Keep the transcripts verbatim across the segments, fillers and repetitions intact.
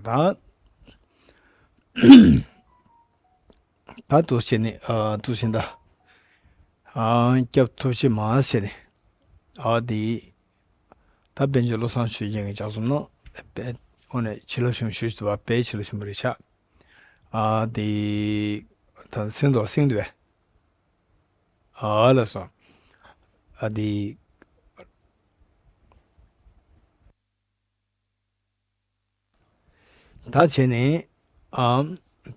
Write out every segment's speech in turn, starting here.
ད་ད་འདུག་བྱས་ནས་ཨ་འདུག་བྱས་ད་ཨ་སྐྱབས་ཐོབ་ཤེས་མ་བྱས་ནས་ཨ་དེ་ད་པཎ་ཆེན་བློ་བཟང་ཆོས་རྒྱན་གྱི་ལྗགས་རྩོམ་ནང་དཔེ་དངོས་གནས་བྱིན་རླབས་ཆེན་པོ་ཞེ་པོ་ཅིག་འདུག་པ། དཔེ་བྱིན་རླབས་ཆེན་པོ་རེད་ཤག་ཨ་དེ་ད་སེང་རྡོར་སེང་འདུག་པས། ཨ་ལགས་སོ། ཨ་དེ། ད་བྱས་ནས་ཨ་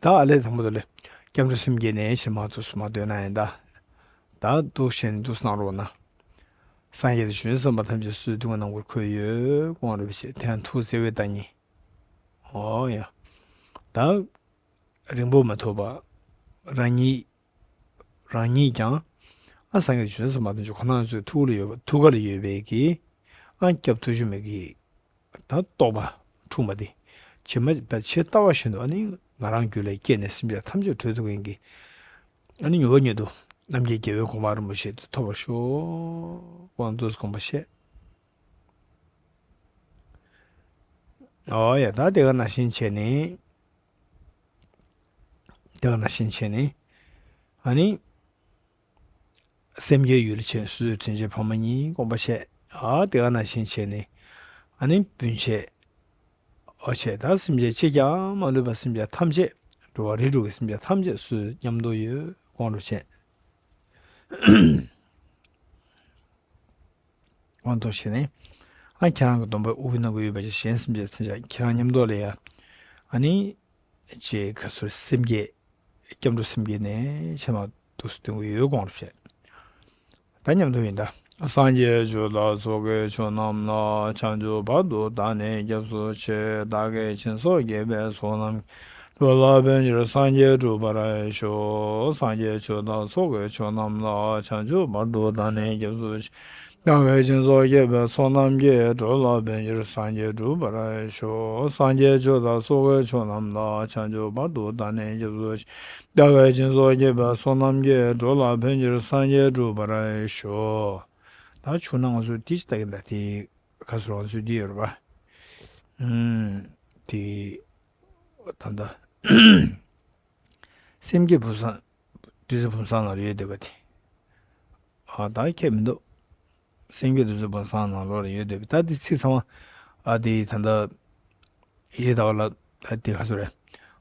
ད་ཨ་ལས་དང་པོ་དེ་ལས་སྐྱབས་འགྲོ་སེམས་བསྐྱེད་ནས་ཞེས་མ་ཐུགས་སུ་མ་འདོད་ན་ཡིན་ད། ད་འདུག་བྱས་ནས་འདུག་གནང་རོགས་གནང་། སངས་རྒྱས་དང་བྱང་ཆུབ་སེམས་དཔའ་ཐམས་ཅད་སུ་སྡུག་བསྔལ་རྣམ་པར་འཁོར་ཡོད་དགོངས་རབ་བྱེད་དེ་ཡང་ཐུགས་བརྩེ་བའི་བདག་ཉིད། ཨོ་ཡ། ད་རིང་པོ་མ་ཐོགས་པ་རང་ཉིད་རང་ཉིད་ཀྱང་ཨ་སངས་རྒྱས་བྱང་སེམས་མ་ཐམས་ཅད་ཁོ་ན་ཚོའི་ཐུགས་ལ་ཡོད་པ་ཐུགས་ཀ་ལ་ཡོད་པའི་གི་ཨ་སྐྱབས་ཐུབ་ཤུགས་མེད་གི་ད་རྟོགས་པ་འཁྲུངས་པ་དེ་ཇི་མ་ཇི་ལྟ་བ་བཞིན་དུ་ཨ་ནི་ང་རང་རྒྱུད་ལ་སྐྱེས་ནས་སེམས་ཅན་ཐམས་ཅད་གྲོལ་ཐུབ་མཁན་གྱི་ཨ་ནི་མྱུར་བ་མྱུར་དུ་རྣམ་མཁྱེན་རྒྱལ་བའི་གོ་འཕང་རིན་པོ་ཆེ་དེ་ཐོབ་པར་ཤོག་དབང་དུ་དགོངས་པ་བཞེས། ཨོ་ཡ་ད་དེ་ག་ནང་བཞིན་བྱས་ནས། དེ་ག་ནང་བཞིན་བྱས་ནས། ཨ་ནི། སེམས་བསྐྱེད་ཡུལ་ཆེན་སུ་དྲིན་ཆེན་ཕ་མ་གཉིས་དགོངས་པ་བཞེས། ཨ་དེ་ག་ནང་བཞིན་བྱས་ནས། ཨ་ནི་སྤུན་མཆེད། ཨོ་ཆེ་ད་སེམས་ཅན་གཅིག་ཀྱང་མ་ལུས་པ་སེམས་ཅན་ཐམས་ཅད་འགྲོ་བ་རིགས་དྲུག་གི་སེམས་ཅན་ཐམས་ཅད་སུ་མཉམ་དུ་ཡོད་དགོངས་རབ་བྱེད། དབང་དུ་བྱས་ནས། ཨ་ཁྱེད་རང་གི་སྡོམ་པའི་དབུ་གུའི་ནང་གི་ཡོད་པ་ཅིག་གཞན་སེམས་ཅན་ཐམས་ཅད་ཁྱེད་རང་མཉམ་དུ་ལ་ཡ། ཨ་ནི། ཅེས་ཁ་སོར་སེམས་བསྐྱེད། སྐྱབས་འགྲོ་སེམས་བསྐྱེད་ནས་ཕྱི་མ་དུས་སུ་སྟོན་གྱི་ཡོད་དགོངས་རབ་བྱེད། ད་མཉམ་དུ་ཡིན་ད། སངས་རྒྱས་ཆོས་དང་ཚོགས་ཀྱི་མཆོག་རྣམས་ལ། བྱང་ཆུབ་བར་དུ་བདག་ནི་སྐྱབས་སུ་མཆི། བདག་གིས་སྦྱིན་སོགས་བགྱིས་པའི་ཚོགས་རྣམས་ཀྱིས། འགྲོ་ལ་ཕན་ཕྱིར་སངས་རྒྱས་འགྲུབ་པར་ཤོག་སངས་རྒྱས་ཆོས་དང་ཚོགས་ཀྱི་མཆོག་རྣམས་ལ། བྱང་ཆུབ་བར་དུ་བདག་ནི་སྐྱབས་སུ་མཆི། བདག་གིས་སྦྱིན་སོགས་བགྱིས་པའི་ཚོགས་རྣམས་ཀྱིས། འགྲོ་ལ་ཕན་ཕྱིར་སངས་རྒྱས་འགྲུབ་པར་ཤོག་སངས་རྒྱས་ཆོས་དང་ཚོགས་ཀྱི་མཆོག་རྣམས་ལ། བྱང་ཆུབ་བར་དུ་བདག་ནི་སྐྱབས་སུ་མཆི། བདག་གིས་སྦྱིན་སོགས་བགྱིས་པའི་ཚོགས་རྣམས་ཀྱིས། འགྲོ་ལ་ཕན་ཕྱིར་སངས་རྒྱས་འགྲུབ་པར་ཤོག་ད་ཆུ་ནང་སུ་དེ་ཅི་ལྟ་གིན་ད་དེ་ཁ་སུ་རང་སུ་དེ་ཡོད་རེད་པ། ཨུམ། དེ་ད་ལྟ་སེམས་བསྐྱེད་བུམ་བཟང་བདུད་རྩི་བུམ་བཟང་ལ་ཡོད་བསྡད་པ་དེ། ཨ་ད་ཁྱད་མི་འདུག་སེམས་བསྐྱེད་བདུད་རྩི་བུམ་བཟང་ནང་ལོགས་ལ་ཡོད་བསྡད་པ་ད་དེ་ཚིག་ཚང་མ་ཨ་དེ་ད་ལྟ་ཡེ་ཟླ་བ་ལ་ད་དེ་ག་ཚོད་རེད།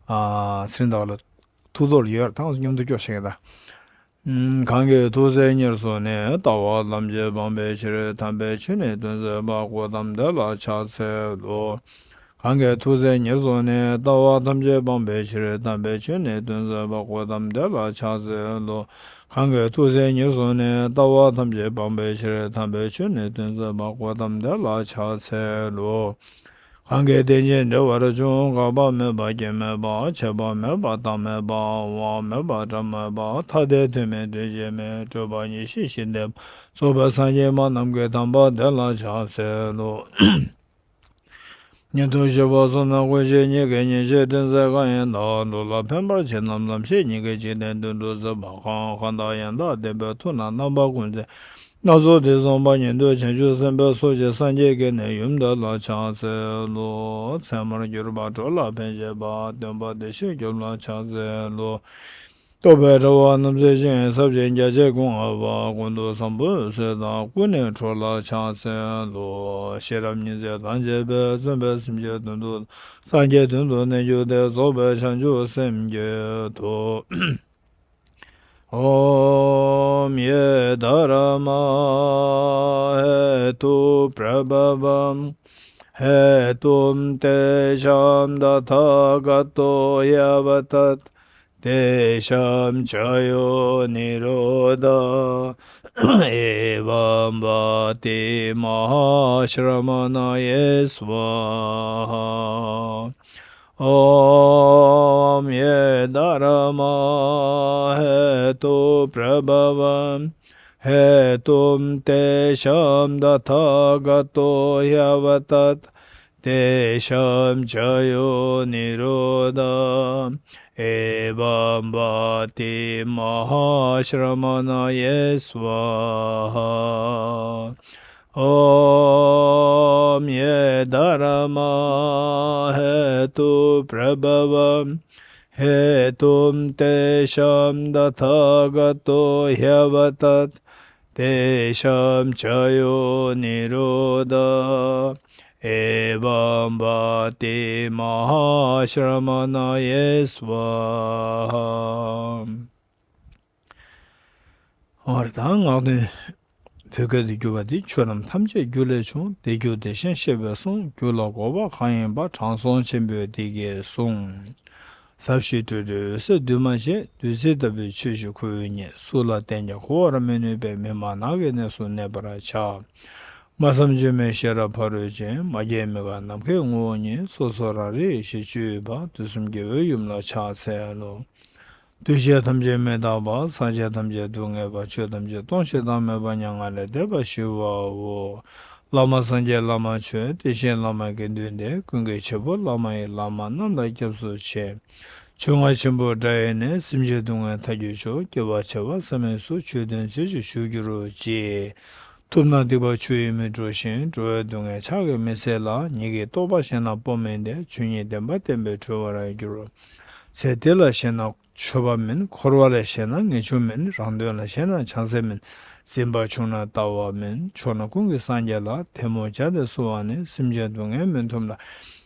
ཨ་ཚེ་རིང་ཟླ་བ་ལ་ཐུགས་རྟོག་ལ་ཡོད་རེད་ད་ང་ཚོ་མཉམ་དུ་སྐྱོར་བྱེད་མཁན་ད། གང་གིས་ཐུགས་བརྩེ་ཉེར་བཟུང་ནས། ལྟ་བ་ཐམས་ཅད་སྤང་བའི་ཕྱིར། དམ་པའི་ཆོས་ནི་སྟོན་མཛད་པ། གཽ་ཏམ་དེ་ལ་ཕྱག་འཚལ་ལོ། གང་གིས་ཐུགས་བརྩེ་ཉེར་བཟུང་ནས། ལྟ་བ་ཐམས་ཅད་སྤང་བའི་ཕྱིར། དམ་པའི་ཆོས་ནི་སྟོན་མཛད་པ། གཽ་ཏམ་དེ་ལ་ཕྱག་འཚལ་ལོ། གང་གིས་ཐུགས་བརྩེ་ཉེར་བཟུང་ནས། ལྟ་བ་ཐམས་ཅད་སྤང་བའི་ཕྱིར། དམ་པའི་ཆོས་ནི་སྟོན་མཛད་པ། གཽ་ཏམ་དེ་ལ་ཕྱག་འཚལ་ལོ། གང་གིས་རྟེན་ཅིང་འབྲེལ་བར་འབྱུང་། འགག་པ་མེད་པ་སྐྱེ་མེད་པ། ཆད་པ་མེད་པ་རྟག་མེད་པ། འོང་བ་མེད་པ་བྲལ་མེད་པ། ཐ་དད་དོན་མེད་དོན་གཅིག་མེད། སྤྲོས་པ་ཉེར་ཞི་ཞི་བདེ་བ། རྫོགས་པའི་སངས་རྒྱས་པ་རྣམས་ཀྱི། དམ་པ་དེ་ལ་ཕྱག་འཚལ་ལོ། ཉན་ཐོས་སྤྱོད་པ་གསུམ་དང་ཀུན་ཤེས་ཉིད་ཀྱིས། ཉེར་ཞིར་དྲན་མཛད་གང་ཡིན་དག་འགྲོ་ལ་ཕན་པར་བྱེད་རྣམས། ལམ་ཤེས་ཉིད་ཀྱིས། འཇིག་རྟེན་དོན་དུ་བརྩོན་པ་གང་། གང་དག་ཡང་དག་བསྟན་པའི་མཐུ་རྣམས། རྣམ་པ་ཀུན་རྫོགས་སྣ་ཚོགས་དུས་གསུམ་པ། ཉན་ཐོས་བྱང་ཆུབ་སེམས་དཔའི་ཚོགས་ཀྱིས། སངས་རྒྱས་ཀྱི་ནི་ཡུམ་དེ་ལ་ཕྱག་འཚལ་ལོ། ཚད་མར་གྱུར་པ་འགྲོ་ལ་ཕན་བྱེད་པ། སྟོན་པ་བདེ་གཤེགས་སྐྱོབ་ལ་ཕྱག་འཚལ་ལོ། རྟོག་པའི་དྲ་བ་རྣམ་སེལ་ཞིང་། ཟབ་ཅིང་རྒྱ་ཆེར་མགོ་རྔ་བ། ཀུན་ཏུ་བཟང་པོའི་བསོད་ནམས་ཀུན་ནས་འཕྲོ་ལ་ཕྱག་འཚལ་ལོ། ཤེས་རབ་སྙིང་རྗེ་དང་བཅས་པས། བརྩོན་པས་སེམས་ཅན་དོན་དུ། སངས་རྒྱས་དོན་དུ་གནས་གྱུར་ཏེ། རྫོགས་པའི་བྱང་ཆུབ་སེམས་ཀྱི་མཐུ། ཨོཾ་ཡེ་དྷརྨཱ་ཧེ་ཏུ་པྲ་བྷ་ཝཾ། ཧེ་ཏུ་ཏེ་ཤཱཾ་ཏ་ཐཱ་ག་ཏོ་ཡ་བ་ཏད། ཏེ་ཤཱཾ་ཅཱ་ཡོ་ནི་རོ་དྷ། ཨེ་ཝཾ་བ་ཏི་མ་ཧཱ་ཤྲ་མ་ཎ་ཡེ་སྭཱ་ཧཱ། ཨོཾ་ཡེ་དྷརྨཱ་ཧེ་ཏུ་པྲ་བྷ་ཝཾ། ཧེ་ཏུ་ཏེ་ཤཱཾ་ཏ་ཐཱ་ག་ཏོ་ཡ་བ་ཏད། ཏེ་ཤཱཾ་ཅཱ་ཡོ་ནི་རོ་དྷ། ཨེ་ཝཾ་བ་ཏི་མ་ཧཱ་ཤྲ་མ་ཎ་ཡེ་སྭཱ་ཧཱ། ॐ ये धर्मा हेतुप्रभव हेतुं तेषां तथागतो ह्यवदत्। तेषां च यो निरोध एवं वाति महाश्रमणये स्वाहा। འོ་རེད། ད་ངག་དོན་བོད་སྐད་དུ་བསྒྱུར་བ་འདི་ཆོས་རྣམས་ཐམས་ཅད་རྒྱུ་ལས་བྱུང་། དེ་རྒྱུ་དེ་བཞིན་གཤེགས་པས་གསུངས། རྒྱུ་ལ་འགོག་པ་གང་ཡིན་པ། དྲང་སྲོང་ཆེན་པོས་འདི་སྐད་གསུངས། ཟབ་ཞི་སྤྲོས་བྲལ་འོད་གསལ་འདུས་མ་བྱས། བདུད་རྩི་ལྟ་བུའི་ཆོས་ཀྱིས་ཁོ་བོའི་གཉེན། སུ་ལ་བསྟན་ཀྱང་གོ་བར་མི་ནུས་པས། མི་སྨྲ་ནགས་ཀྱི་གནས་སུ་གནས་པར་བྱ། སྨྲ་བསམ་བརྗོད་མེད་ཤེས་རབ་ཕ་རོལ་ཕྱིན། མ་སྐྱེས་མི་འགག་ནམ་མཁའི་ངོ་བོ་ཉིད། སོ་སོ་རང་རིག་གཞི་བཅུ་པ། དུས་གསུམ་སྐྱེ་བོའི་ཡུམ་ལ་ཕྱག་འཚལ་ལོ། འདུས་བྱས་ཐམས་ཅད་མི་རྟག་པ། སངས་རྒྱས་ཐམས་ཅད་སྡུག་བསྔལ་བ། ཆོས་ཐམས་ཅད་སྟོང་ཞིང་བདག་མེད་པ། མྱ་ངན་ལས་འདས་པར་ཞི་བའོ། བླ་མ་སངས་རྒྱས་བླ་མ་ཆོས། དེ་བཞིན་བླ་མ་དགེ་འདུན་ཏེ། ཀུན་གྱི་བྱེད་པོ་བླ་མ་ཡི། བླ་མ་རྣམས་ལ་སྐྱབས་སུ་མཆི། ཆོས་རྔ་ཆེན་པོ་སྒྲ་ཡི་ནི། སེམས་ཅན་སྡུག་བསྔལ་མཐའ་བསྒྱུར་ཕྱིར། སྐྱེ་བ་བྱེ་བ་ཟད་མི་སྲིད། ཆོས་དོན་ཚུལ་བཞིན་ཞུ་འགྱུར་ཅིག། ཐུབ་རྣམས་སྡིག་པ་ཆུ་ཡིས་མི་འཁྲུ་ཞིང་། འགྲོ་བའི་སྡུག་བསྔལ་ཕྱག་གིས་མི་སེལ་ལ། ཉིད་ཀྱི་རྟོགས་པ་གཞན་ལ་སྤོ་མིན་ཏེ། ཆོས་ཉིད་བདེན་པ་བསྟན་པས་གྲོལ་བར་འགྱུར། ཚེ་འདི་ལ་ཞེན་ན་མཆོད་པ་མིན། འཁོར་བ་ལ་ཞེན་ན་ངེས་འབྱུང་མིན། རང་དོན་ལ་ཞེན་ན་བྱང་སེམས་མིན། འཛིན་པ་ཆུང་ན་ལྟ་བ་མིན། ཕྱོགས་ན་ཀུན་གྱི་སངས་རྒྱས་ལ། ཐལ་མོ་སྦྱར་ཏེ་གསོལ་བ་ནི། སེམས་ཅན་སྡུག་བསྔལ་མི་ཐོབ་ལ།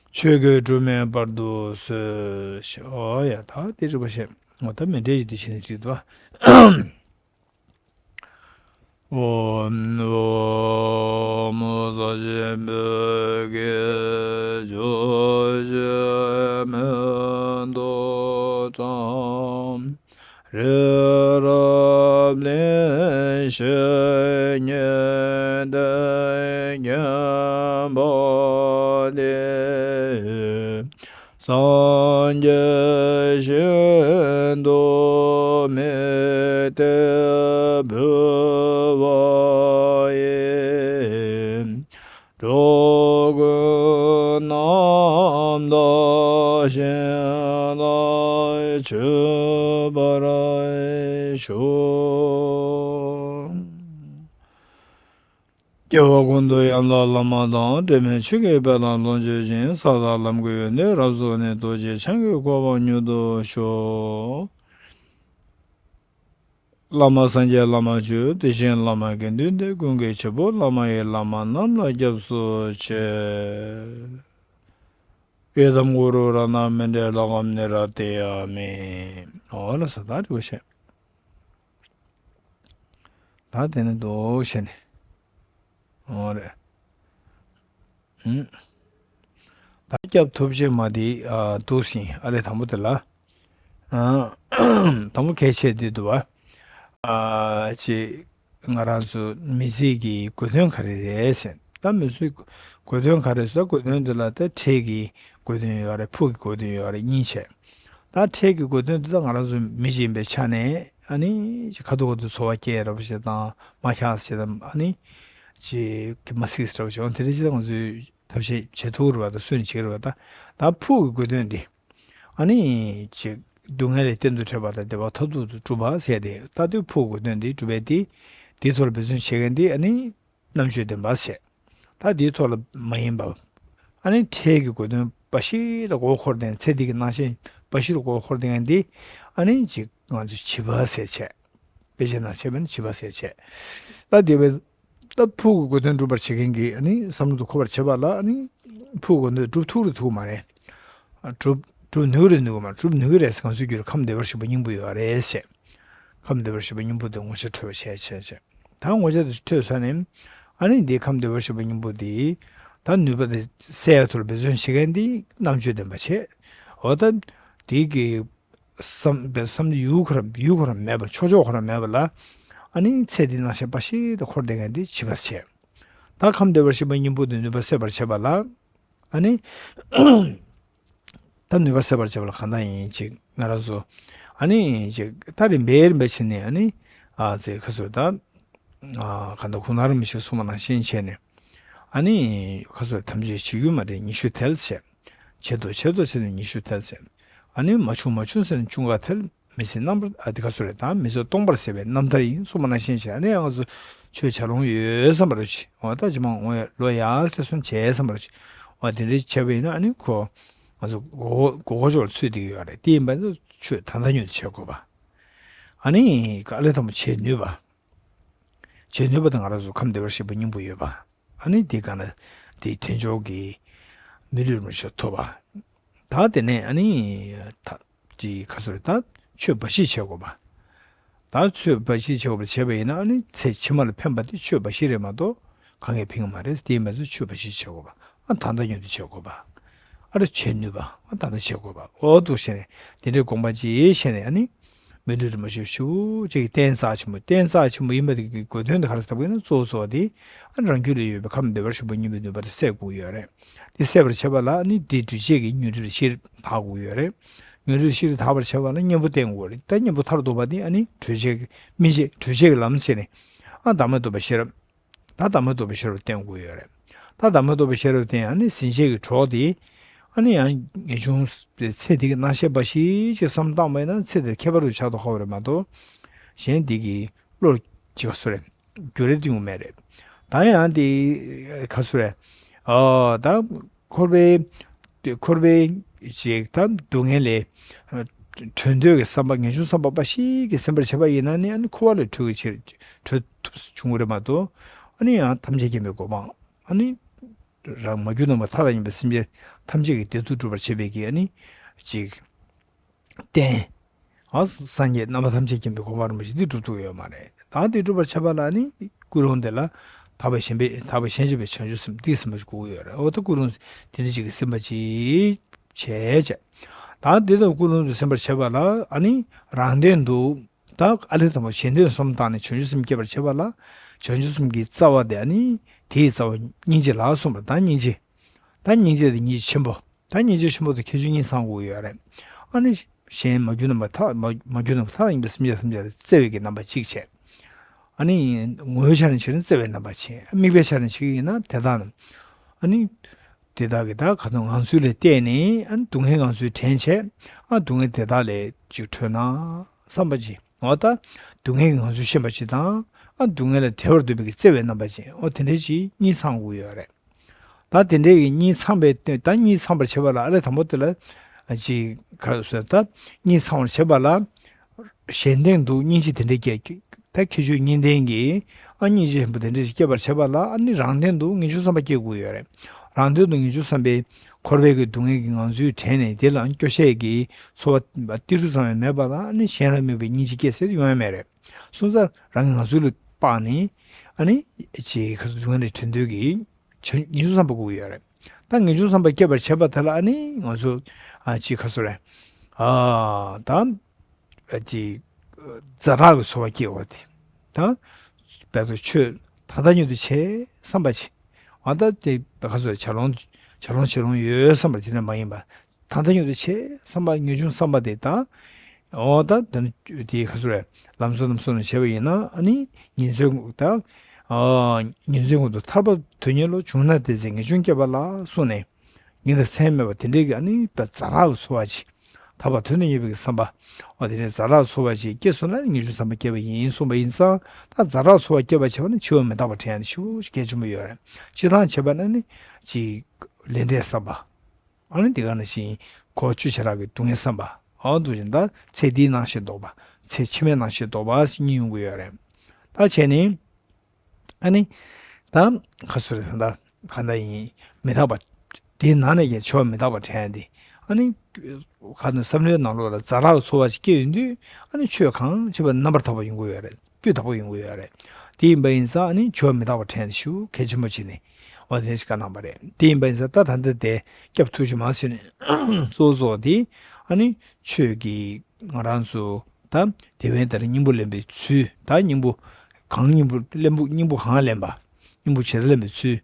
ཆོས་ཀྱི་སྒྲོན་མེ་སྤར་དུ་གསོལ། ཨོ་ཡ། ད་དེ་རིག་པ་བཤད། འོ་ད་མཎྜལ་ཅིག་འདི་བྱས་ནས་བྲིས་འདུག་ཨ། ཨོམ་ཨོམ་ས་ཆེན་པོའི་ཆོས་བཞིན་མེ་ཏོག་བཀྲམ། རི་རབ་གླིང་བཞི་ཉི་ཟླས་བརྒྱན་པ་འདི། སངས་རྒྱས་ཤིན་ཏུ་མི་གཏད་བུ་བ་ཡིས། འགྲོ་ཀུན་རྣམ་དག་བཞིན་དུ་སྤྱོད་པར་ཤོག། སྐྱེ་བ་ཀུན་ཏུ་ཡང་དག་བླ་མ་དང་། འབྲལ་མེད་ཆོས་ཀྱི་དཔལ་ལ་ལོངས་སྤྱོད་ཅིང་། ས་དང་ལམ་གྱི་ཡོན་ཏན་རབ་རྫོགས་ནས། རྡོ་རྗེ་འཆང་གི་གོ་འཕང་མྱུར་དུ་ཤོག། བླ་མ་སངས་རྒྱས་བླ་མ་ཆོས། དེ་བཞིན་བླ་མ་དགེ་འདུན་ཏེ། ཀུན་གྱི་བྱེད་པོ་བླ་མ་ཡི། བླ་མ་རྣམས་ལ་སྐྱབས་སུ་མཆི། ཨེ་དམ་གུ་རུ་རཏྣ་མཎྜལ་ལོ་ཀཾ་ནི་རཏེ་ཡ་མི། འོ་ལགས་སོ། ད་འགྲིག་པ་བཤད། ད་དེ་ནི་འདུག་བཤད་ནས། འོ་རེད། ཨུམ། ད་སྐྱབས་ཐོབ་ཆེན་མ་དེ་ཨ་འདུག་སེ་ཨ་ལས་དང་པོ་དེ་ལ། ཨ་དང་པོ་གལ་ཆེ་དེ་འདུག་བ། ཨ་ཅེ་ང་རང་ཚོ་མི་ཚེ་གི་དགོས་དོན་ག་རེ་རེད་ཟེར། ད་མི་ཚེ་དགོས་དོན་ག་རེ་ཟེར། དགོས་དོན་དེ་ལ་ད་འཕྲལ་གྱི་དགོས་དོན་ཡོད་རེད། ཕུགས་ཀྱི་དགོས་དོན་ཡོད་རེད། གཉིས་བྱས། ད་འཕྲལ་གྱི་དགོས་དོན་དེ་ད་ང་རང་ཚོ་མི་ཞིག་ཡིན་པའི་ཆ་ནས་ཨ་ནི་ཅིག་ཁ་ཐུག་ཁ་ཐུག་འཚོ་བ་སྐྱེལ་རོགས་བྱེད་དང་། མ་འཁྱག་བྱེད་དང་། ཨ་ནི་ཅིག་གི་མ་སྲིད་རོགས་བྱེད། འོ་དེ་འདྲ་ཅིག་ད་ང་ཚོས་ཐབས་ཤེས་བྱེད་ཐུབ་རེད་བ། ད་སུས་ནི་བྱེད་རེད་བ། ད་ད་ཕུགས་ཀྱི་དགོས་དོན་འདི་ཨ་ནི་ཅིག་སྡུག་བསྔལ་ལས་གཏན་དུ་གྲོལ་བ་དང་བདེ་བ་མཐར་ཐུག་ཏུ་སྒྲུབ་པ་ཟེར་ཏེ། ད་དུས་ཕུགས་དགོས་དོན་འདི་སྒྲུབ་པའི་དེ་དེའི་ཐོག་ལ་འབད་བརྩོན་བྱེད་མཁན་འདི་ཨ་ནི་རྣམ་དཔྱོད་ལྡན་པ་ཟེར། ད་དེའི་ཐོག་ལ་མ་ཡིན་པ། ཨ་ནི་འཕྲལ་གྱི་དགོས་དོན་འབའ་ཞིག་ལ་མགོ་འཁོར་བསྡད་མཁན། ཚེ་འདི་གི་སྣང་ཞེན་འབའ་ཞིག་ལ་མགོ་འཁོར་བསྡད་མཁན་འདི་ཨ་ནི་ཅིག་ང་ཚོས་བྱིས་པ་ཟེར་བྱས། དཔེ་ཆའི་ནང་བྱས་པ་ནི་བྱིས་པ་ཟེར་བྱས། ད་དེ་བས་ད་ཕུགས་ཀྱི་དགོས་དོན་སྒྲུབ་པར་བྱེད་མཁན་གྱི་ཨ་ནི་བསམ་བློ་དེ་འཁོར་བར་བྱེད་པ་ལ། ཨ་ནི་ཕུགས་ཀྱི་དགོས་དོན་སྒྲུབ་ཐུབ་རེད་ཐུབ་མ་རེད། སྒྲུབ་སྒྲུབ་ནུས་རེད་ནུས་མ་རེད། སྒྲུབ་ནུས་ཀྱི་རེད་ཟེར། ང་ཚོའི་རྒྱུད་ལ་ཁམས་བདེ་བར་གཤེགས་པའི་སྙིང་པོ་ཡོད་རེད་ཟེར། ཁམས་བདེ་བར་གཤེགས་པའི་སྙིང་པོ་དེ་ངོ་ཤེས་འཕྲོད་པ་བྱས་བྱས་བྱས། ད་ངོ་ཤེས་དེ་འཕྲོད་ཚར་ནས་ཨ་ནི་འདི་ཁམས་བདེ་བར་གཤེགས་པའི་སྙིང་པོ་འདི་ད་ནུས་པ་དེ་གསལ་ཡ་ཐོག་ལ་འབད་བརྩོན་བྱེད་མཁན་འདི་རྣམ་དཔྱོད་ལྡན་པ་བྱས། འོ་ད་དེ་གི་བསམ་པའི་བསམ་ཡུལ་ཁོ་རང་ཡུལ་ཁོ་རང་མེད་པ། ཕྱོགས་ཕྱོགས་ཁོ་རང་མེད་པ་ལ། ཨ་ནི་ཚེ་འདི་སྣང་ཞེན་འབའ་ཞིག་ཏུ་འཁོར་བསྡད་མཁན་འདི་བྱིས་པ་བྱས། ད་ཁམས་བདེ་བར་གཤེགས་པའི་སྙིང་པོ་འདི་ནུས་པ་སད་པར་བྱེད་པ་ལ། ཨ་ནི་ད་ནུས་པ་སད་པར་བྱེད་པ་ལ་གང་ལྟར་ཡིན་ཅིག་ང་རང་ཚོ་ཨ་ནི་ཅིག་ད་རིམ་པས་རིམ་པས་བྱས་ནས། ཨ་ནི་ཨ་ཙི་ཁ་སོ་ད་ཨ་གང་ལྟར་ཁོང་རྣམ་པ་མི་ཞིག་གསུངས་པ་ནང་བཞིན་བྱས་ནས། ཨ་ནི་ཁ་སོ་ཐམས་ཅད་བྱེད་རྒྱུ་མ་རེད། ཉི་ཤུ་ཐལ་བྱས། བྱེད་དོ་བྱེད་དོ་ཟེར་ནས་ཉི་ཤུ་ཐལ་ཟེར། ཨ་ནི་མ་བྱུང་མ་བྱུང་ཟེར་ནས་བཅོ་ལྔ་ཐལ། མི་ཚེ་རྣམ་པར་ཨ་དེ་ག་སུ་རེད། ད་མི་ཚེ་སྟོང་པར་ཟད་པའི་རྣམ་ཐར་ཡིན་གསུངས་པ་ནང་བཞིན་བྱས། ཨ་ནི་ང་ཚོ་ ཆོས་བྱ་ལོང་ཡོད་བསམ་པ་རེད་ཅི། འོ་ད་ཅི་མ་འོ་ལོ་ཡག་སེ་སོན་བྱས་བསམ་པ་རེད་ཅི། འོ་དེ་འདྲའི་བྱས་པ་ཡིན་ན་ཨ་ནི་ཁོ་ང་ཚོ་མགོ་མགོ་སྐོར་ཅོག་ལ་ཚུད་བསྡད་ཀྱི་ཡོད་རེད། དེ་ཡིན་པ་ནི་ཆོས་ད་ལྟ་ཉིད་དུ་བྱེད་དགོས་པ། ཨ་ནི་ཨ་ལས་དང་པོ་བྱེད་ནུས་པ། བྱེད་ནུས་པ་དང་ང་རང་ཚོ་ཁམས་བདེ་བར་གཤེགས་པའི་སྙིང་པོ་ཡོད་པ། ཨ་ནི་དེ་ག་ན་དེ་དལ་འབྱོར་གྱི་མི་ལུས་རིན་པོ་ཆེ་ཐོབ་པ། ད་དེ་ནས་ཨ་ནི་ད་ཅི་ཁ་སོ་རེ་ད་ཆོས་འབའ་ཞིག་བྱེད་དགོས་པ། ད་ཆོས་འབའ་ཞིག་བྱེད་དགོས་པ་བྱས་པ་ཡིན་ན་ཨ་ནི་ཚེ་ཕྱི་མ་ལ་ཕན་པ་དེ་ཆོས་འབའ་ཞིག་རེད་མ་གཏོགས་གང་གས་ཕན་གྱི་མ་རེད། དེ་ཡིན་པ་ཚོ་ཆོས་འབའ་ཞིག་བྱེད་དགོས་པ། ཨ་ད་ལྟ་ཉིད་དུ་བྱེད་དགོས་པ། ཨ་རེ་བྱེད་ནུས་པ། ཨ་ད་ལྟ་བྱེད་དགོས་པ། འོ་འདུག་བྱས་ནས་དེ་འདྲའི་དགོངས་པ་ཅིག་བཞེས་ནས་ཨ་ནི། མི་ལུས་རིན་པོ་ཆེ་ཞེ་པོ་ཅིག་གི་རྟེན་རྩ་ཆེན་པོ། རྟེན་རྩ་ཆེན་པོ་ཡིན་པ་དེ་གི་དགོས་དོན་དེ་ག་རེ་ཟེར་བ་ཡིན་ན་གཙོ་བོ་གཙོ་བོ་དེ་ཨ་ནི་རང་རྒྱུད་ལ་ཡོད་པའི་ཁམས་བདེ་བར་གཤེགས་པའི་སྙིང་པོའི་ནུས་པ་དེ་སད་དགོས་ཡོད་རེད། དེ་སད་པར་བྱེད་པ་ལ་ཨ་ནི་དེ་འགྲུལ་བྱེད་ཀྱི་ཉོན་སྒྲིབ་ལ་ཤེས་རབ་དག་དགོས་ཡོད་རེད། ཉོན་སྒྲིབ་ལ་ཤེས་རབ་དག་པར་བྱེད་པ་ལ་གཉེན་པོ་བསྟེན་དགོས་རེད། ད་གཉེན་པོ་མཐར་ཐུག་པ་དེ་ཨ་ནི་གྲོལ་བྱེད་ཀྱི་སྨིན་བྱེད་གྲོལ་བྱེད་ཀྱི་ལམ་བྱས་ནས་ཨ་བདག་མེད་རྟོགས་པའི་ཤེས་རབ། ད་བདག་མེད་རྟོགས་པའི་ཤེས་རབ་བསྟེན་དགོས་ཡོད་རེད། ད་བདག་མེད་རྟོགས་པའི་ཤེས་རབ་བསྟེན་ཨ་ནི་ཟིན་བྲིས་ཀྱི་གྲོགས་དེ། ཨ་ནི་ཡང་ངེས་འབྱུང་ཚེ་འདི་གི་སྣང་ཤས་འབའ་ཞིག་ཅིག་བསམ་བཏང་བ་ཡིན་ན་ཚེ་འདིར་ཁྱད་པར་དུ་ཆགས་སྡོད་ཁོ་རེད་མ་གཏོགས། གཞན་འདི་གི་བློར་ཅིག་ག་སུ་རེད། འགྱུར་རེ་ཡོང་མེད་རེད། ད་ཡང་དེ་ག་སུ་རེད། ཨོ་ད་འཁོར་བའི་འཁོར་བའི་ཅིག་ད་སྡུག་བསྔལ་ལས་གྲོལ་འདོད་ཀྱི་བསམ་པ། ངེས་འབྱུང་བསམ་པ་འབའ་ཞིག་གིས་ཟིན་པར་བྱེད་པ་ཡིན་ན་ནི་ཨ་ནི་འཁོར་བ་ལས་གྲོལ་གྱི་ཕྱིར་གྲོལ་ཐུབ་བྱུང་བ་རེད་མ་གཏོགས། ཨ་ནི་ཡང་ཐམས་ཅད་མཁྱེན་པའི་གོ་འཕང་། ཨ་ནི་རང་མ་གྱུར་ནམ་མཁའ་མཐའ་དང་མཉམ་པའི་སེམས་ཅན་ཐམས་ཅད་ཀྱི་བདེ་སྡུག་སྒྲུབ་པར་བྱེད་པའི་གི་ཨ་ནི་ཅིག་རྟེན། ཨ་སངས་རྒྱས་རྣམ་པ་ཐམས་ཅད་མཁྱེན་པའི་གོ་འཕང་རིན་པོ་ཆེ་འདི་སྒྲུབ་ཐུབ་ཡོད་མ་རེད། ད་འདི་སྒྲུབ་པར་བྱེད་པ་ལ་ནི་ཀུན་སློང་དེ་ལ་དག་པའི་ཞེན་པའི་དག་པའི་ཞེན་བྱེད་པའི་བྱང་ཆུབ་སེམས་འདི་སེམས་པ་ཞིག་དགོས་ཀྱི་ཡོད་རེད། འོ་ད་ཀུན་སློང་དེ་འདྲ་ཅིག་གི་སེམས་པ་ཅིག་བྱས་བྱས། ད་འདི་དང་ཀུན་སློང་དུ་སེམས་པར་བྱེད་པ་ལ་ཨ་ནི་རང་དོན་དུ། ད་ཨ་ལས་དང་པོ་གཞན་དོན་སོམས་བཏང་ནས་བྱང་ཆུབ་སེམས་བསྐྱེད་པར་བྱེད་པ་ལ། བྱང་ཆུབ་སེམས་ཀྱི་རྩ་བ་དེ་ཨ་ནི་དེའི་རྩ་བ་སྙིང་རྗེ་ལ་གསུངས་པ། ད་སྙིང་རྗེ། ད་སྙིང་རྗེ་དེ་སྙིང་རྗེ་ཆེན་པོ། ད་སྙིང་རྗེ་ཆེན་པོ་དེ་ཁྱད་ཆོས་གཉིས་ཚང་དགོས་ཡོད་རེད། ཨ་ནི་གཞན་མ་གྱུར་ནམ་མཁའ་མཐའ་མ་མ་གྱུར་ནམ་མཁའ་མཐའ་ཡིན་པའི་སེམས་ཅན་ཐམས་ཅད་ལ་བརྩེ་བའི་གི་རྣམ་པ་གཅིག་བྱས། ཨ་ནི་ངོ་བོའི་ཆ་ནས་བྱས་ན་བརྩེ་བའི་རྣམ་པ་བྱས། དམིགས་པའི་ཆ་ནས་བྱེད་ཀྱི་ཡིན་ན་དེ་དག་ནི། ཨ་ནི། དེ་དག་གི་ད་ག་དུང་ངང་ཚུལ་ལ་བལྟས་ནས་ཨ་ནི་སྡུག་བསྔལ་ངང་ཚུལ་དྲན་བྱས། ཨ་སྡུག་བསྔལ་དེ་དག་ལས་ཅིག་གྲོལ་ན་བསམ་པ་ཅིག་འོ་ད་སྡུག་བསྔལ་གྱི་ངང་ཚུལ་ཤེས་པ་ཅིག་དང་། ཨ་སྡུག་བསྔལ་ལས་བྲལ་བར་འདོད་པའི་གི་བརྩེ་བའི་རྣམ་པ་ཅན། འོ་དེ་འདྲའི་ཅིག་གཉིས་ཚང་དགོས་ཡོད་རེད། ད་དེ་འདྲའི་གི་གཉིས་ཚང་པའི་ད་གཉིས་ཚང་པར་བྱེད་པ་ལ་ཨ་ལས་དང་པོ་དེ་ལ་ཅིག་ག་རེ་ཟེར། ད་གཉིས་ཚང་བར་བྱེད་པ་ལ། གཞན་དོན་དུ་སྙིང་རྗེ་དེ་འདྲའི་སྐྱེ། ད་ཁྱད་ཆོས་གཉིས་ལྡན་གྱི་ཨ་སྙིང་རྗེ་ཆེན་པོ་དེ་འདྲ་ཞིག་སྐྱེད་པར་བྱེད་པ་ལ་ཨ་ནི་རང་དོན་དུ་ངེས་འབྱུང་བསམ་པ་སྐྱེ་དགོས་ཡོད་རེད། རང་དོན་དུ་ངེས་འབྱུང་བསམ་པའི་འཁོར་བའི་གི་སྡུག་བསྔལ་གྱི་ངང་ཚུལ་དྲན་ནས་དེ་ལ་སྐྱོ་ཤས་ཀྱི་ཚོར་བ་ཏིལ་འབྲུ་ཙམ་ཡང་མེད་པ་ལ་ཨ་ནི་གཞན་ལ་དམིགས་པའི་སྙིང་རྗེ་སྐྱེ་ཟེར་ཡོང་ཡ་མེད་རེད། སོང་ཙང་རང་གི་ངང་ཚུལ་ལ་དཔག་ནས་ཨ་ནི་ཅིག་ག་ཚོད་སྡུག་བསྔལ་ལས་གྲོལ་འདོད་ཀྱི་ངེས་འབྱུང་བསམ་པ་དགོས་ཀྱི་ཡོད་རེད། ད་ངེས་འབྱུང་བསམ་པ་སྐྱེད་པར་བྱེད་པ་དེ་ལ་ཨ་ནི་ང་ཚོ་ཨ་ཅིག་ག་ཚོད་རེད། ཨ་ད། ཅིག་ཛ་དྲག་གི་ཚོར་བ་སྐྱེ་བ་དེ། ད། བལ་དུ་ཆོས་ད་ལྟ་ཉིད་དུ་བྱེད་བསམ་པ་བྱེད། འོ་ད་དེ་བལ་ཁ་ཚོས་བྱ་ལོང་བྱ་ལོང་བྱེད་ལོང་ཡོད་བསམ་པ་དེ་འདྲ་མ་ཡིན་པ། ད་ལྟ་ཉིད་དུ་བྱེད་བསམ་པ་ངེས་འབྱུང་བསམ་པ་དེ་དང་། འོ་ད་དེ་ནི་དེ་ཁ་ཚོས་ལམ་སྲོལ་རྣམས་སོ་ནས་བྱས་པ་ཡིན་ན་ཨ་ནི་ཉིན་མཚན་དང་། ཉིན་མཚན་ཀུན་ཏུ་ཐར་པ་དོན་གཉེར་བློ་བྱུང་ན་དེ་ཚེ་ངེས་འབྱུང་སྐྱེས་པ་ལ་གསུངས་ནས། ཉིན་དང་མཚན་མེད་པ་དེ་འདྲའི་གི་ཨ་ནི་པ་ཛ་དྲག་གི་ཚོར་བ་ཅིག་ཐར་པ་དོན་དུ་གཉེར་བའི་གི་བསམ་པ། འོ་དེ་འདྲའི་ཛ་དྲག་ཚོར་བ་ཅིག་སྐྱེས་སོང་ན་ངེས་འབྱུང་བསམ་པ་སྐྱེས་པ་ཡིན་གསུངས་པ་ཡིན་ཙང་། ད་ཛ་དྲག་ཚོར་བ་སྐྱེས་པ་བྱས་པ་ནི་འཆི་བ་མི་རྟག་པ་དྲན་ཡ་ནི་ཞེ་པོ་ཅིག་གལ་ཆེན་པོ་ཡོད་རེད། སྤྱིར་བཏང་བྱས་པ་ན་ནི་ཅིག་ལས་འབྲས་བསམ་པ། ཨ་ནི་དེ་ག་ནང་བཞིན་འཁོར་བཅུ་ཆ་རག་གི་སྡུག་བསྔལ་བསམ་པ། འོ་འདུག་ཅིང་ད་ཚེ་འདིའི་སྣང་ཤས་ལྡོག་པ། ཚེ་ཕྱི་མའི་སྣང་ཤས་ལྡོག་པ་གཉིས་ཡོང་གི་ཡོད་རེད། ད་བྱས་ནས། ཨ་ནི། ད། ཁ་སོ་རེ་ད། ག་འདྲ་ཡིན། མི་རྟག་པ། དེའི་ནང་ནས་ཀྱང་འཆི་བ་མི་རྟག་པ་དྲན་ཏེ། ཨ་ནི། ཁ་ནས་བསམ་བློའི་ནང་ལོགས་ལ་ཛ་དྲག་གི་ཚོར་བ་ཞིག་སྐྱེ་ཡོང་དུས། ཨ་ནི་ཆོས་གང་བྱེད་པ་རྣམ་པར་དག་པ་ཡོང་གི་ཡོད་རེད། སྤུས་དག་པོ་ཡོང་གི་ཡོད་རེད། དེ་ཡིན་པ་ཡིན་ཙང་ཨ་ནི་འཆི་བ་མི་རྟག་པ་དྲན་ཏེ་ཞུ་གལ་ཆེན་པོ་བྱས་ནས། འོ་དེ་འདྲ་ཞིག་བཀའ་གནང་བ་རེད། དེ་ཡིན་པ་ཡིན་ཙང་ད་ད་ལྟ་དེ་སྐྱབས་ཐུགས་རྗེ་མ་ཟེར་ནས་གཙོ་བོ་གཙོ་བོ་དེ་ཨ་ནི་ཆོས་ཀྱི་ང་རང་ཚོ་ད་དེ་བས་ལྟར་སྙིང་པོ་ལེན་པའི་ཚུལ། ད་སྙིང་པོ་གང་སྙིང་པོ་ལེན་པོ་སྙིང་པོ་གང་ལེན་པ། སྙིང་པོ་ཇི་ལྟར་ལེན་པའི་ཚུལ།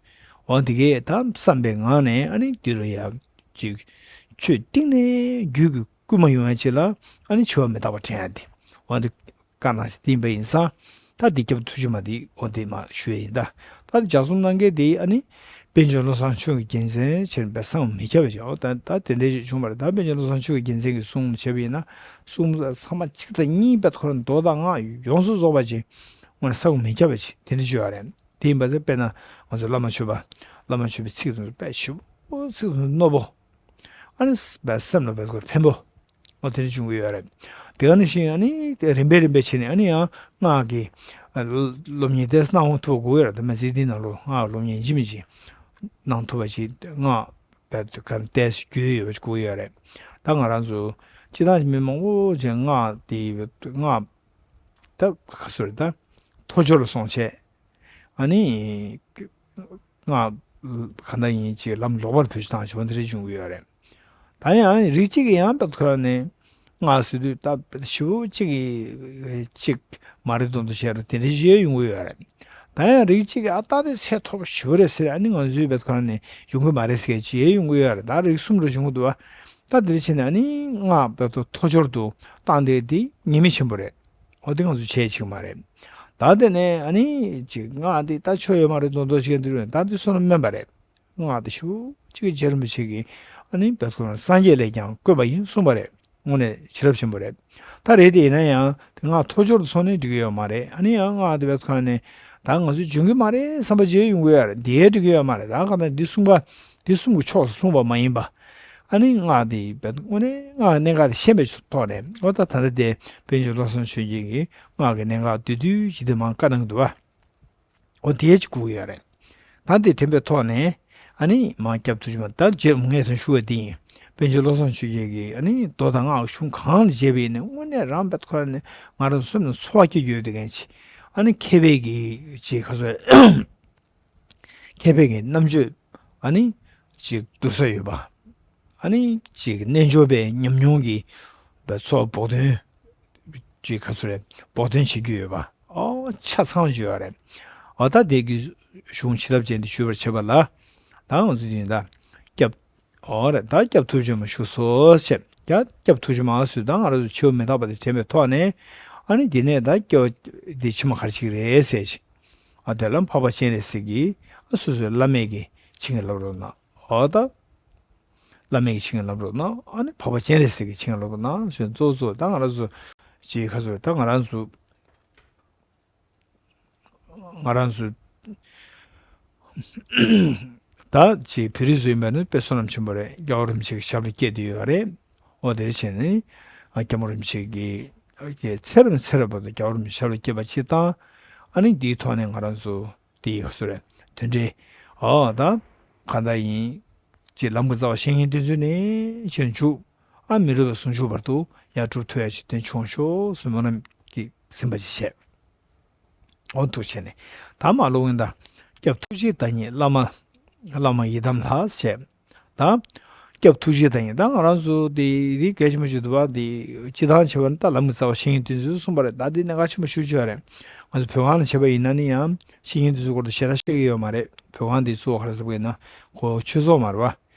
འོ་དེ་གས་ད་བསམ་པའི་ངང་ནས་ཨ་ནི་དེ་ལ་ཡང་ཅིག་ཆོས་གཏིང་ནས་རྒྱུད་ཀྱི་བསྐུལ་མ་ཡོང་ཡ་ཅིག་ལ་ཨ་ནི་འཆི་བ་མི་རྟག་པ་དྲན་ཡ་དེ། འོ་དེ། བཀའ་གནང་ཞིག་བསྟན་པ་ཡིན་ཙང་། ད་འདི་སྐྱབས་ཐུགས་རྗེ་མ་འདི་འོ་དེ་མ་ཞུ་ཡ་ཡིན་ད། ད་ལྗགས་རྩོམ་གནང་མཁན་དེ་ཨ་ནི། པཎ་ཆེན་བློ་བཟང་ཆོས་ཀྱི་རྒྱལ་མཚན་ཆེར་འབད་བསམ་མི་ཁྱབ་པ་ཞིག་འོ་ད་ད་དེ་འདྲའི་ཞིག་བྱུང་བ་རེད། ད་པཎ་ཆེན་བློ་བཟང་ཆོས་ཀྱི་རྒྱལ་མཚན་གྱི་གསུང་བྱས་པ་ཡིན་ན། གསུང་ཚང་མ་གཅིག་དང་གཉིས་པད་ཁོ་རང་མདོ་དང་སྔགས་ཡོངས་སུ་རྫོགས་པ་ཅིག་དངོས་གནས་ས་ཁོངས་མི་ཁྱབ་པ་ཅིག་དེ་འདྲ་ཅིག་ཡོད་རེད། དེ་ཡིན་པ་ཚེ་དཔེར་ན་ང་ཚོ་བླ་མ་མཆོད་པ། བླ་མ་མཆོད་པའི་ཚིག་དེ་ཚོ་དཔེ་ཞིབ་པོ་ཚིག་དེ་ཚོ་རྣོ་པོ། ཨ་ནི་དཔེ་སེམས་ལ་དཔེ་ཁོ་ཕན་པོ། འོ་དེ་འདྲ་བྱུང་གི་ཡོད་རེད། དེ་ག་ནང་བཞིན་ཨ་ནི་རིམ་པས་རིམ་པས་བྱས་ནས་ཨ་ནི་ཡང་སྔགས་ཀྱི་ཨ་སློབ་གཉེར་དེ་གནང་ཐུབ་དགོས་ཡོད་རེད། དེ་མ་ཟད་དེའི་ནང་ལོགས་སྔགས་སློབ་གཉེར་ཡིན་གཅིག་མིན་གཅིག་གནང་ཐུབ་པ་ཅིག་སྔགས་དཔེ་ག་ནས་བལྟས་རྒྱུས་ཡོད་པ་ཞིག་དགོས་ཡོད་རེད། ད་ང་རང་ཚོ་སྤྱིར་བཏང་མི་མང་པོ་ཅིག་སྔགས་དེ་སྔགས་ད་ག་ཚོད་རེད། ད་མཐོ་སྦྱོར་ལ་སོང་བྱས་ཨ་ནི་སྔགས་གང་ལྟར་ཡིན་ཅིག་ལམ་ལོག་པར་བེད་སྤྱོད་བཏང་བྱུང་དེ་འདྲ་བྱུང་གི་ཡོད་རེད། ད་ཡང་རིགས་གཅིག་གིས་ཡང་དཔེ་ཁོ་རང་ནས་སྔགས་ཟེར་དུས་ད་ཞེ་པོ་གཅིག་གིས་གཅིག་མ་རེད་མདོག་མདོག་བྱས་རེད། དེ་འདྲ་ཞིག་ཡོང་གི་ཡོད་རེད། ད་ཡང་རིགས་གཅིག་གིས་ཨ་ད་དེ་ཚད་མཐོ་པོ་ཞེ་པོ་རེད་ཟེར། ཨ་ནི་ང་ཚོའི་དཔེ་ཁོ་རང་ནས་ཡོང་གི་མ་རེད་ཟེར་མཁན་ཅིག་ཡོང་གི་ཡོད་རེད། ད་རིགས་གསུམ་རུ་བྱུང་གི་འདུག་བ། ད་དེ་འདྲ་བྱས་ནས་ཨ་ནི་སྔགས་དཔེ་མཐོ་སྦྱོར་དུ་བཏང་བསྡད་དེ་ཉེས་དམིགས་ཆེན་པོ་རེད། འོ་དེ་ང་ཚོས་བྱེད་ཆེ་གི་མ་རེད། ད་དེ་ནས་ཨ་ནི་ཅིག་སྔགས་འདི་ད་ཆོ་ཡོད་མ་རེད་མདོག་མདོག་བྱེད་མཁན་འདི་རུ་ད་འདི་བསོད་ནམས་དམན་པ་རེད། སྔགས་འདི་ཞེ་པོ་ཅིག་རྗེ་རིན་པོ་ཆེ་གིས་ཨ་ནི་དཔེ་ཁོ་རང་སངས་རྒྱས་ལས་ཀྱང་དཀོན་པ་ཡིན་གསུངས་པ་རེད། དངོས་གནས་བྱིན་རླབས་ཆེན་པོ་རེད། ད་རེད་དེ་ཡིན་ན་ཡང་དེ་སྔགས་མཐོ་སྦྱོར་དུ་སོང་ནས་འགྲིག་གི་ཡོད་མ་རེད། ཨ་ནི་ཡང་སྔགས་འདི་དཔེ་ཁོ་རང་ནས་ད་ང་ཚོས་འཇོན་གི་མ་རེད་བསམ་པ་བྱས་ཡོང་གི་ཡོད་རེད། འདི་ཡས་འགྲིག་གི་ཡོད་མ་རེད། ད་གང་ལྟར་འདི་གསུངས་པ་འདི་གསུམ་གྱི་ཕྱོགས་སུ་ལྷུང་བ་མ་ཡིན་པ། ཨ་ནི་སྔགས་དེ་དཔེ་དངོས་གནས་སྔགས་གནད་འགག་དེ་ཤེས་པའི་ཐོག་ནས་འོ་ད་ད་ལྟ་དེ་པཎ་ཆེན་བློ་བཟང་ཆོས་རྒྱན་གྱིས་སྔགས་ཀྱི་གནད་འགག་བསྡུས་བསྡུས་ཀྱིས་དེ་མར་བཀའ་གནང་གི་འདུག་བ། འོ་དེ་ཅིག་དགོས་ཀྱི་ཡོད་རེད། ད་དེ་དྲན་པའི་ཐོག་ནས་ཨ་ནི་མར་སྐྱབས་ཐུགས་རྗེ་མ་ད་རྗེ་ངས་དོན་ཞུ་བ་དེ་ཡིན། པཎ་ཆེན་བློ་བཟང་ཆོས་རྒྱན་གྱིས་ཨ་ནི་མདོ་དང་སྔགས་གཞུང་གང་ལ་བྱས་པ་ཡིན་ནའི་དངོས་གནས་རང་དཔེ་ཁོ་རང་ནས་ང་རང་སེམས་ནང་ཚོར་བ་སྐྱེ་རྒྱུ་ཡོད་དེ་མཁན་ཅིག་ཨ་ནི་མཁས་པའི་གི་ཅིག་ག་ཚོད། མཁས་པའི་གི་རྣམ་དཔྱོད་ཨ་ནི་ཅིག་བསྡུར་ས་ཡོད་པ། ཨ་ནི་ཅིག་རྣལ་འབྱོར་པའི་ཉམས་མྱོང་གི་བའི་ཚོགས་བོགས་འདོན་ཅིག་ག་ཚོད་རེད། བོགས་འདོན་བྱེད་རྒྱུ་ཡོད་པ། ཨོ་ཆ་ཚང་ཅིག་ཡོད་རེད། ཨོ་ད་དེ་གི་གཞུང་བྱིན་རླབས་ཅན་དེ་ཞུས་པར་བྱེད་པ་ལ་ད་ང་ཚོ་དེ་ད་སྐྱབས། ཨོ་རེད། ད་སྐྱབས་ཐུགས་རྗེ་མ་ཞུ་སོ་བྱས། ད་སྐྱབས་ཐུགས་རྗེ་མ་ཟེར་ད་ང་རང་ཚོ་འཆི་བ་མི་རྟག་པ་དེ་དྲན་པའི་ཐོག་ནས་ཨ་ནི་དེ་ནས་ད་སྐྱབས་འདི་ཕྱི་མ་ག་རེ་བྱེད་ཀྱི་རེད་ཟེར་ཅིག་ཨ་དེ་ལ་འཕགས་པ་སྤྱན་རས་གཟིགས་ཀྱིས་ཨ་སོ་སོའི་བླ་མས་ཀྱི་བྱིན་གྱིས་བརླབ་རོགས་གནང་། ཨོ་ད་བླ་མས་ཀྱི་བྱིན་གྱིས་བརླབ་རོགས་གནང་། ཨ་ནི་འཕགས་པ་སྤྱན་རས་གཟིགས་ཀྱི་བྱིན་གྱིས་བརླབ་རོགས་གནང་ཞེས་གཙོ་བོ་གཙོ་བོ་ད་ང་རང་ཚོ་ཅིག་ག་ཚོད་ད་ང་རང་ཚོ་ང་རང་ཚོ་ད་ཅིག་བོད་རིགས་ཚོ་ཡིན་པ་ནི་དཔེ་བསོད་ནམས་ཆེན་པོ་རེད། རྒྱལ་བ་རིན་པོ་ཆེ་གི་ཞབས་ལ་སྐྱེས་བསྡད་ཡོད་རེད། འོ་དེ་རེད་བྱས་ནས་སྐྱབས་མགོན་རིན་པོ་ཆེ་གི་ཚེ་རབས་ནས་ཚེ་རབས་བར་དུ་རྒྱལ་བ་རིན་པོ་ཆེའི་ཞབས་ལ་སྐྱེས་པ་ཅིག་དང་། ཨ་ནི་འདིའི་ཐོག་ནས་ང་རང་ཚོ་དེ་ཡོད་སུ་རེད་དོན་འགྲེལ། ཨོ་ད་གང་ལྟར་ཡིན་ཅེས་ལམ་གྱི་རྩ་བ་བཤེས་གཉེན་བསྟེན་ཚུལ་ནས་ཕྱིར་འཇུག་ཨ་མི་ལུས་པའི་ཟུང་འཇུག་བར་དུ་ཡར་གྲུབ་ཐུབ་ཡ་ཞིག་དོན་ཆུང་ཤོས་སུ་སྨོན་ལམ་གྱིས་ཟིན་པ་ཞིག་བྱས། འོ་འདུག་བྱས་ནས་ད་མ་ལོག་ཡིན་ད། སྐྱབས་ཐུགས་རྗེའི་བདག་ཉིད་བླ་མ། བླ་མ་ཡི་དམ་ལྷ་ཞེས། ད་སྐྱབས་ཐུགས་རྗེའི་བདག་ཉིད་ད་ང་རང་ཚོ་དེ་དེ་གལ་ཆེན་པོ་ཞིག་འདུག་བ། དེ་སྤྱི་བཏང་བྱས་པ་ན་ད་ལམ་གྱི་རྩ་བ་བཤེས་གཉེན་བསྟེན་ཚུལ་གསུངས་པ་རེད། ད་དེ་གནད་འགག་ཆེན་པོ་ཤོས་ཅིག་རེད། ང་ཚོ་བོད་ཁང་ལ་བྱས་པ་ཡིན་ན་ནི་ཡང་བཤེས་གཉེན་བསྟེན་ཚུལ་སྐོར་དུ་ཞེ་དྲག་བཤད་ཀྱི་ཡོད་མ་རེད། བོད་ཁང་དེ་གཙོ་བོ་ག་རེ་ཟེར་བ་ཡིན་ན་ཁོ་ཆོས་ཚོགས་མ་རེད་བ།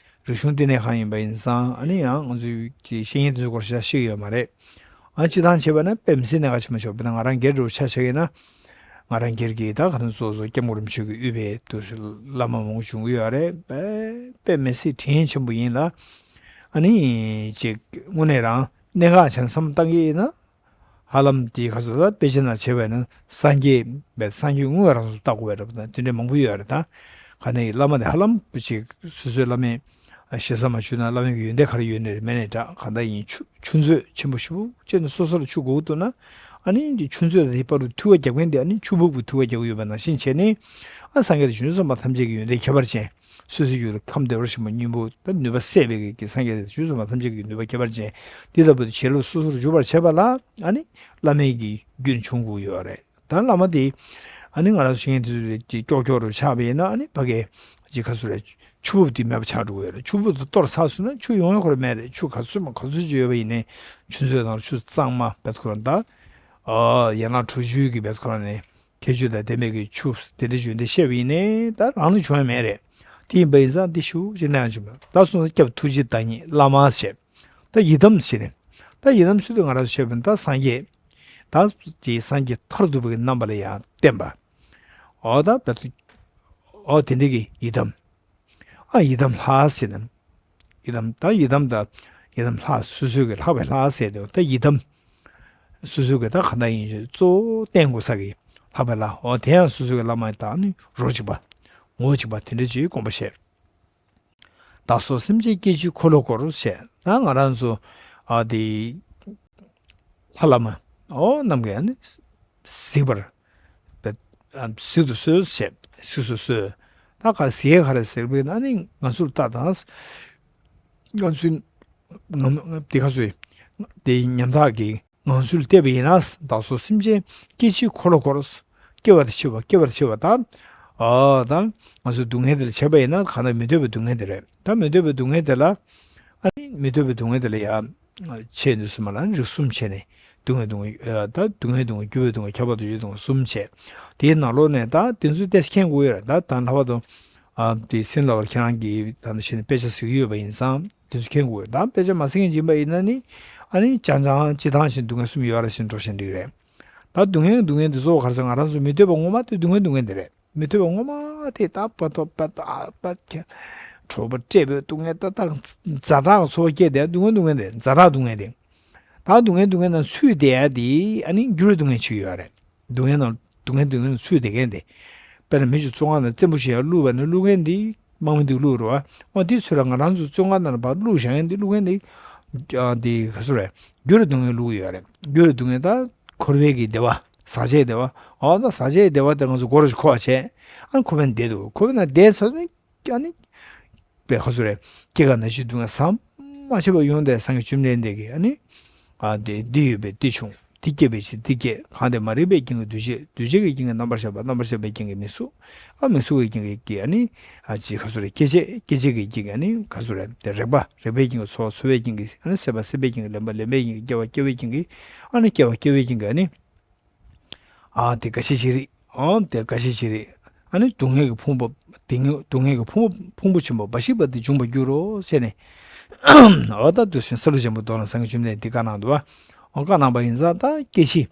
རིག་གཞུང་བསྟི་གནས་ཁང་ཡིན་པ་ཡིན་ཙང་ཨ་ནི་ཡང་ང་ཚོའི་གི་བཤེས་གཉེན་དེ་ཚོའི་སྐོར་ཞེ་དྲག་ཤེས་ཀྱི་ཡོད་མ་རེད། ཨ་སྤྱི་བཏང་བྱས་པ་ན་དཔེ་མི་སྲིད་གནད་འགག་ཆེན་པོ་ཆགས། དཔེར་ན་ང་རང་སྒེར་འདྲ་བོ་ཆ་བཞག་ཡིན་ན། ང་རང་སྒེར་གྱི་ད་ག་རང་སོ་སོ་སྐྱབས་མགོན་རིན་པོ་ཆེ་གི་དབུས་པའི་དུ་བླ་མ་མང་པོ་བྱུང་གི་ཡོད་རེད། དཔེ་དཔེ་མི་སྲིད་དྲིན་ཆེན་པོ་ཡིན་ལ། ཨ་ནི་ཅིག་དངོས་གནས་རང་གནད་འགག་ཆེན་བསམ་བློ་བཏང་གི་ཡིན་ན། ཧ་ལམ་དེའི་ཁ་སོ་ད་དཔེ་ཆ་ནང་བྱས་པ་ཡིན་ན་སངས་རྒྱས་བས་སངས་རྒྱས་དངོས་རང་སོ་ལྟ་དགོས་པའི་རབ་དང་དེ་འདྲ་མང་པོ་ཡོད་རེད་ད། ག་ནས་བླ་མ་དེ་ཧ་ལམ་ཅིག་སོ་སོའི་བླ་མས་ཞེ་ས་མ་བྱུང་ན་བླ་མའི་ཡོན་ཏན་ག་རེ་ཡོད་ནའི་རེད་མེད་ནའི་འདྲ། གང་ལྟར་ཡིན་ཆུ་ཆུ་མཛོད་ཆེན་པོ་ཞེ་པོ་ཅིག་ནས་སོ་སོ་ལ་ཆུ་དགོས་འདུག་ན། ཨ་ནི་འདི་ཆུ་མཛོད་དེ་བར་དུ་འཐུ་བ་རྒྱབ་མཁན་དེ་ཨ་ནི་ཆུ་འབུབ་ཀྱིས་འཐུ་བ་རྒྱག་གི་ཡོད་པ་ནང་བཞིན་བྱས་ནས། ཨ་སངས་རྒྱས་དང་བྱང་ཆུབ་སེམས་དཔའ་ཐམས་ཅད་ཀྱི་ཡོན་ཏན་ཁྱད་པར་ཅན། སོ་སོའི་རྒྱུད་ལ་ཁམས་བདེ་བར་ཞིང་པ་སྙིང་པོ་དང་ནུས་པ་སད་པའི་གི་སངས་རྒྱས་དང་བྱང་ཆུབ་སེམས་དཔའ་ཐམས་ཅད་ཀྱི་ནུས་པ་ཁྱད་པར་ཅན། འདི་ལྟ་བུ་དེ་བྱིན་རླབས་སོ་སོར་འཇུག་པར་བྱེད་པ་ལ་ཨ་ནི་བླ་མའི་གི་རྒྱུན་འཁྱོངས་དགོས་ཡོད་རེད། ད་བླ་མ་དེ་ཨ་ནི་ང་རང་ཚོ་བཤེས་གཉེན་དེ་ཚོ་ཀྱི་ཀྱོག་ཀྱོག་རུ་ཆགས་པ་ཡིན་ན་ཨ་ནི་ཕ་གི་ཅིག་ག་ཚོད་རེད། ཆུ་འབུབ་དེ་མེད་པ་ཆགས་འགྲོ་གི་ཡོད་རེད། ཆུ་འབུབ་དེ་གཏོར་ཚར་སོང་ན་ཆུ་ཡོང་ཡ་ཁོ་རང་མེད་རེད། ཆུ་ག་ཚོད་མ་ག་ཚོད་ཅིག་ཡོད་པ་ཡིན་ནའི་ཆུ་མཛོད་ནང་ཆུ་གཙང་མ་བེད་ཁོ་རང་ད་ཡན་ལག་དྲུག་ཅུའི་གི་བེད་ཁོ་རང་ནས། ཁྱད་ཆོས་དང་ལྡན་པའི་གི་ཆུ་དེ་འདྲ་ཞིག་འདི་བཤད་པ་ཡིན་ནའི་ད་རང་ལ་བྱུང་ཡ་མེད་རེད། དེ་ཡིན་པ་ཡིན་ཙང་འདི་ཞུ་ཞེས་གནང་བྱུང་། ད་སོང་ཙང་སྐྱབས་ཐུགས་རྗེའི་བདག་ཉིད་བླ་མ་ཞེས། ད་ཡི་དམ་ཞེས་ནས། ད་ཡི་དམ་ཞུ་དུས་ང་རང་ཚོ་བཤད་པ་ཡིན་ད་སངས་རྒྱས། ད་ཀྱི་སངས་རྒྱས་མཐར་ཐུག་པའི་རྣམ་པ་ལ་ཡང་བསྟན་པ། འོ་ད་བེད་དུ། འོ་དེ་འདྲ་གི་ཡི་དམ། ཨ་ཡི་དམ་ལྷ་ཟེར་ནས། ཡི་དམ་ད་ཡི་དམ་ད་ཡི་དམ་ལྷ་སོ་སོའི་གི་ལྷག་པའི་ལྷ་ཟེར་དེ་ད་ཡི་དམ། སོ་སོའི་གི་ད་ག་འདྲ་ཡིན་ཞེས་གཙོ་བོ་བསྟེན་དགོས་ས་གི་ ལྷག་པའི་ལྷ། འོ་དེ་ཡང་སོ་སོའི་བླ་མ་དང་ནི་རོ་གཅིག་པ། ངོ་བོ་གཅིག་པ་དེ་འདྲ་ཅིག་དགོངས་པ་བཞེས། བདག་སོགས་སེམས་ཅན་སྐྱེ་འཆིའི་འཁོར་ལོ་བསྐོར་ཞེས། ད་ང་རང་ཚོ་ཨ་དེ་ལྷ་བླ་མ་འོ་རྣམས་ཀྱིས་ནི་གཟིགས་པར་གཟིགས་སུ་གསོལ་ཞེས་གཟིགས་སུ་གསོལ། ད་ག་རེ་གཟིགས་ག་རེ་ཟེར་བས་ན་ནི་ང་ཚོར་ལྟ་དང་། ང་ཚོའི་ངམ་དེ་ག་ཚོད་དེ་ཉམ་ཐག་གི་ངང་ཚུལ་བལྟས་པ་ཡིན་ན། བདག་སོགས་སེམས་ཅན་སྐྱེ་འཆིའི་འཁོར་ལོ་བསྐོར། སྐྱེ་བ་དང་འཆི་བ་སྐྱེ་བར་འཆི་བ་དང་། ཨ་དང་། ང་ཚོ་སྡུག་བསྔལ་དེ་ལ་བྱས་པ་ཡིན་ན་གང་ལྟར་མི་འདོད་པའི་སྡུག་བསྔལ་དེ་རེད། ད་མི་འདོད་པའི་སྡུག་བསྔལ་དེ་ལ། ཨ་ནི་མི་འདོད་པའི་སྡུག་བསྔལ་དེ་ལ་ཡང་ཆེས་འདུག་སེ་མ་ལ་རིགས་གསུམ་བྱས་ནས་སྡུག་བསྔལ་སྡུག་བསྔལ་ད་སྡུག་བསྔལ་སྡུག་བསྔལ་འགྱུར་བའི་སྡུག་བསྔལ་ཁྱབ་པ་དང་བཅས་སྡུག་བསྔལ་གསུམ་བྱས། དེའི་ནང་ལོགས་ནས་ད་དེ་ཚོའི་ཏེས་མཁྱེན་དགོས་ཡོད་རེད། ད་ད་ལྷག་པར་དུ་ཨ་དེ་སེམས་ལ་བར་ཁྱེད་རང་གིས་ད་ནི་ཤེས་ནས་དཔེ་ཆ་གཟིགས་ཡོད་པ་ཡིན་ཙང་དེ་ཚོ་མཁྱེན་དགོས། ད་དཔེ་ཆ་མ་གཟིགས་མཁན་ཅིག་ཡིན་པ་ཡིན་ན་ནི་ཨ་ནི་ཅང་ཅང་སྤྱི་བཏང་བཞིན་སྡུག་བསྔལ་གསུམ་ཡོད་རེད་ཟེར་འགྲོ་བཞིན་འགྲིག་རེད། ད་སྡུག་བསྔལ་སྡུག་བསྔལ་འདི་ཚོ་ག་རེ་ཟེར། ང་རང་ཚོ་མི་འདོད་པ་ངོ་མ་དེ་སྡུག་བསྔལ་སྡུག་བསྔལ་འདི་རེད། མི་འདོད་པ་ངོ་མ་དེ་ད་པ་ཐོ་པ་ཐོ་ཨ་པ་ཁྱ་ཁྲོ་པ་བཀྲེས་པའི་སྡུག་བསྔལ་ད་ད་ཛ་དྲག་ཚོར་བ་སྐྱེས་དེ་སྡུག་བསྔལ་སྡུག་བསྔལ་དེ་ཛ་དྲག་སྡུག་བསྔལ་དེ། ད་སྡུག་བསྔལ་སྡུག་བསྔལ་ནང་ཚུད་བསྡད་ཡ་དེ་ཨ་ནི་འགྱུར་བའི་སྡུག་བསྔལ་ཅིག་ཡོད་རེད། སྡུག་བསྔལ་ནང་སྡུག་བསྔལ་སྡུག་བསྔལ་ནང་ཚུད་བསྡད་མཁན་དེ། དཔེར་ན་མི་ཞིག་བཙོན་ཁང་ནང་བཙན་པོ་ཞིག་ཡར་བླུགས་པ་ནི་བླུགས་མཁན་དེ་དམག་མི་འདུག་བླུགས་རེད་བ། འོ་དེ་ཚོ་ལ་ང་རང་ཚོ་བཙོན་ཁང་ནང་ལ་ཕར་བླུགས་བཞག་མཁན་དེ་བླུགས་མཁན་དེ་ཨ་དེ་ག་ཚོད་རེད། འགྱུར་བའི་སྡུག་བསྔལ་བླུགས་ཡོད་རེད། འགྱུར་བའི་སྡུག་བསྔལ་ད་འཁོར་བའི་གི་བདེ་བ་ཟག་བཅས་བདེ་བ། འོ་ད་ཟག་བཅས་བདེ་བ་དེ་ང་ཚོ་མགོ་རུ་འཁོར་བ་བྱས། ཨ་ནི་འཁོར་བའི་བདེ་འདུག་འཁོར་བའི་ནང་བསྡད་ཚར་དུས་ཨ་ནི། པའི་ཁ་སུ་རེད། སྐྱེ་རྒ་ན་འཆིའི་སྡུག་བསྔལ་ཟམ་མ་ཆད་པ་ཡོང་དེ་སངས་རྒྱས་བཅོམ་ལྡན་འདས་ཀྱིས་ཨ་ནི། ཨ་དེ་འདི་ཡོད་པས་འདི་བྱུང་། འདི་སྐྱེས་པའི་ཕྱིར་འདི་སྐྱེས། གང་དེ་མ་རིག་པའི་རྐྱེན་གྱིས་འདུ་བྱེད། འདུ་བྱེད་ཀྱི་རྐྱེན་གྱིས་རྣམ་པར་ཤེས་པ། རྣམ་པར་ཤེས་པའི་རྐྱེན་གྱིས་མིག་གཟུགས། ཨ་མིག་གཟུགས་ཀྱི་རྐྱེན་གྱིས་ཨ་ནི། ཨ་ཅི་ཁ་སུ་རེད། སྐྱེ་མཆེད། སྐྱེ་མཆེད་ཀྱི་རྐྱེན་གྱིས་ཨ་ནི་ཁ་སུ་རེད། དེ་རེག་པ། རེག་པའི་རྐྱེན་གྱིས་ཚོར་བ། ཚོར་བའི་རྐྱེན་གྱིས་ཨ་ནི་སྲེད་པ། སྲེད་པའི་རྐྱེན་གྱིས་ལེན་པ། ལེན་པའི་རྐྱེན་གྱིས་སྐྱེ་བ། སྐྱེ་བའི་རྐྱེན་གྱིས་ཨ་ནི་སྐྱེ་བ། སྐྱེ་བའི་རྐྱེན་གྱིས་ཨ་ནི། ཨ་དེ་འགའ་ཞིག་ཅིག་རེད། ཨོ་དེ་འགའ་ཞིག་ཅིག་རེད། ཨ་ནི་སྡུག་བསྔལ་གྱི་ཕུང་པོ། སྡུག་བསྔལ་སྡུག་བསྔལ་གྱི་ཕུང་པོ་ཕུང་པོ་ཆེན་པོ་འབའ་ཞིག་པ་དེ་འབྱུང་བར་འགྱུར་རོ་ཞེས་ནས། ཨོ་ད་དུས་གསུམ་ས་ལུ་འཇམ་པོ་མདོ་ལ་སངས་རྒྱས་བཅོམ་ལྡན་འདས་བཀའ་གནང་འདུག་བ། ཨོ་བཀའ་གནང་བ་ཡིན་ཙང་ད་སྐྱེ་འཆི།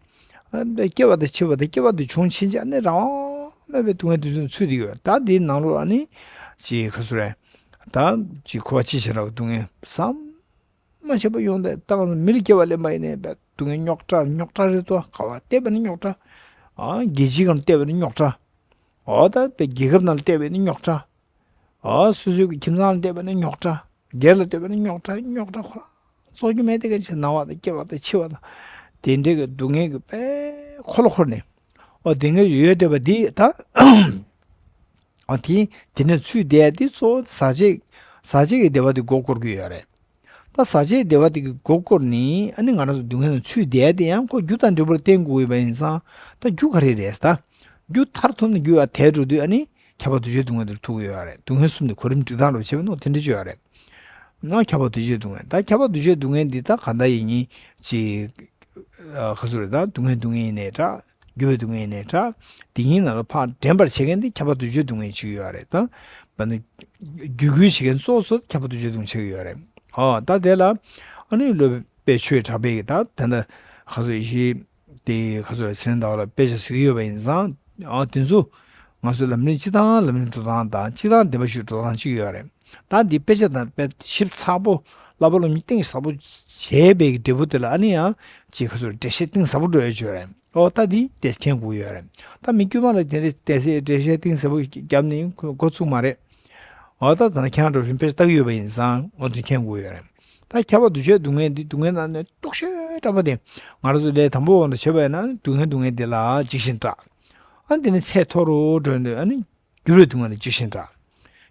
ཨ་ད་སྐྱེ་བ་དང་འཆི་བ་དང་སྐྱེ་བ་དེ་བྱུང་ཕྱིན་ཆད་ཨ་ནི་རང་དབང་མེད་པའི་སྡུག་བསྔལ་དེ་ཚོ་ཚུད་དེ་ཡོད། ད་དེའི་ནང་ལོགས་ཨ་ནི་ཅིག་ག་ཚོད་རེད། ད་ཅིག་འཁོར་བ་སྤྱི་བྱེ་བྲག་གི་སྡུག་བསྔལ་བསམ། མ་བྱས་པ་ཡོང་དེ་ད་ང་ཚོ་མི་ལ་སྐྱེ་བ་ལེན་པ་ཡིན་ནའི་བས་སྡུག་བསྔལ་རྙོག་དྲ་རྙོག་དྲ་རེད་དོ། ག་བ་བལྟས་པ་ནི་རྙོག་དྲ། ཨ་རྒྱལ་སྤྱིའི་སྒང་བལྟས་པ་ནི་རྙོག་དྲ། ཨོ་ད་བས་རྒྱལ་ཁབ་ནང་བལྟས་པ་ནི་རྙོག་དྲ། ཨ་སོ་སོའི་གི་ཁྱིམ་ཚང་ལ་བལྟས་པ་ནི་རྙོག་དྲ། སྒེར་ལ་བལྟས་པ་ནི་རྙོག་དྲ་རྙོག་དྲ་ཁོ་རང་རྫོགས་རྒྱུ་མེད་དེ་ག་ཅིག་ན་བ་དང་སྐྱེ་བ་དང་འཆི་བ་དང་། དེ་འདྲའི་གི་སྡུག་བསྔལ་གི་བས་འཁོར་ལོ་འཁོར་ནས། ཨོ་དེ་འདྲ་ཡོད་བསྡད་པ་འདི་ད། ཨ་དེ་དེ་ནས་ཚུད་བསྡད་དེ་གཙོ་བོ་ཟག་བཅས་ཟག་བཅས་ཀྱི་བདེ་བ་དེ་མགོ་སྐོར་གྱི་ཡོད་རེད། ད་ཟག་བཅས་བདེ་བ་དེ་གི་མགོ་སྐོར་ནི་ཨ་ནི་ང་རང་ཚོ་སྡུག་བསྔལ་ནང་ཚུད་བསྡད་དེ་ཡང་ཁོ་རྒྱུ་དང་འབྲས་བུར་བརྟེན་དགོས་ཡོད་པ་ཡིན་ཙང་ད་རྒྱུ་ག་རེ་རེད་ད། རྒྱུ་མཐར་ཐུག་ནས་རྒྱུ་ཡར་དེད་འགྲོ་དུས་ཨ་ནི་ཁྱབ་པ་འདུ་བྱེད་སྡུག་བསྔལ་དེར་ཐུག་གི་ཡོད་རེད། སྡུག་བསྔལ་གསུམ་དེ་གོ་རིམ་སྒྲིག་སྟངས་རོབ་བྱས་པ་ནོ་དེ་འདྲ་ཅིག་ཡོད་རེད། ན་ཁྱབ་པ་འདུ་བྱེད་སྡུག་བསྔལ་ད་ཁྱབ་པ་འདུ་བྱེད་སྡུག་བསྔལ་འདི་ད་ག་འདྲ་ཡིན་ཉིན་ཅིག་ཁ་སུ་རེད། ད་སྡུག་བསྔལ་སྡུག་བསྔལ་ཡིན་ནའི་འདྲ། རྒྱུ་བའི་སྡུག་བསྔལ་ནས་དྲག་དེ་ཉིད་ནང་ལ་ཕར་འདྲེན་པར་བྱེད་མཁན་དེ་ཁྱབ་པ་འདུ་བྱེད་སྡུག་བསྔལ་ཅིག་ཡོད་རེད་ད། བ་ནི། བརྒྱུད་སྐུལ་བྱེད་མཁན་གཙོ་བོ་ཚོ་ཁྱབ་པ་འདུ་བྱེད་སྡུག་བསྔལ་ཅིག་ཡོད་རེད། ཨོ་ད་དེ་ལ། ཨ་ནི་སློབ་དཔོན་ཆོས་གྲགས་པས་ད་དེ་འདྲ་ཁ་སོ་ཡེ་ཤེས་དེ་ཁ་སོ་ཚེ་རིང་ཟླ་བ་ལ་དཔེ་ཆ་གཟིགས་ཡོད་པ་ཡིན་ཙང་། ཨོ་དེ་ཚོ། ང་ཚོའི་ལམ་རིམ་སྤྱི་དང་ལམ་རིམ་འགྲོ་སྟངས་དང་སྤྱི་དང་བདེན་པ་བཞིའི་འགྲོ་སྟངས་གཅིག་ཡོད་རེད། ད་འདི་དཔེ་ཆ་དང་དཔེ་ཞིབ་ཚགས་པོ་བསླབ་པ་སློབ་གཉེར་གཏིང་ཟབ་པོ་བྱས་པའི་འབྲས་བུ་དེ་ལ་ཨ་ནི་ཡང་ཅིག་ཁ་སོ་འགྲེལ་བཤད་གཏིང་ཟབ་པོ་འགྲོ་ཡ་ཅིག་ཡོད་རེད། ཨོ་ད་འདི་དེ་མཁྱེན་དགོས་ཡོད་རེད། ད་མི་དཀྱུས་མ་ལ་དེ་འདྲའི་དེ་སྲིད་འགྲེལ་བཤད་གཏིང་ཟབ་པོ་བརྒྱབ་ནས་འགོ་ཚུགས་མ་རེད། ཨོ་ད་ད་ནི་ཁྱེད་རང་འགྲོ་བཞིན་དཔེ་ཆ་ལྟ་གི་ཡོད་པ་ཡིན་ཙང་ཨོ་དེ་མཁྱེན་དགོས་ཡོད་རེད། ད་ཁྱབ་པ་འདུ་བྱེད་སྡུག་བསྔལ་འདི་སྡུག་བསྔལ་ནང་ནས་སྟོབས་ཤོས་དྲག་པོ་དེ་ང་རང་ཚོ་ལས་དང་པོ་འོང་དུ་བྱེད་པ་ཡིན་ན་སྡུག་བསྔལ་སྡུག་བསྔལ་འདི་ལ་འཇིགས་ཤིང་སྐྲག་ཨ་འདི་ནི་ཚད་མཐོ་རུ་འགྲོ་འདོད་ཨ་ནི། འགྱུར་བའི་སྡུག་བསྔལ་ལ་འཇིགས་ཤིང་སྐྲག་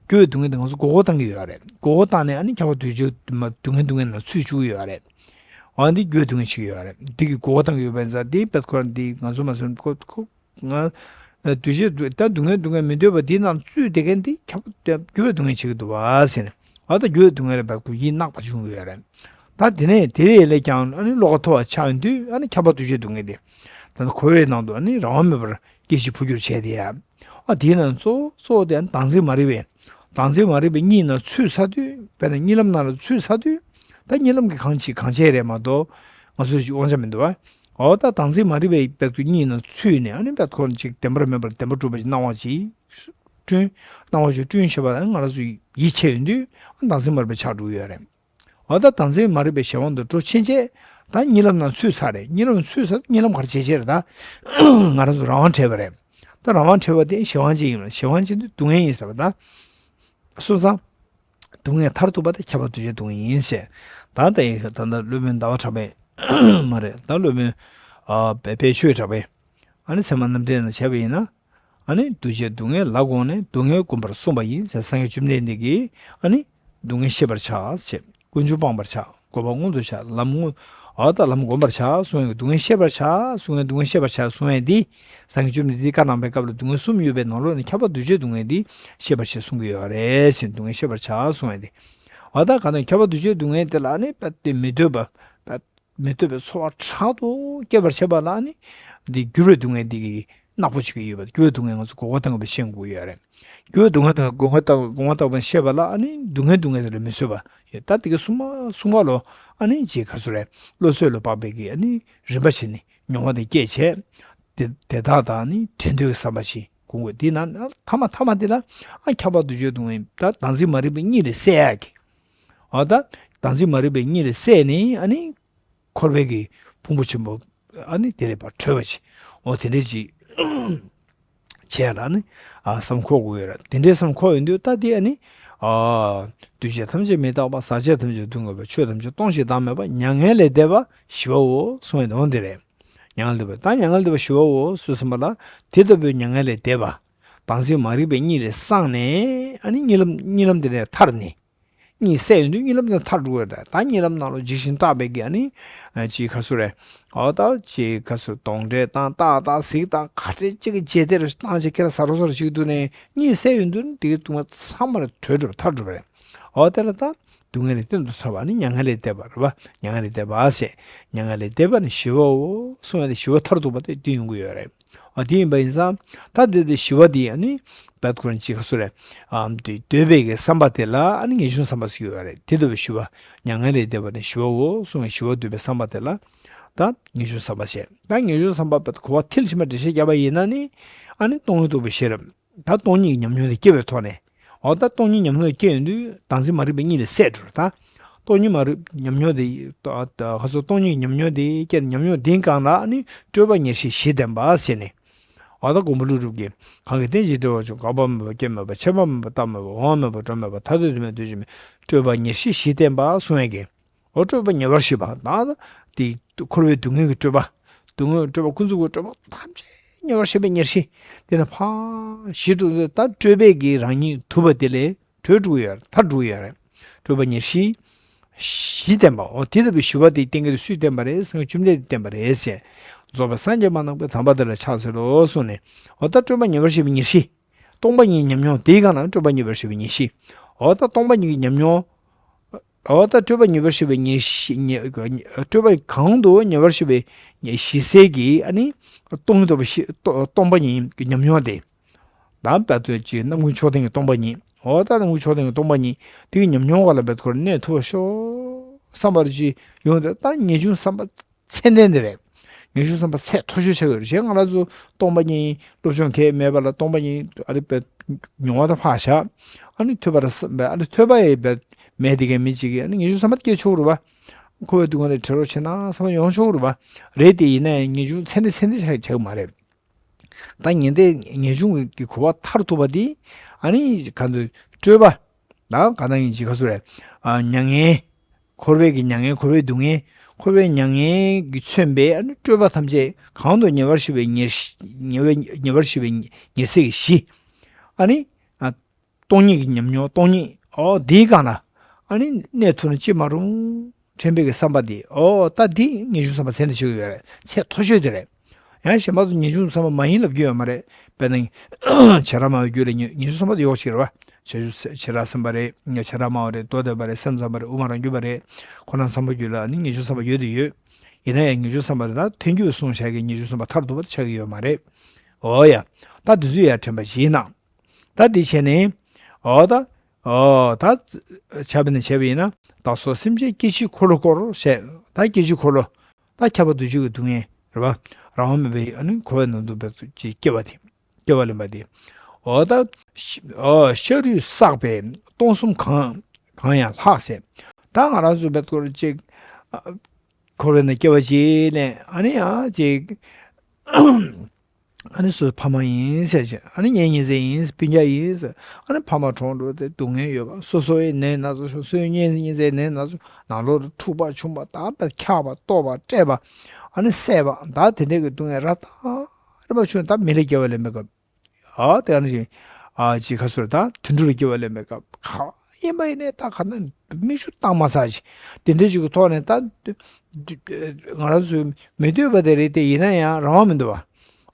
འགྱུར་བའི་སྡུག་བསྔལ་དེ་ང་ཚོ་མགོ་སྐོར་བཏང་གི་ཡོད་རེད། མགོ་སྐོར་བཏང་ནས་ཨ་ནི་ཁྱབ་པ་འདུ་བྱེད་མ་སྡུག་བསྔལ་སྡུག་བསྔལ་ནང་ཚུད་བཅུག་གི་ཡོད་རེད། འོ་འདི་འགྱུར་བའི་སྡུག་བསྔལ་བྱེད་ཀྱི་ཡོད་རེད། འདི་གི་མགོ་སྐོར་བཏང་གི་ཡོད་པ་ཡིན་ཙང་འདི་དཔེ་ཁོ་རང་འདི་ང་ཚོ་མ་ཟེར་ཁོ་ཁོ་ང་འདུ་བྱེད་འདུ་ད་སྡུག་བསྔལ་སྡུག་བསྔལ་མི་འདོད་པ་འདི་ནང་ཚུད་བསྡད་མཁན་འདི་ཁྱབ་པ་འགྱུར་བའི་སྡུག་བསྔལ་བྱེད་ཀྱི་འདུག་བ་ཟེར་ནས། འོ་ད་འགྱུར་བའི་སྡུག་བསྔལ་ལ་དཔེ་ཁོ་ཡིད་གནག་པ་བྱུང་གི་ཡོད་རེད། ད་དེ་ནས་དེ་ལས་ཀྱང་ཨ་ནི་བློ་ཁ་མཐོ་བ་ཆགས་ཡོང་དུས་ཨ་ནི་ཁྱབ་པ་འདུ་བྱེད་སྡུག་བསྔལ་དེ། ད་ནི་འཁོར་བའི་ནང་དུ་ཨ་ནི་རང་དབང་མེད་པར་སྐྱེ་འཆི་འཕོ་འགྱུར་བྱས་ཏེ་ཡ། ཨ་དེའི་ནང་གཙོ་བོ་གཙོ་བོ་དེ་ཨ་ནི་བདག་འཛིན་མ་རིག་པས། བདག་འཛིན་མ་རིག་པས་གཉིད་ནང་ཚུད་ཚར་དུས་དཔེར་ན་གཉིད་ལམ་ནང་ལ་ཚུད་ཚར་དུས། ད་གཉིད་ལམ་གྱི་གང་བྱེད་གང་བྱེད་རེད་མ་གཏོགས། ང་ཚོས་ཅིག་དབང་ཆ་མི་འདུག་བ། འོ་ད་བདག་འཛིན་མ་རིག་པའི་དཔེ་དུ་གཉིད་ནང་ཚུད་ནས་ཨ་ནི་དཔེ་ཁོ་ཅིག་བདེན་པར་མེད་པར་བདེན་པར་གྲུབ་པ་ཞིག་སྣང་བ་ཅིག་བསྐྲུན། སྣང་བ་ཞིག་བསྐྲུན་ཤེས་པ་ལ་ང་རང་ཚོ་ཡིད་ཆེས་ཡོང་དུས་བདག་འཛིན་མ་རིག་པ་ཆགས་འགྲོ་གི་ཡོད་རེད། འོ་ད་བདག་འཛིན་མ་རིག་པའི་གཞན་དབང་དུ་འགྲོ་ཕྱིན་ཆད། ད་གཉིད་ལམ་ནང་ཚུད་ཚར་རེད། གཉིད་ལམ་ཚུད་ཚར། གཉིད་ལམ་ག་རེ་བྱེད་བྱེད་རེད་ད། ང་རང་ཚོ་རང་དབང་བྲལ་བ་རེད། ད་རང་དབང་བྲལ་བ་དེ་གཞན་དབང་ཅན་ཡིན་ལ། གཞན་དབང་ཅན་དེ་སྡུག་བསྔལ་ཡིན་ཟེར་བ་ད། སོང་ཙང་། སྡུག་བསྔལ་མཐར་ཐུག་པ་དེ་ཁྱབ་པ་འདུ་བྱེད་སྡུག་བསྔལ་ཡིན་ཞེས། ད་ལྟ་ཡི་ད་ལྟ་སློབ་དཔོན་ཟླ་བ་གྲགས་པས། མ་རེད། ད་སློབ་དཔོན། ཨ་དཔལ་དཔལ་ཆོས་གྲགས་པས། ཨ་ནི་ཚད་མ་རྣམ་འགྲེལ་ནང་བྱས་པ་ཡིན་ན། ཨ་ནི་འདུ་བྱེད་སྡུག་བསྔལ་ལ་དགོངས་ནས་སྡུག་བསྔལ་བསྒོམ་པར་གསུངས་པ་ཡིན་ཟེར། སངས་རྒྱས་བཅོམ་ལྡན་འདས་ཀྱིས་ཨ་ནི་སྡུག་བསྔལ་ཤེས་པར་བྱ་ཞེས། ཀུན་འབྱུང་སྤང་བར་བྱ། དགོས་པ་མངོན་དུ་བྱ། ལམ་མངོན། འོ་ད་ལམ་བསྒོམ་པར་བྱ་གསུང་ཡས་ཀྱི། སྡུག་བསྔལ་ཤེས་པར་བྱ་གསུང་ཡས། སྡུག་བསྔལ་ཤེས་པར་བྱ་གསུང་ཡས་འདི། སངས་རྒྱས་བཅོམ་ལྡན་འདས་བཀའ་གནང་བའི་སྐབས་ལ་སྡུག་བསྔལ་གསུམ་ཡོད་པའི་ནང་ལོགས་ནས་ཁྱབ་པ་འདུ་བྱེད་སྡུག་བསྔལ་འདི་ཤེས་པར་བྱེད་གསུང་གི་ཡོད་རེད་ཟེར། སྡུག་བསྔལ་ཤེས་པར་བྱ་གསུང་ཡས་འདི། འོ་ད་གང་ལྟར་ཁྱབ་པ་འདུ་བྱེད་སྡུག་བསྔལ་དེ་ལ་ནི་དཔེ་དེ་མི་འདོད་པ། དཔེ་མི་འདོད་པའི་ཚོར་བ་དྲག་ཏུ་སྐྱེད་པར་བྱེད་པ་ལ་ནི། འདི་འགྱུར་བའི་སྡུག་བསྔལ་འདི་གིས་ནག་པོ་བྱེད་ཀྱི་ཡོད་པ། འགྱུར་བའི་སྡུག་བསྔལ་ང་ཚོ་སྒོ་ཁ་བཏང་དགོས་པའི་ཤེས་དགོས་ཡོད་རེད། འགྱུར་བའི་སྡུག་བསྔལ་དང་སྒོ་ཁ་བཏང་། སྒོ་ཁ་བཏང་བའི་ཤེས་པ་ལ་ཨ་ནི་སྡུག་བསྔལ་སྡུག་བསྔལ་དེ་ལ་མི་བཟོད་པ་ཡོད། ད་དེ་ག་གསུམ་པ་གསུམ་པ་ལོ། ཨ་ནི་ཅིག་ག་ཚོད་རེད། བློ་བཟོད་ལ་དཔག་པའི་གི་ཨ་ནི་རིམ་པ་བྱས་ནས་མྱོང་བ་དེ་སྐྱེད་བྱས། དེ་དེ་དག་དང་ནི་བྲལ་འདོད་ཀྱི་བསམ་པ་ཞིག་སྐུ་འགོད། དེ་ན་ཐ་མ་ཐ་མ་དེ་ལ་ཨ་ཁྱབ་པ་འདུ་བྱེད་སྡུག་བསྔལ། ད་བདག་འཛིན་མ་རིག་པའི་གཉིད་ལས་སད་ཡག་གི། འོ་ད་བདག་འཛིན་མ་རིག་པའི་གཉིད་ལས་སད་ནས་ཨ་ནི། འཁོར་བའི་གི་ཕུང་པོ་ཆེན་པོ་ཨ་ནི་དེ་ལས་ཕར་གྲོལ་བ་ཅིག་འོ་དེ་འདྲ་ཅིག་བྱས་ལ་ནི། ཨ་བསམ་འཁོར་དགོས་ཡོད་རེད། དེ་འདྲའི་བསམ་འཁོར་ཡོང་དུས་ད་དེ་ཨ་ནི། ཨ་འདུས་བྱས་ཐམས་ཅད་མི་རྟག་པ། ཟག་བཅས་ཐམས་ཅད་སྡུག་བསྔལ་བ། ཆོས་ཐམས་ཅད་སྟོང་ཞིང་བདག་མེད་པ། མྱ་ངན་ལས་འདས་པ་ཞི་བའོ་གསུངས་ཡོད་དོན་དེ་རེད། མྱ་ངན་ལས་འདས་པ། ད་མྱ་ངན་ལས་འདས་པ་ཞི་བའོ་གསུངས་ཟིན་པ་ལ། དེ་ལྟ་བུའི་མྱ་ངན་ལས་འདས་པ། བདག་འཛིན་མ་རིག་པའི་གཉིད་ལས་སངས་ནས་ཨ་ནི་གཉིད་ལམ་གཉིད་ལམ་དེ་ནས་ཐར་ནས། གཉིད་སད་ཡོང་དུས་གཉིད་ལམ་དེ་ཐར་འགྲོ་གི་རེད། ད་གཉིད་ལམ་ནང་ལ་འཇིགས་ཤིང་སྐྲག་པའི་གི་ཨ་ནི། ཨ་ཅིག་ག་ཚོད་རེད། འོ་ད་ཅིག་ག་ཚོད་གདོན་འདྲེ་དང་སྟག་དང་གཟིག་དང་ག་རེ་ཅིག་གི་རྗེས་དེར་བཏང་ཅིག་ཁྱེར་ཟ་རོ་ཟ་རོ་ཞིག་འདུག་ནས་གཉིད་སད་ཡོང་དུས་དེ་གི་སྡུག་བསྔལ་ཚང་མ་ལ་གྲོལ་འགྲོ་བ། ཐར་འགྲོ་བ་རེད། འོ་དེ་ལ་ད་སྡུག་བསྔལ་ལས་གཏན་དུ་ཐར་བ་ནི་མྱ་ངན་ལས་འདས་པ་རེད་པ། མྱ་ངན་ལས་འདས་པ་ཞེས། མྱ་ངན་ལས་འདས་པ་ནི་ཞི་བའོ་གསུངས་ཡ་དེ་ཞི་བ་མཐར་ཐུག་པ་དེ་འདི་ཡོང་གི་ཡོད་རེད། ཨ་དེ་ཡིན་པ་ཡིན་ཙང་། ད་འདོད་པའི་ཞི་བ་དེ་ཨ་ནི། བད་ཁོ་རང་ཅིག་ག་ཚོད་རེད། ཨ་འདོད་འདོད་པའི་གི་བསམ་པ་དེ་ལ་ཨ་ནི་ངེས་འབྱུང་བསམ་པ་ཟེར་གྱི་ཡོད་རེད། དེ་འདོད་པའི་ཞི་བ། མྱ་ངན་ལས་འདས་པ་ནི་ཞི་བའོ་གསུངས་པའི་ཞི་བ་འདོད་པའི་བསམ་པ་དེ་ལ། ད་ངེས་འབྱུང་བསམ་པ་བྱས། ད་ངེས་འབྱུང་བསམ་པ་བད་གོ་བ་མཐིལ་ཕྱིན་པ་འགྲེལ་བཤད་བརྒྱབ་པ་ཡིན་ན་ནི། ཨ་ནི་སྟོང་ཉིད་རྟོགས་པའི་ཤེས་རབ། ད་སྟོང་ཉིད་ཀྱི་ཉམས་མྱོང་དེ་སྐྱེ་བའི་ཐོག་ནས། འོ་ད་སྟོང་ཉིད་ཉམས་མྱོང་དེ་སྐྱེ་ཡོང་དུས་བདག་འཛིན་མ་རིག་པའི་གཉིད་ལས་སད་འགྲོ་རེད་ད། སྟོང་ཉིད་མ་རིག་ཉམས་མྱོང་དེ། ད་ད་ག་ཚོད་སྟོང་ཉིད་ཉམས་མྱོང་དེ་སྐྱེ། ཉམས་མྱོང་དེའི་སྒང་ལ་ནི་སྤྲོས་པ་ཉེར་ཞི་བཞི་བསྟན་པ་ཟེར་ནས། འོ་ད་མགོན་པོ་ཀླུ་སྒྲུབ་ཀྱིས། གང་གིས་རྟེན་ཅིང་འབྲེལ་བར་འབྱུང་། འགག་པ་མེད་པ། སྐྱེ་མེད་པ། ཆད་པ་མེད་པ། སྐྲོད་མེད་པ། འོང་བ་མེད་པ། འགྲོ་མེད་པ། ཐ་དད་དུ་མེད། དུ་ཅི་མེད། སྤྲོས་པ་ཉེར་ཞི་བཞི་བསྟན་པ་གསུངས་ཡས་ཀྱི། འོ་སྤྲོས་པ་ཉེ་བར་ཞི་བ་དང་། དེ་འཁོར་བའི་སྡུག་བསྔལ་གྱི་སྤྲོས་པ། སྡུག་བསྔལ་སྤྲོས་པ་ཀུན་རྫོབ་ཀྱི་སྤྲོས་པ་ཐམས་ཅད་ཉེ་བར་ཞི་བའི་ཉེར་ཞི། དེ་ནི་ཕར་ཞི་འགྲོ་དུས་ད་སྤྲོས་པའི་གི་རང་ཉིད་དུབ་པ་དེ་ལས་གྲོལ་འགྲོ་གི་ཡོད་རེད། ཐར་འགྲོ་གི་ཡོད་རེད། སྤྲོས་པ་ཉེར་ཞི། བཞི་བསྟན་པ། འོ་དེ་ལྟ་བུའི་ཞི་བ་དེ་བསྟན་གྱི་དེ་སུས་བསྟན་པ་རེད། སངས་རྒྱས་བཅོམ་ལྡན་འདས་བསྟན་པ་རེད་ཟེར། རྫོགས་པའི་སངས་རྒྱས་མ་གནང་པའི་དམ་པ་དེ་ལ་ཕྱག་འཚལ་ལོ་གསུངས་ནས། འོ་ད་སྤྲོས་པ་ཉེ་བར་ཞི་བའི་ཉེར་ཞི། སྟོང་པ་ཉིད་ཉམས་མྱོང་དེའི་སྒང་ལ་སྤྲོས་པ་ཉེ་བར་ཞི་བའི་ཉེར་ཞི། འོ་ད་སྟོང་པ་ཉིད་ཀྱི་ཉམས་མྱོང་། འོ་ད་སྤྲོས་པ་ཉེ་བར་ཞི་བའི་ཉེར་ཞི། ཉེ་སྤྲོས་པ་གང་དུ་ཉེ་བར་ཞི་བའི་ཉེར་ཞི་སའི་གི་ཨ་ནི། སྟོང་ཉིད་རྟོགས་པ་ཞི། སྟོང་སྟོང་པ་ཉིད་ཀྱི་ཉམས་མྱོང་དེ། ད་བད་ཐོ་ཅི་རྣམ་ཀུན་མཆོག་ལྡན་གྱི་སྟོང་པ་ཉིད། འོ་ད་རྣམ་ཀུན་མཆོག་ལྡན་གྱི་སྟོང་པ་ཉིད་དེ་གི་ཉམས་མྱོང་ག་ལ་བད་ཁོ་ར་གནས་ཐུབ་པ་ཤོག་བསམ་པ་རེ་ཅིག་ཡོང་དུས་ད་ངེས་འབྱུང་བསམ་པ་ཚད་ལྡན་དེ་རེད། ངེས་འབྱུང་བསམ་པ་ཚད་མཐོ་ཤོས་ཆགས་ཡོད་རེད། གཞན་ང་རང་ཚོ་སྟོང་པ་ཉིད་སློབ་སྦྱོང་གང་ཡང་མེད་པ་ལ་སྟོང་པ་ཉིད་ཨ་རི་པའི་མྱོང་བ་དང་ཕར་བཞག་ཨ་ནི་ཐོས་པ་ར་བསམ་པའི་ཨ་ནི་ཐོས་པ་ཡི་བས་མེད་དེ་གའི་མི་གཅིག་གིས་ཨ་ནི་ངེས་འབྱུང་བསམ་པ་སྐྱེ་ཆོག་རེད་པ། འཁོར་བའི་སྡུག་བསྔལ་ལས་གྲོལ་རོགས་བྱེད་ན་བསམ་པ་ཡོང་ཆོག་རེད་པ། རེད་དེ་ཡིན་ན་ཡང་ངེས་འབྱུང་ཚད་ལྡན་ཚད་ལྡན་ཆགས་ཆགས་ཀྱི་མ་རེད། ད་ངས་འདི་ངེས་འབྱུང་གི་གོ་བ་མཐར་ཐུག་པ་འདི་ཨ་ནི་ག་ཚོད་སྤྲོས་པ་དང་ག་ད་ཡིན་གཅིག་ག་ཚོད་རེད། ཨ་མྱ་ངན། འཁོར་བའི་གི་མྱ་ངན། འཁོར་བའི་སྡུག་བསྔལ། འཁོར་བའི་མྱ་ངན་གྱིས་མཚོན་པའི་ཨ་ནི་སྤྲོས་པ་ཐམས་ཅད་གང་དུ་ཉེ་བར་ཞི་བའི་ཉེར་ཉེ་བའི་ཉེ་བར་ཞི་བའི་ཉེར་སྲིད་ཀྱི་གཞི། ཨ་ནི། ཨ། སྟོང་ཉིད་ཀྱི་ཉམས་མྱོང་སྟོང་ཉིད། ཨོ་འདིའི་སྒང་ལ། ཨ་ནི་གནས་ཐུབ་ན་ཅི་མ་རུང་། དྲན་པའི་གི་བསམ་པ་འདི། ཨོ་ད་འདི་ངེས་འབྱུང་བསམ་པ་ཚད་ལྡན་ཆགས་ཀྱི་ཡོད་རེད། ཚད་མཐོ་ཤོས་དེ་རེད། ཡང་གཞན་པ་ཚོ་ངེས་འབྱུང་བསམ་པ་མ་ཡིན་ལབ་རྒྱུ་ཡོད་མ་རེད། དཔེར་ན། བྱེ་བྲག་སྨྲ་བའི་རྒྱུད་ལ་ངེས་ངེས་འབྱུང་བསམ་པ་དེ་ཡོག་ཅིག་རེད་པ། བྱེ་བྱེ་བྲག་སེམས་དཔའ་རེད། བྱེ་བྲག་སྨྲ་བ་རེད། མདོ་སྡེ་པ་རེད། སེམས་ཙམ་པ་རེད། དབུ་མ་རང་རྒྱུད་པ་རེད། ཁོ་རང་བསམ་པ་རྒྱུད་ལ་ནི་ངེས་འབྱུང་བསམ་པ་ཡོད་དེ་ཡོད། ཡིན་ན་ཡང་ངེས་འབྱུང་བསམ་པ་རེད་ད་ཐལ་འགྱུར་གསུངས་བཞག་གི་ངེས་འབྱུང་བསམ་པ་མཐར་ཐུག་པ་དེ་ཆགས་ཀྱི་ཡོད་མ་རེད། འོ་ཡ། ད་འདི་ཚོ་ཡ་དྲན་པ་བཞིན་གནང་། ད་འདི་བྱས་ནས། འོ་ད། འོ་ད། བྱ་བ་ནི་བྱས་པ་ཡིན་ན། བདག་སོགས་སེམས་ཅན་སྐྱེ་འཆིའི་འཁོར་ལོ་བསྐོར་ཞེས། ད་སྐྱེ་འཆིའི་འཁོར་ལོ། ད་ཁྱབ་པ་འདུ་བྱེད་ཀྱི་སྡུག་བསྔལ་རེད་པ། རང་དབང་མེད་པའི་ཨ་ནི་འཁོར་བའི་ནང་དུ་བབས་ཅིག་སྐྱེ་བ་དེ། སྐྱེ་བ་ལེན་པ་དེ། འོ་ད། ཤ་འོ་ཤ་རུས་བསགས་པའི་སྟོང་གསུམ་གང་གང་ཡང་ལྷག་ཟེར། ད་ང་རང་ཚོ་བབས་སྐོར་ཅིག་འཁོར་བའི་ནང་སྐྱེ་བ་བྱས་ནས་ཨ་ནི་ཡང་ཅིག་ཨ་ནི་སོ་ཕ་མ་ཡིན་ཟེར་ཞིང་ཨ་ནི་གཉེན་ཉེ་ཚན་ཡིན་སྤུན་ཀྱག་ཡིན་ཟེར་ཨ་ནི་ཕ་མ་གྲོངས་འགྲོ་སྟེ་སྡུག་བསྔལ་ཡོད་པ་སོ་སོའི་ནད་སྣ་ཚོགས་ཤོར་སོའི་གཉེན་ཉེ་ཚན་ནད་སྣ་ཚོགས་ནང་ལོགས་ལ་འཁྲུག་པ་བྱུང་བ་ད་ད་འཁྱག་པ་ལྟོགས་པ་བཀྲེས་པ་ཨ་ནི་བསད་པ་ད་དེ་འདྲའི་གི་སྡུག་བསྔལ་རབ་དང་རིམ་པ་བྱུང་ད་མི་ལ་སྐྱེ་བ་ལེན་པའི་སྐབས། ཨ་དེ་ནི་ཅིག་ཨ་ཅིག་ཁ་སོར་ད་དུད་འགྲོ་ལ་སྐྱེ་བ་ལེན་པའི་སྐབས་ཁ་ཡིན་པ་ཡིན་ནའི་ད་ཁ་ན་མིག་ཆུ་བཏང་མ་ཚར་ཅིག་དེ་འདྲའི་ཅིག་གི་ཐོག་ནས་ད་ང་རང་ཚོའི་མི་འདོད་པ་དེ་རེད་དེ་ཡིན་ན་ཡང་རང་དབང་མི་འདུག་བ།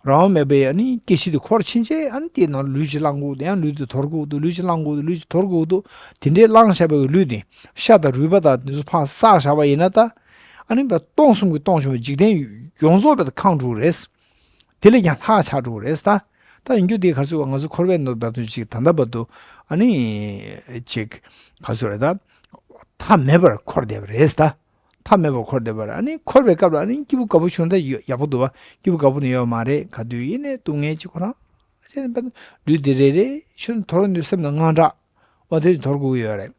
རང་དབང་མེད་པའི་ཨ་ནི་སྐྱེ་ཤི་དེ་འཁོར་ཕྱིན་ཆད་ཨ་ནི་དེའི་ནང་ལུས་ཅིག་བླང་དགོས་འདུག་ཡང་ལུས་དེ་དོར་དགོས་འདུག་ལུས་ཅིག་བླང་དགོས་འདུག་ལུས་ཅིག་དོར་དགོས་འདུག་དེ་འདྲའི་བླངས་བཞག་པའི་ལུས་དེ་ཤ་དང་རུས་པ་དང་དེ་ཚོ་ཕར་བསགས་བཞག་པ་ཡིན་ན་ད་ཨ་ནི་སྟོང་གསུམ་གྱི་སྟོང་ཆེན་པོ་འཇིག་རྟེན་ཡོངས་རྫོགས་པའི་ཁེངས་འགྲོ་གི་རེད། དེ་ལས་ཀྱང་ལྷག་ཆགས་འགྲོ་གི་རེད་ད། ད་ཡིན་རྒྱུ་དེ་ག་ཚོད་ང་ཚོ་འཁོར་བའི་ནང་བར་དུ་ཅིག་ད་ལྟ་བར་དུ་ཨ་ནི་ཅིག་ག་ཚོད་རེད་ད། མཐའ་མེད་པར་འཁོར་བསྡད་པ་རེད་ད། མཐའ་མེད་པར་འཁོར་བསྡད་པ་རེད་ཨ་ནི་འཁོར་བའི་སྐབས་ལ་ཨ་ནི་སྐྱིད་པོ་དགའ་པོ་བྱུང་ད་ཡག་པོ་འདུག་བ་སྐྱིད་པོ་དགའ་པོ་ནི་ཡོད་མ་རེད་ག་དུས་ཡིན་ནའི་སྡུག་བསྔལ་ཅིག་ཁོ་རང་ཨ་ཅེ་ནི་བར་དུ་ལུས་དེ་རེ་རེ་ཤུན་དོར་ནུས་སེམས་ནང་དངངས་སྐྲག་འོ་དེ་དོར་དགོས་ཡོད་རེད།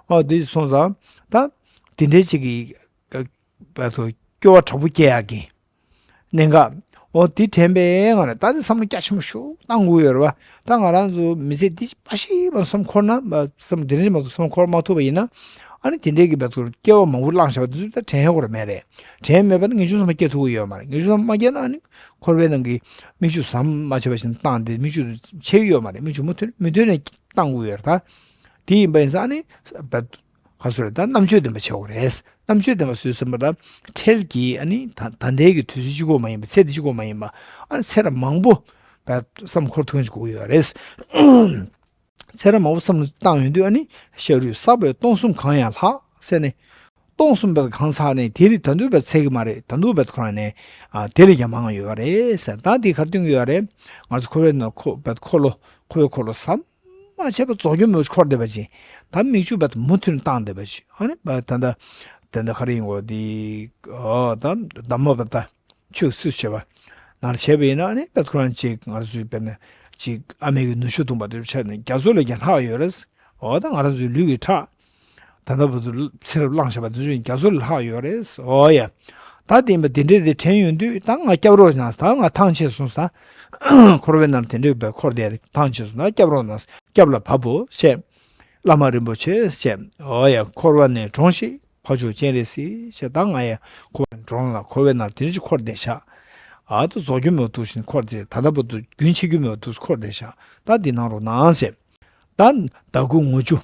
འོ་དེ་སོང་ཙང་ད་དེ་འདྲའི་ཅིག་གི་བར་དུ་སྐྱོ་བ་དྲག་པོ་སྐྱེ་ཡག་གི་གནད་འགག་འོ་དེ་དྲན་པའི་ངང་ནས་ད་དེ་བསམ་བློ་རྒྱ་ཆེན་པོ་ཞིག་བཏང་དགོས་ཡོད་རེད་བ། ད་ང་རང་ཚོ་མི་ཚེ་འདི་མ་ཤི་བར་བསམ་འཁོར་ན་བསམ་དེ་རིང་མ་གཏོགས་བསམ་འཁོར་མ་ཐུབ་པ་ཡིན་ན་ཨ་ནི་དེ་འདྲའི་གི་བར་དུ་སྐྱེ་བ་མང་པོ་བླངས་བཞག་པ་དེ་ཚོ་ད་དྲན་ཡོད་རེད་མེད་རེད། དྲན་མེད་པ་ན་ངེས་འབྱུང་ཚང་མ་སྐྱེ་ཐུབ་ཀྱི་ཡོད་མ་རེད། ངེས་འབྱུང་ཚང་མ་སྐྱེ་ན་ཨ་ནི་འཁོར་བའི་ནང་གི་མིག་ཆུ་ཟམ་མ་ཆད་པ་བཞིན་བཏང་སྟེ་མིག་ཆུ་ཆད་ཀྱི་ཡོད་མ་རེད། མིག་ཆུ་མུ་མཐུད་མུ་མཐུད་ནས་བཏང་དགོས་ཡོད་རེད་ད། དེ་ཡིན་པ་ཡིན་ཙང་ཨ་ནི་བར་དུ། ག་ཚོད་རེད་ད་རྣམ་དཔྱོད་ལྡན་པ་བྱེད་དགོས་རེད། རྣམ་དཔྱོད་ལྡན་པ་བཟོས་ཟིན་པ་ད་འཕྲལ་གྱི་ཨ་ནི་ད་ད་ལྟའི་གི་དུས་ཚོད་གཅིག་པོ་མ་ཡིན་པ་ཚེ་འདི་གཅིག་པོ་མ་ཡིན་པ་ཨ་ནི་ཚེ་རབས་མང་པོ་བསམ་འཁོར་ཐུབ་མཁན་ཅིག་དགོས་ཀྱི་ཡོད་རེད། ཚེ་རབས་མང་པོ་བསམ་བློ་བཏང་ཡོང་དུས་ཨ་ནི་ཤ་རུས་བསགས་པའི་སྟོང་གསུམ་གང་ཡང་ལྷག་ཟེར་ནས་སྟོང་གསུམ་པའི་གང་ཚར་ནས་དེ་རིགས་ད་དུང་བས་ཚད་ཀྱི་མ་རེད། ད་དུང་བས་ཁོ་རང་ནས་དེ་ལས་ཀྱང་མང་ཡོད་རེད་ཟེར། ད་འདི་ག་རེ་སྟོན་གྱི་ཡོད་རེད། ང་ཚོ་འཁོར་བའི་ནང་འཁོར་བའི་འཁོར་ལོ་འཁོར་བའི་འཁོར་ལོ་ཟམ་མ་ཆད་པ་རྫོགས་རྒྱུ་མེད་པ་འཁོར་བསྡད་པ་ཅིག་ད་མིག་ཆུ་བ་དང་མུ་མཐུད་ནས་བཏང་བསྡད་པ་ཅིག་ཨ་ནི་བ་ད་ལྟ་ད་ལྟ་ག་རེ་ཡིན་གོ་འདི་ཨོ་ད་གདམས་པ་བ་ད་ཆོས་སུས་བྱས་པ་ནར་བྱས་པ་ཡིན་ན་ཨ་ནི་བ་ཁོ་རང་ཅིག་ང་ཚོའི་དཔེར་ན་ཅིག་ཨ་མའི་གི་ནུ་ཞོ་འཐུང་པ་དེ་ཆ་ནས་རྒྱ་མཚོ་ལས་ཀྱང་ལྷག་ཡོད་རེད། ཨོ་ད་ང་རང་ཚོའི་ལུས་ཀྱི་ཁྲག་ད་ལྟ་བར་དུ་ཚེ་རབས་བླངས་བཞག་པ་དེ་ཚོ་ཡང་རྒྱ་མཚོ་ལས་ལྷག་ཡོད་རེད། ཨོ་ཡ། ད་དེ་ཡིན་པ་དེ་འདྲས་དེ་དྲན་ཡོང་དུས་ད་ང་སྐྱབས་རོགས་གནང་ད་ང་ཐང་ཆད་སོང་ས། འཁོར་བའི་ནང་དེ་འདྲས་པའི་འཁོར་དེ་ཐང་ཆད་སོང་ད་སྐྱབས་རོགས་གནང་སྐྱབས་ལ་བབ་བོ་ཞེས། བླ་མ་རིན་པོ་ཆེ་ཞེས། ཨོ་ཡ་འཁོར་བ་ནས་གྲོངས་ཤིག་འཕགས་མཆོག་སྤྱན་རས་གཟིགས་ཞེས་ད་ང་ཡ་འཁོར་བ་ནས་གྲོངས་ལ་འཁོར་བའི་ནང་དེ་འདྲས་འཁོར་བསྡད་ཤག་ཨ་ད་རྫོགས་རྒྱུ་མེད་པ་འདུག་བཞིན་འཁོར་དེ་ད་ལྟ་བར་དུ་རྒྱུན་ཆད་རྒྱུ་མེད་པ་འདུག་འཁོར་བསྡད་ཤག་ད་འདི་གནང་རོགས་གནང་ཞེས། ད་ཟླ་དགུ་ངོ་བཅུ།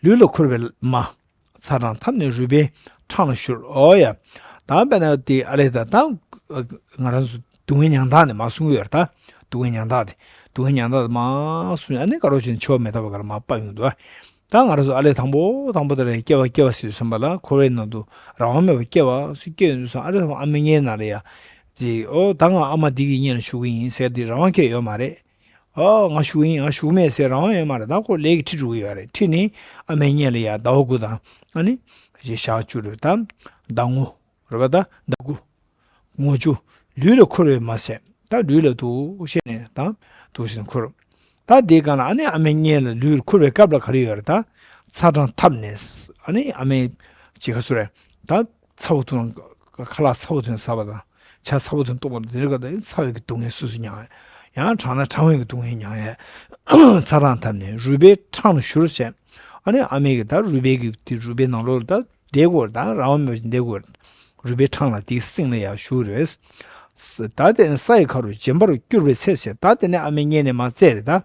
ལུས་ལ་འཁོར་བའི་མ། ཚ་གྲང་འཐབ་ནས་རུས་པའི་འཕྲང་ལ་བཞུར། ཨོ་ཡ། ད་དཔེར་ན་དེ་ཨ་ལས་ད་ད་ང་རང་ཚོ་སྡུག་བསྔལ་མྱང་འདས་ནས་མར་གསུང་གི་ཡོད་རེད་ད། སྡུག་བསྔལ་མྱང་འདས་དེ། སྡུག་བསྔལ་མྱང་འདས་དེ་མར་གསུང་ཡ་ཨ་ནི་དགའ་རོགས་བྱས་ནས་འཆི་བ་མི་རྟག་པའི་སྒང་ལ་མར་སྤར་ཡོང་འདུག་ད་ང་རང་ཚོ་ཨ་ལས་དང་པོ་དང་པོ་དེ་ལ་སྐྱེ་བ་སྐྱེ་བ་ཟེར་བསམ་པ་ལ་འཁོར་བའི་ནང་དུ་རང་དབང་མེད་པར་སྐྱེ་བ་སུ་སྐྱེ་ཡོང་དུས་སམ་ཨ་ལས་ཨ་མའི་མངལ་ནང་ལ་ཡ། དེ་ཨོ་ད་ང་ཨ་མ་འདི་གི་མངལ་ལ་ཞུགས་ཀྱི་ཡིན་ཟེར་དེ་རང་དབང་ཁྱད་ཡོད་མ་རེད། ཨོ་ང་ཞུགས་ཡིན་ང་ཞུགས་མེད་ཟེར་རང་ཡོད་མ་རེད། ད་ཁོ་ལས་ཀྱི་ཁྲིད་འགྲོ་གི་ཡོད་རེད། ཁྲིད་ནི་ཨ་མའི་མངལ་ལ་ཡ་ཟླ་བ་དགུ་དང་ཨ་ནི་ཞེས་ཞག་བཅུ་རེད་ད། ཟླ་ངོ་རེད་པ་ད་ཟླ་དགུ། ངོ་བཅུ། ལུས་ལ་འཁོར་བའི་མ་ཟད་ད་ལུས་ལ་འདུག་བཤད་ནས་ད་འདུག་བཞིན་འཁོར། ད་འདིའི་སྒང་ལ་ཨ་ནི་ཨ་མའི་མངལ་ལ་ལུས་འཁོར་བའི་སྐབས་ལ་ག་རེ་ཡོད་རེད་ད། ཚ་གྲང་འཐབ་ནས་ཨ་ནི་ཨ་མའི་ཅི་ག་སུ་རེད་ད། ཚ་བོ་འཐུང་ཁ་ལག་ཚ་བོ་འཐུང་ཟ་བ་དང་། ཇ་ཚ་བོ་འཐུང་བཏུང་བ་དང་དེ་འདྲ་ག་དང་ཚ་བའི་གི་སྡུག་བསྔལ་སོ་སོ་མྱང་ཡ། ཡང་གྲང་ན་གྲང་བའི་གི་སྡུག་བསྔལ་མྱང་ཡ། ཚ་གྲང་འཐབ་ནས་རུས་པའི་འཕྲང་ལ་བཞུར་བྱས། ཨ་ནི་ཨ་མའི་གི་ད་རུས་པའི་གི་དེ་རུས་པའི་ནང་ལོགས་ལ་ད་བསྡད་དགོས་རེད་ད་རང་དབང་མེད་པ་ཞིག་བསྡད་དགོས་རེད། རུས་པའི་འཕྲང་ལ་དེའི་གསེང་ལ་ཡར་བཞུར་རེད། ད་དེ་ནས་ས་ཡི་ཁ་རུ་བྱེ་འབར་སྐྱུར་བའི་ཚལ་ཟེར་ད་དེ་ནས་ཨ་མའི་མངལ་ནས་མར་བཙས་རེད་ད།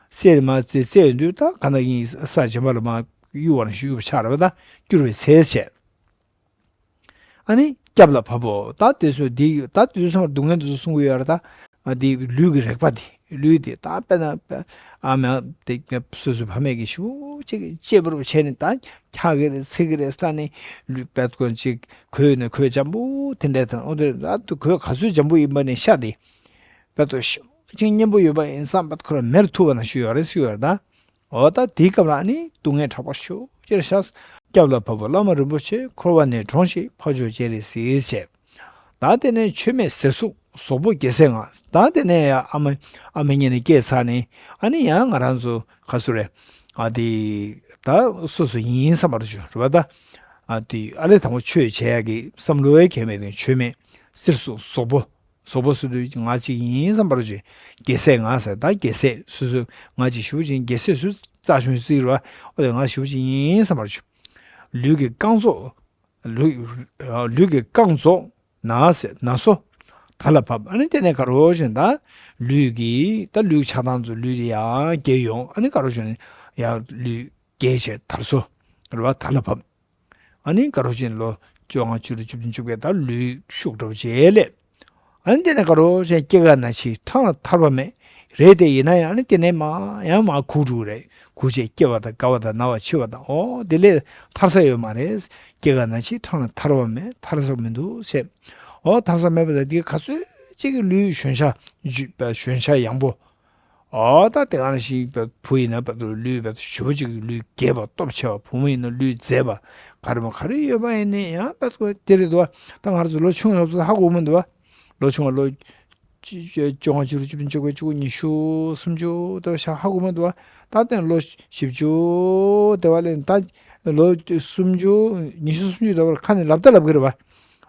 བཙས་རེད་མར་བཙས་བཙས་ཡོང་དུས་ད་ག་ན་ཡིན་ས་བྱེ་འབར་ལ་མར་གཡུག་པ་ནང་བཞིན་གཡུག་པ་ཆགས་རེད་པ་ད་སྐྱུར་བའི་ཚལ་བྱས། ཨ་ནི་སྐྱབས་ལ་བབ་བོ། ད་དེ་ཚོ་འདི་ད་དེ་ཚོ་ཚང་མ་སྡུག་བསྔལ་དེ་ཚོ་གསུང་གི་ཡོད་རེད་ད། ཨ་འདི་ལུས་ཀྱི་རེག་པ་དེ་ལུས་དེ་ད་དཔེར་ན་ཨ་མ་དེ་སོ་སོའི་ཕ་མས་ཀྱི་ཞུ་གཅིག་གཅེས་པོར་བྱས་ནས་ད་འཁྱག་གི་རེད་ཚིག་གི་རེད་ས་ནི་ལུས་པད་ཀོན་ཅིག་གོས་ནས་གོས་འཇམ་པོ་དེ་འདྲས་དང་ཨོ་དེ་ད་གོས་ག་ཚོད་འཇམ་པོ་ཡིན་པ་ནི་ཤ་དེ་པད་ཏོ་ཤུགས་ཅིག་མཉེན་པོ་ཡོད་པ་ཡིན་ཙང་པད་ཁོ་ར་མེར་ཐུག་པ་ན་ཞུ་ཡོད་རེད་ཞུ་ཡོད་རེད་ད། འོ་ད་དེའི་སྐབས་ལ་ནི་སྡུག་བསྔལ་དྲག་པོ་ཤོག་ཅེར་ཤག་སྐྱབས་ལ་བབ་བོ་བླ་མ་རིན་པོ་ཆེ་འཁོར་བ་ནས་གྲོངས་ཤིག་འཕགས་མཆོག་སྤྱན་རས་གཟིགས་ཞེས། ད་དེ་ནས་མཆོད་མེ་ཟེར་གཟུགས་ཟོག་པོ་རྒྱལ་སྲས་ལྔ་ད་དེ་ནས་ཡང་ཨ་མ་ཨ་མ་ཉིད་ནས་སྐྱེས་ཚར་ནས་ཨ་ནི་ཡང་ང་རང་ཚོ་ག་ཚོད་རེད་ཨ་དེ་ད་སོ་སོ་ཡིན་བསམ་པར་བྱུང་རེད་པ་ད། ཨ་དེ་ཨ་ལས་དང་པོ་ཆོས་བྱེད་ཡག་གི་བསམ་བློ་བའི་གལ་མེད་དང་ཆོས་མེད། སེར་སུ་ཟོག་པོ། ཟོག་པོ་སུ་དུ་ང་གཅིག་ཡིན་བསམ་པར་བྱོས། རྒྱལ་སྲས་ང་ཟེར་ད་རྒྱལ་སྲས་སུ་སུ་ང་གཅིག་ཞུ་བ་ཅིག་རྒྱལ་སྲས་སུ་རྩ་ཆུང་ཟིག་ར། ཨོ་དེ་ང་ཞུ་བ་ཅིག་ཡིན་བསམ་པར་བྱོས། ལུས་ཀྱི་རྐང་ཚོགས། ལུས་ལུས་ཀྱི་རྐང་ཚོགས་ན་ཟེར་ན་སོ། དར་ལ་བབ། ཨ་ནི་དེ་ནས་ག་རོ་བཞིན་ད་ལུས་ཀྱི་ད་ལུས་ཆགས་སྡང་ཚོ་ལུས་དེ་ཡང་རྒྱས་ཡོང་། ཨ་ནི་ག་རོ་བཞིན་ཡང་ལུས་རྒྱས་བྱས་དར་སོ་ར་བ་དར་ལ་བབ། ཨ་ནི་དགའ་རོགས་ཅན་ལོ་བཅོ་ལྔ་བཅུ་དྲུག་བཅུ་བདུན་བཅོ་བརྒྱད་དང་ལུས་ཤུགས་འགྲོ་བྱེད་ལས། ཨ་ནི་དེ་ནས་དགའ་རོགས་ཅན་སྐྱེ་རྒ་ན་འཆི་འཕྲང་ལ་ཐར་བ་མེད། རེད་དེ་ཡིན་ན་ཡང་ཨ་ནི་དེ་ནས་མ་ཡང་མ་ཁུག་འགྲོ་རེད། ཁུག་བྱས་སྐྱེ་བ་དང་རྒ་བ་དང་ན་བ་འཆི་བ་དང་ཨོ་དེ་ལས་ཐར་ས་ཡོད་མ་རེད། སྐྱེ་རྒ་ན་འཆི་འཕྲང་ལ་ཐར་བ་མེད་ཐར་ས་མི་འདུག་ཟེར། ཨོ་ཐར་ས་མེད་པ་དང་དེ་ག་ཚོད་ཅིག་གི་ལུས་གཞོན་ཤ་གཞོན་ཤ་ཡང་པོ། ཨོ་ད་དེ་ག་ནང་བཞིན་བུ་ཡིན་ན་བ་ལུས་བ་ཞུ་བ་ཅིག་ལུས་རྒྱས་པ་སྟོབས་ཆེ་བ། བུ་མོ་ཡིན་ན་ལུས་མཛེས་པ། ག་རེ་མ་ག་རེ་ཡོད་པ་ཡིན་ནའི་ཡང་བ་དེ་རེད་འདུག་བ། ད་ང་རང་ཚོ་ལོ་ཆུང་ཡོད་ཚོ་ཧ་གོ་མི་འདུག་བ། ལོ་ཆུང་བ་ལོ་བཅོ་ལྔ་བཅུ་དྲུག་བཅུ་བདུན་བཅོ་བརྒྱད་བཅུ་དགུ་ཉི་ཤུ་སུམ་ཅུ་དེ་བ་ཤ་ཧ་གོ་མི་འདུག་བ། ད་དེ་ལོ་བཞི་བཅུ་དེ་བ་ལས་ད་ལོ་སུམ་ཅུ་ཉི་ཤུ་སུམ་ཅུ་དེ་བར་ཁ་ནས་ལབ་ད་ལབ་གི་རེད་བ།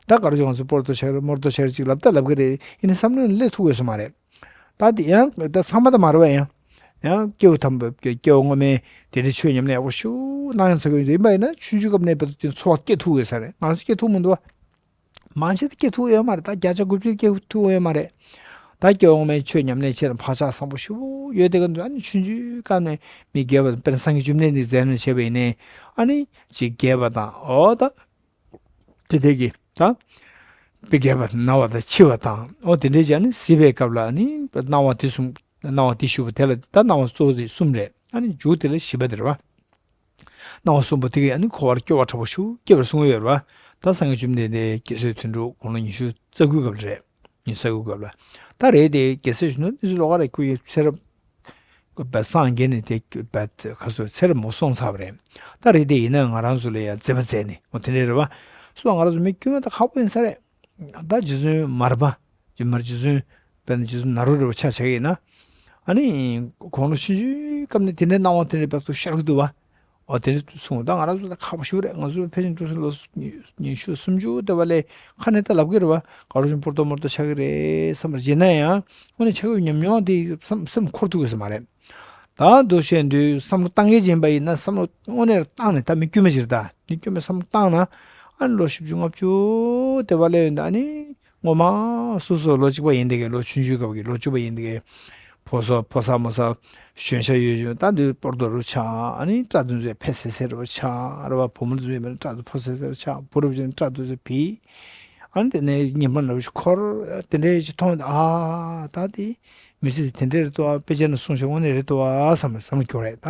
ད་ག་རེ་བྱུང་ང་ཚོ་སྤོར་ཏོ་ཆགས་རེད་མོར་ཏོ་ཆགས་རེད་ཅིག་ལབ་ད་ལབ་གི་རེད། ཡིན་ནའི་བསམ་བློ་ནས་སླེབས་ཐུབ་ཡོད་ས་མ་རེད། ད་དེ་ཡང་ད་ཚང་མ་ད་མ་རེད་བ། ཡང་ཡང་སྐྱེ་བོ་ཐམས་ཅད་སྐྱེ་བོ་སྔོན་མའི་དེ་འདྲའི་ཆོས་ཉམས་ལེན་ཡག་པོ་ཞིག་གནང་ཡང་ཚ་གི་ཡིན་པ་ཡིན་ན་ཆུང་ཆུང་སྐབས་ནས་བར་དུ་དེ་ཚོར་བ་སྐྱེ་ཐུབ་ཡོད་ས་རེད། ང་ཚོ་སྐྱེ་ཐུབ་མི་འདུག་བ། མང་ཆེ་ད་སྐྱེ་ཐུབ་ཡོད་མ་རེད། ད་བརྒྱ་ཆ་དགུ་བཅུ་སྐྱེ་ཐུབ་ཡོད་མ་རེད། ད་སྐྱེ་བོ་སྔོན་མའི་ཆོས་ཉམས་ལེན་བྱས་ན་བག་ཆགས་བཟང་པོ་ཞིག་ཡོད་དེ་ག་འདུག་ཨ་ནི་ཆུང་ཆུང་སྐབས་ནས་མི་རྒས་པ་དང་དཔེར་ན་སངས་རྒྱས་བཅོམ་ལྡན་འདས་མཛད་ནས་བྱས་པ་ཡིན་ནའི་ཨ་ནི་ཅིག་རྒས་པ་དང་ཨོ་ད། དེ་དེ་གི་ད། མི་རྒས་པ་ན་བ་དང་འཆི་བ་དང་ཨོ་དེ་འདྲའི་ཅིག་ཨ་ནི་གཟིགས་པའི་སྐབས་ལ་ཨ་ནི་སྣང་བ་དེ་གསུམ་སྣང་བ་དེ་ཞུ་བ་དེ་ལ་ད་སྣང་བ་གཙོ་བོ་དེ་གསུམ་རེད། ཨ་ནི་མཇུག་དེ་ལ་བཞི་པ་དེ་རེད་བ། སྣང་བ་གསུམ་པོ་དེ་གི་ཨ་ནི་འཁོར་བར་སྐྱོ་བ་དྲག་པོ་ཞིག་སྐྱེ་བར་གསུངས་ཡོད་རེད་བ། ད་སངས་རྒྱས་བཅོམ་ལྡན་འདས་རྒྱལ་སྲས་དོན་གྲུབ་དགུང་ལོ་ཉི་ཤུ་རྩ་དགུའི་སྐབས་ལ་རེད། ཉི་ཤུ་རྩ་དགུའི་སྐབས་ལ། ད་རེད་དེ་རྒྱལ་སྲས་གཞོན་ནུ་ཏི་སེ་ལོ་ཀ་ར་ཁྱོད་ཡོད་ཚེ་རབས། པ་སངས་རྒྱས་ནས་དེ་པ་ཁ་སོ་ཚེ་རབས་མོ་སོང་ཚར་བ་རེད། ད་རེད་དེ་ཡིན་ན་ང་རང་ཚོ་ལ་ཡང་མཛད་པ་མཛད་ནས་འོ་དེ་འདྲ་རེད་བ། སོ་ང་རང་ཚོ་མི་དཀྱུས་མ་ད་ཁག་པོ་ཡིན་ས་རེད། ད་རྗེ་བཙུན་མར་པ། རྗེ་མར་རྗེ་བཙུན། དཔེར་ན་རྗེ་བཙུན་ནཱ་རོ་རེད་བ་ཆ་བཞག་ཡིན་ན། ཨ་ནི། དགུང་ལོ་ཆུང་ཆུང་སྐབས་ནས་དེ་འདྲའི་སྣང་བ་དེ་འདྲའི་དཔེ་ཚོ་ཤར་གི་འདུག་བ། འོ་དེ་འདྲ་གསུངས་ད་ང་རང་ཚོ་ད་ཁག་པོ་ཞིག་རེད། ང་ཚོ་ཕལ་ཆེར་དུས་ཚོད་ལོ་ཉི་ཤུ་སུམ་ཅུ་དེ་བ་ལས་ཁ་ནས་ད་ལབ་གི་རེད་བ། ག་རོ་བཞིན་སྤོར་ཏོ་མོར་ཏོ་ཆགས་ཀྱི་རེད་བསམ་པ་བྱས་ན་ཡང་དངོས་གནས་ཆགས་ཀྱི་ཉམས་མྱོང་དེ་བསམ་སེམས་འཁོར་ཐུབ་ཀྱི་ས་མ་རེད། ད་འདུག་བཤད་དུས་བསམ་བློ་བཏང་མཁན་ཅིག་ཡིན་པ་ཡིན་ན་བསམ་བློ་དངོས་གནས་བཏང་ནས་ད་མི་དཀྱུས་མ་ཅིག་རེད་ད། མི་དཀྱུས་མ་བསམ་བློ་བཏང་ན་ཨ་ནི་ལོ་བཞི་བཅུ་ལྔ་བཅུ་དེ་བ་ལས་ཡོད་ད་ཨ་ནི། སྔོན་མ་སོ་སོ་ལོ་གཅིག་པ་ཡིན་དེ་གའི་ལོ་ཆུང་ཆུང་སྐབས་ཀྱི་ལོ་བཅུ་པ་ཡིན་དེ་གའི་ཕོ་སོ་ཕོ་ས་མོ་ས་གཞོན་ཤ་ཡོད་ཡོད་ད་འདུག་སྤོར་ཏོ་རུ་ཆགས་ཨ་ནི་སྐྲ་དུང་ཚོས་ཕེ་སེ་སེ་རུ་ཆགས་ར་བ་བུ་མོ་དུང་ཚོས་མེད་ན་སྐྲ་དུང་ཕོ་སེ་སེ་རུ་ཆགས་བུ་རུ་ཅན་སྐྲ་དུང་ཚོས་ཕི་ཨ་ནི་དེ་ནས་ཉི་མ་ལ་འཁོར་དེ་འདྲའི་ཅིག་མཐོང་ཨ་ད་དེ་མི་ཚེ་དེ་འདྲའི་རེད་དོ་ཨ་དཔེ་ཆ་ནས་གསུངས་ཤིང་དངོས་གནས་རེད་དོ་ཨ་བསམ་བསམ་གྱོ་རེད་ད་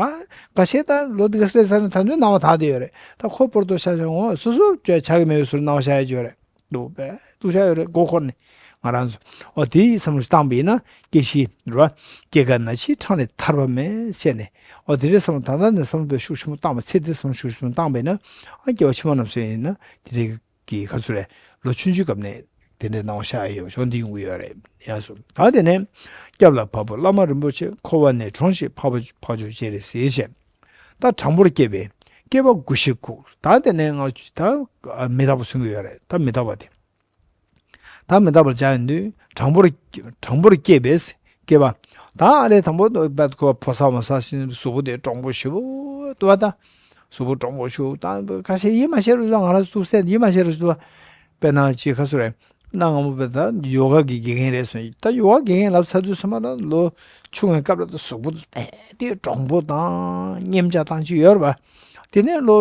ཁ་ཤས་ད་ལོ་དེ་ག་སྲས་ས་ནས་ད་འདུག་སྣང་བ་དག་དེ་ཡོད་རེད་ད་ཁོ་སྤོར་ཏོ་ཤ་ཤ་འོང་སོ་སོ་ཆགས་ཀྱི་མེད་པའི་ཟུར་སྣང་བ་ཤ་ཡ་ཅིག་ཡོད་རེད། འདུག་པས་འདུག་བྱ་ཡོད་རེད་མགོ་འཁོར་ནས་ང་རང་ཚོ་ཨོ་དེའི་བསམ་བློ་བཏང་པ་ཡིན་ན་སྐྱེ་ཤི་རེད་བ། སྐྱེ་རྒ་ན་འཆིའི་འཕྲང་ལས་ཐར་བ་མེད་བཤད་ནས་ཨོ་དེ་འདྲའི་བསམ་བློ་ད་ལྟ་ནས་བསམ་བློ་དཔེ་ཤུགས་ཆེན་པོ་བཏང་བ་ཚེ་འདིར་བསམ་བློ་ཤུགས་ཆེན་པོ་བཏང་པ་ཡིན་ན་ཨ་སྐྱེ་བ་ཕྱི་མ་རྣམས་སུ་ཡིན་ན་དེ་འདྲའི་གི་ཁ་ཚུར་རེད་ལོ་ཆུང་ཆུང་སྐབས་ནས་དེ་འདྲའི་སྣང་བ་ཤར་ཡོད་ཤོག་འདི་ཡོང་གི་ཡོད་རེད་ཡ་སོ་ད་དེ་ནས་སྐྱབས་ལ་བབས་པོ་བླ་མ་རིན་པོ་ཆེ་འཁོར་བ་ནས་དྲོངས་ཤིག་འཕགས་པ་འཕགས་མཆོག་སྤྱན་རས་གཟིགས་ཞེས། ད་དྲང་པོར་སྐྱེས་པའི་སྐྱེས་པ་དགུ་ཞིག་ཁུག་ད་དེ་ནས་ང་ད་མི་རྟག་པ་གསུང་གི་ཡོད་རེད་ད་མི་རྟག་པ་དེ། ད་མི་རྟག་པར་སྦྱར་ཡོང་དུས་དྲང་པོར་དྲང་པོར་སྐྱེས་པའི་སྐྱེས་པ། ད་ཨ་ལས་དང་པོ་བད་ཁོ་ཕོ་ས་མོ་ས་ཞིག་གཟུགས་པོ་དེ་དྲང་པོ་ཞེ་པོ་འདུག་བ་ད། གཟུགས་པོ་དྲང་པོ་ཞེ་པོ་ད་ཁ་ཤས་ཡིད་མ་ཤེས་རུ་ང་རང་གཟུགས་སེམས་ཡིད་མ་ཤེས་རུ་འདུག་བ། དཔེར་ན་ཅིག་ཁ་སུ་རེད། གནའ་སྔ་མོ་བས་ད་ཡོ་ག་གི་དགེ་རྒན་རེད་སོང་ད་ཡོ་ག་དགེ་རྒན་ལབ་ཚར་དུས་ཚང་མ་ད་ལོ་ཆུང་བའི་སྐབས་ལ་ད་གཟུགས་པོ་དཔེ་དེ་དྲང་པོ་དང་མཉེན་ཆ་དང་ཅིག་ཡོད་རེད་བ། དེ་ནས་ལོ།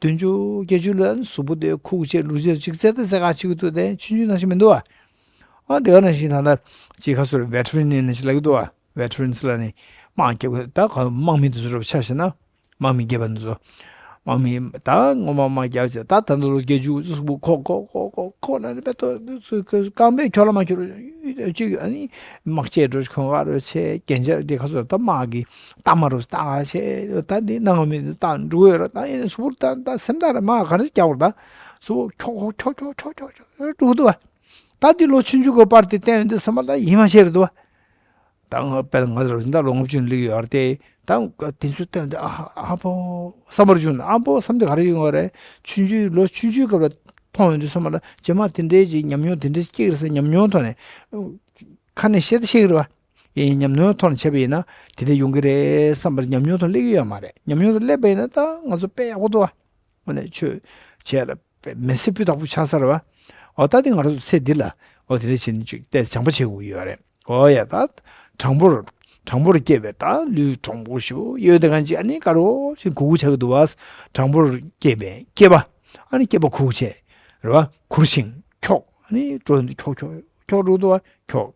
བདུན་ཅུ་བརྒྱད་ཅུ་ལ་གཟུགས་པོ་དེ་ཁུག་བྱས་ལུས་རྩལ་ཅིག་རྩེ་ད་རྩེ་ག་ཅིག་ཏུ་དེ་ཆུང་ཆུང་ནང་བཞིན་མི་འདུག་བ། ཨ་དེ་ག་ནང་བཞིན་ད་ལྟ་ཅིག་ཁ་སོར་བེ་ཏྲི་ནི་ནང་བཞིན་ལབ་ཀྱི་འདུག་བ། བེ་ཏྲི་ནི་ལ་ནི་དམག་རྒྱབ་ད་ག་དམག་མི་དེ་ཚོ་རུ་ཆ་བཞག་ན་དམག་མི་རྒྱབ་པ་འདི་ཚོ་དམག་མི་ད་ངོ་མ་དམག་རྒྱབ་བྱས་ད་ད་འདི་ལོ་བརྒྱད་ཅུ་གཟུགས་པོ་ཁོག་ཁོག་ཁོག་ཁོག་ཁོག་ན་ནི་བེ་ཏོ་རྐང་པས་ཁྱོ་ལ་མ་ཁྱོ་ལ་ཅིག་ཨ་ནི་དམག་ཆས་འགྲོ་ཁོང་ག་རུ་ཆས་རྒྱན་ཆ་དེ་ཁ་སོར་ད་དམག་གི་རྟགས་མ་རུ་བཏགས་ཆེ། ད་འདི་གནའ་སྔ་མོའི་བཏགས་འགྲོ་གི་ཡོད་རེད། ད་ཡིན་ན་གཟུགས་པོ་ད་ད་སེམས་ཐག་རེད་མ་ག་རེ་རྒྱག་པར་ད་གཟུགས་པོ་ཁྱོག་ཁྱོག་ཁྱོག་ཁྱོག་ཁྱོག་ཁྱོག་འགྲོ་གི་འདུག་བ། ད་འདི་ལོ་ཆུང་ཆུང་གི་པར་དེ་བསྟན་ཡོང་དུས་སེམས་པ་ད་ཡིད་མ་ཆེས་རེད་འདུག་བ། ད་ང་དཔེར་ང་ཚོ་ད་ལོ་ལྔ་བཅུ་ནས་སླེབས་ཡོད་རེད་དེ། ད་དེ་ཚོའི་སྟེང་དུ་ཨ་ཨ་ཕོ་བསམ་པར་བྱུང་ན། ཨ་ཕོ་བསམ་དེ་ག་རེ་ཡོང་བ་རེད། ཆུང་ཆུང་ལོ་ཆུང་ཆུང་སྐབས་ལ་མཐོང་ཡོང་དུས་ཙམ་པ་ལ་རྗེས་མ་དེ་འདྲའི་ཅིག་ཉམས་མྱོང་དེ་འདྲའི་སྐྱེ་གི་རེད་ཟེར་ཉམས་མྱོང་ཐོག་ནས་ཁ་ནས་བཤད་ད་བཤད་གི་རེད་བ། ཡིན་ཉམས་མྱོང་ཐོག་ནས་བྱས་པ་ཡིན་ན་དེ་འདྲ་ཡོང་གི་རེད་བསམ་པར་ཉམས་མྱོང་ཐོག་སླེབས་ཀྱི་ཡོད་མ་རེད། ཉམས་མྱོང་ཐོག་སླེབས་པ་ཡིན་ན་ད་ང་ཚོ་དཔེ་ཡག་པོ་འདུག་བ། དངོས་གནས་ཆོས་བྱས་ལ་དཔེ་མི་སེར་སྤུས་དག་པོ་ཆགས་ས་རེད་བ། འོ་ད་དེ་ང་རང་ཚོ་ཚེ་འདི་ལ་འོ་དེ་འདྲ་བྱས་ནས་ཅིག་ཏོག་ཙམ་བྱང་པོ་བྱེད་དགོས་ཀྱི་ཡོད་རེད། འོ་ཡ་ད་དྲང་པོར་དྲང་པོར་སྐྱེས་པའི་ད་ལུས་དྲང་པོ་ཞིག་ཡོད་དེ་གང་ཅི་ཨ་ནི་དཀར་པོ་ཞིག་གུག་གུག་ཆགས་ཀྱི་འདུག་བ། དྲང་པོར་སྐྱེས་པའི་སྐྱེས་པ་ཨ་ནི་སྐྱེས་པ་གུག་གུག་བྱས་རེད་བ། གུར་ཞིང་འཁྱོག་ཨ་ནི་འགྲོ་འདུག་འཁྱོག་འཁྱོག་འཁྱོག་འགྲོ་འདུག་བ་འཁྱོག་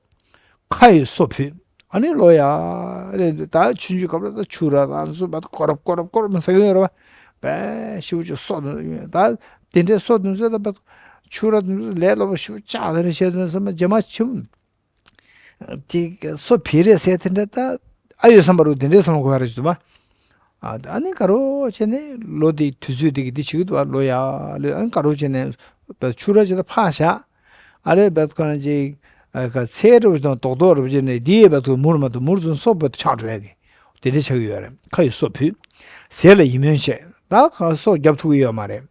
ཁ་ཡི་སོ་ཕུད། ཨ་ནི་ལོ་ཡ་ལེ་ད་ཆུང་ཆུང་སྐབས་ལ་ད་ཆུ་ར་ད་ཚོ་བ་ཀོ་རབ་ཀོ་རབ་ཀོ་རབ་མ་ཟ་གི་ཡོད་རེད་བ། བས་ཤིའུ་ཅིག་སོ་ད་དེ་འདྲའི་སོ་དེ་ཚོ་ད་བ་ཆུ་ར་དེ་ཚོ་ལས་སླ་པོ་ཤིའུ་ཅག་དེ་འདྲ་བཤད་དུས་ཙམ་པ་རྗེས་མ་ཆུ་དེ་སོ་ཕི་རེད་ཟེར་དེ་འདྲ་ད་ཨ་ཡོད་བསམ་པ་རུ་དེ་འདྲའི་བསམ་བློ་འཁོར་ཡ་རེད་ཟེར་དུས་བ། ཨ་ཨ་ནི་དཀར་པོ་བྱས་ནས་ལོ་དེའི་དུས་ཚོད་དེ་གི་དེ་བྱེད་ཀྱི་འདུག་བ། ལོ་ཡ་ལོ་ཨ་ནི་དཀར་པོ་བྱས་ནས་བ་ཆུ་ར་ཅིག་ད་ཕག་བཞག་ཨ་རེ་བས་ཁོ་རང་ཅིག་ཨ་ཁ་ཚལ་རུ་དང་རྡོག་རྡོག་རུ་བྱས་ནས་འདི་ཡས་བས་ཁོ་མུར་མ་དུ་མུར་ཙམ་སོ་བས་ཆགས་འགྲོ་ཡ་གི་དེ་འདྲ་ཆགས་ཀྱི་ཡོད་རེད། ཁ་ཡི་སོ་ཕུད། ཟས་ལ་ཡིད་སྨོན་བྱེད། ད་ཁ་སོ་རྒྱབ་ཐུབ་ཀྱི་ཡོད་མ་རེད།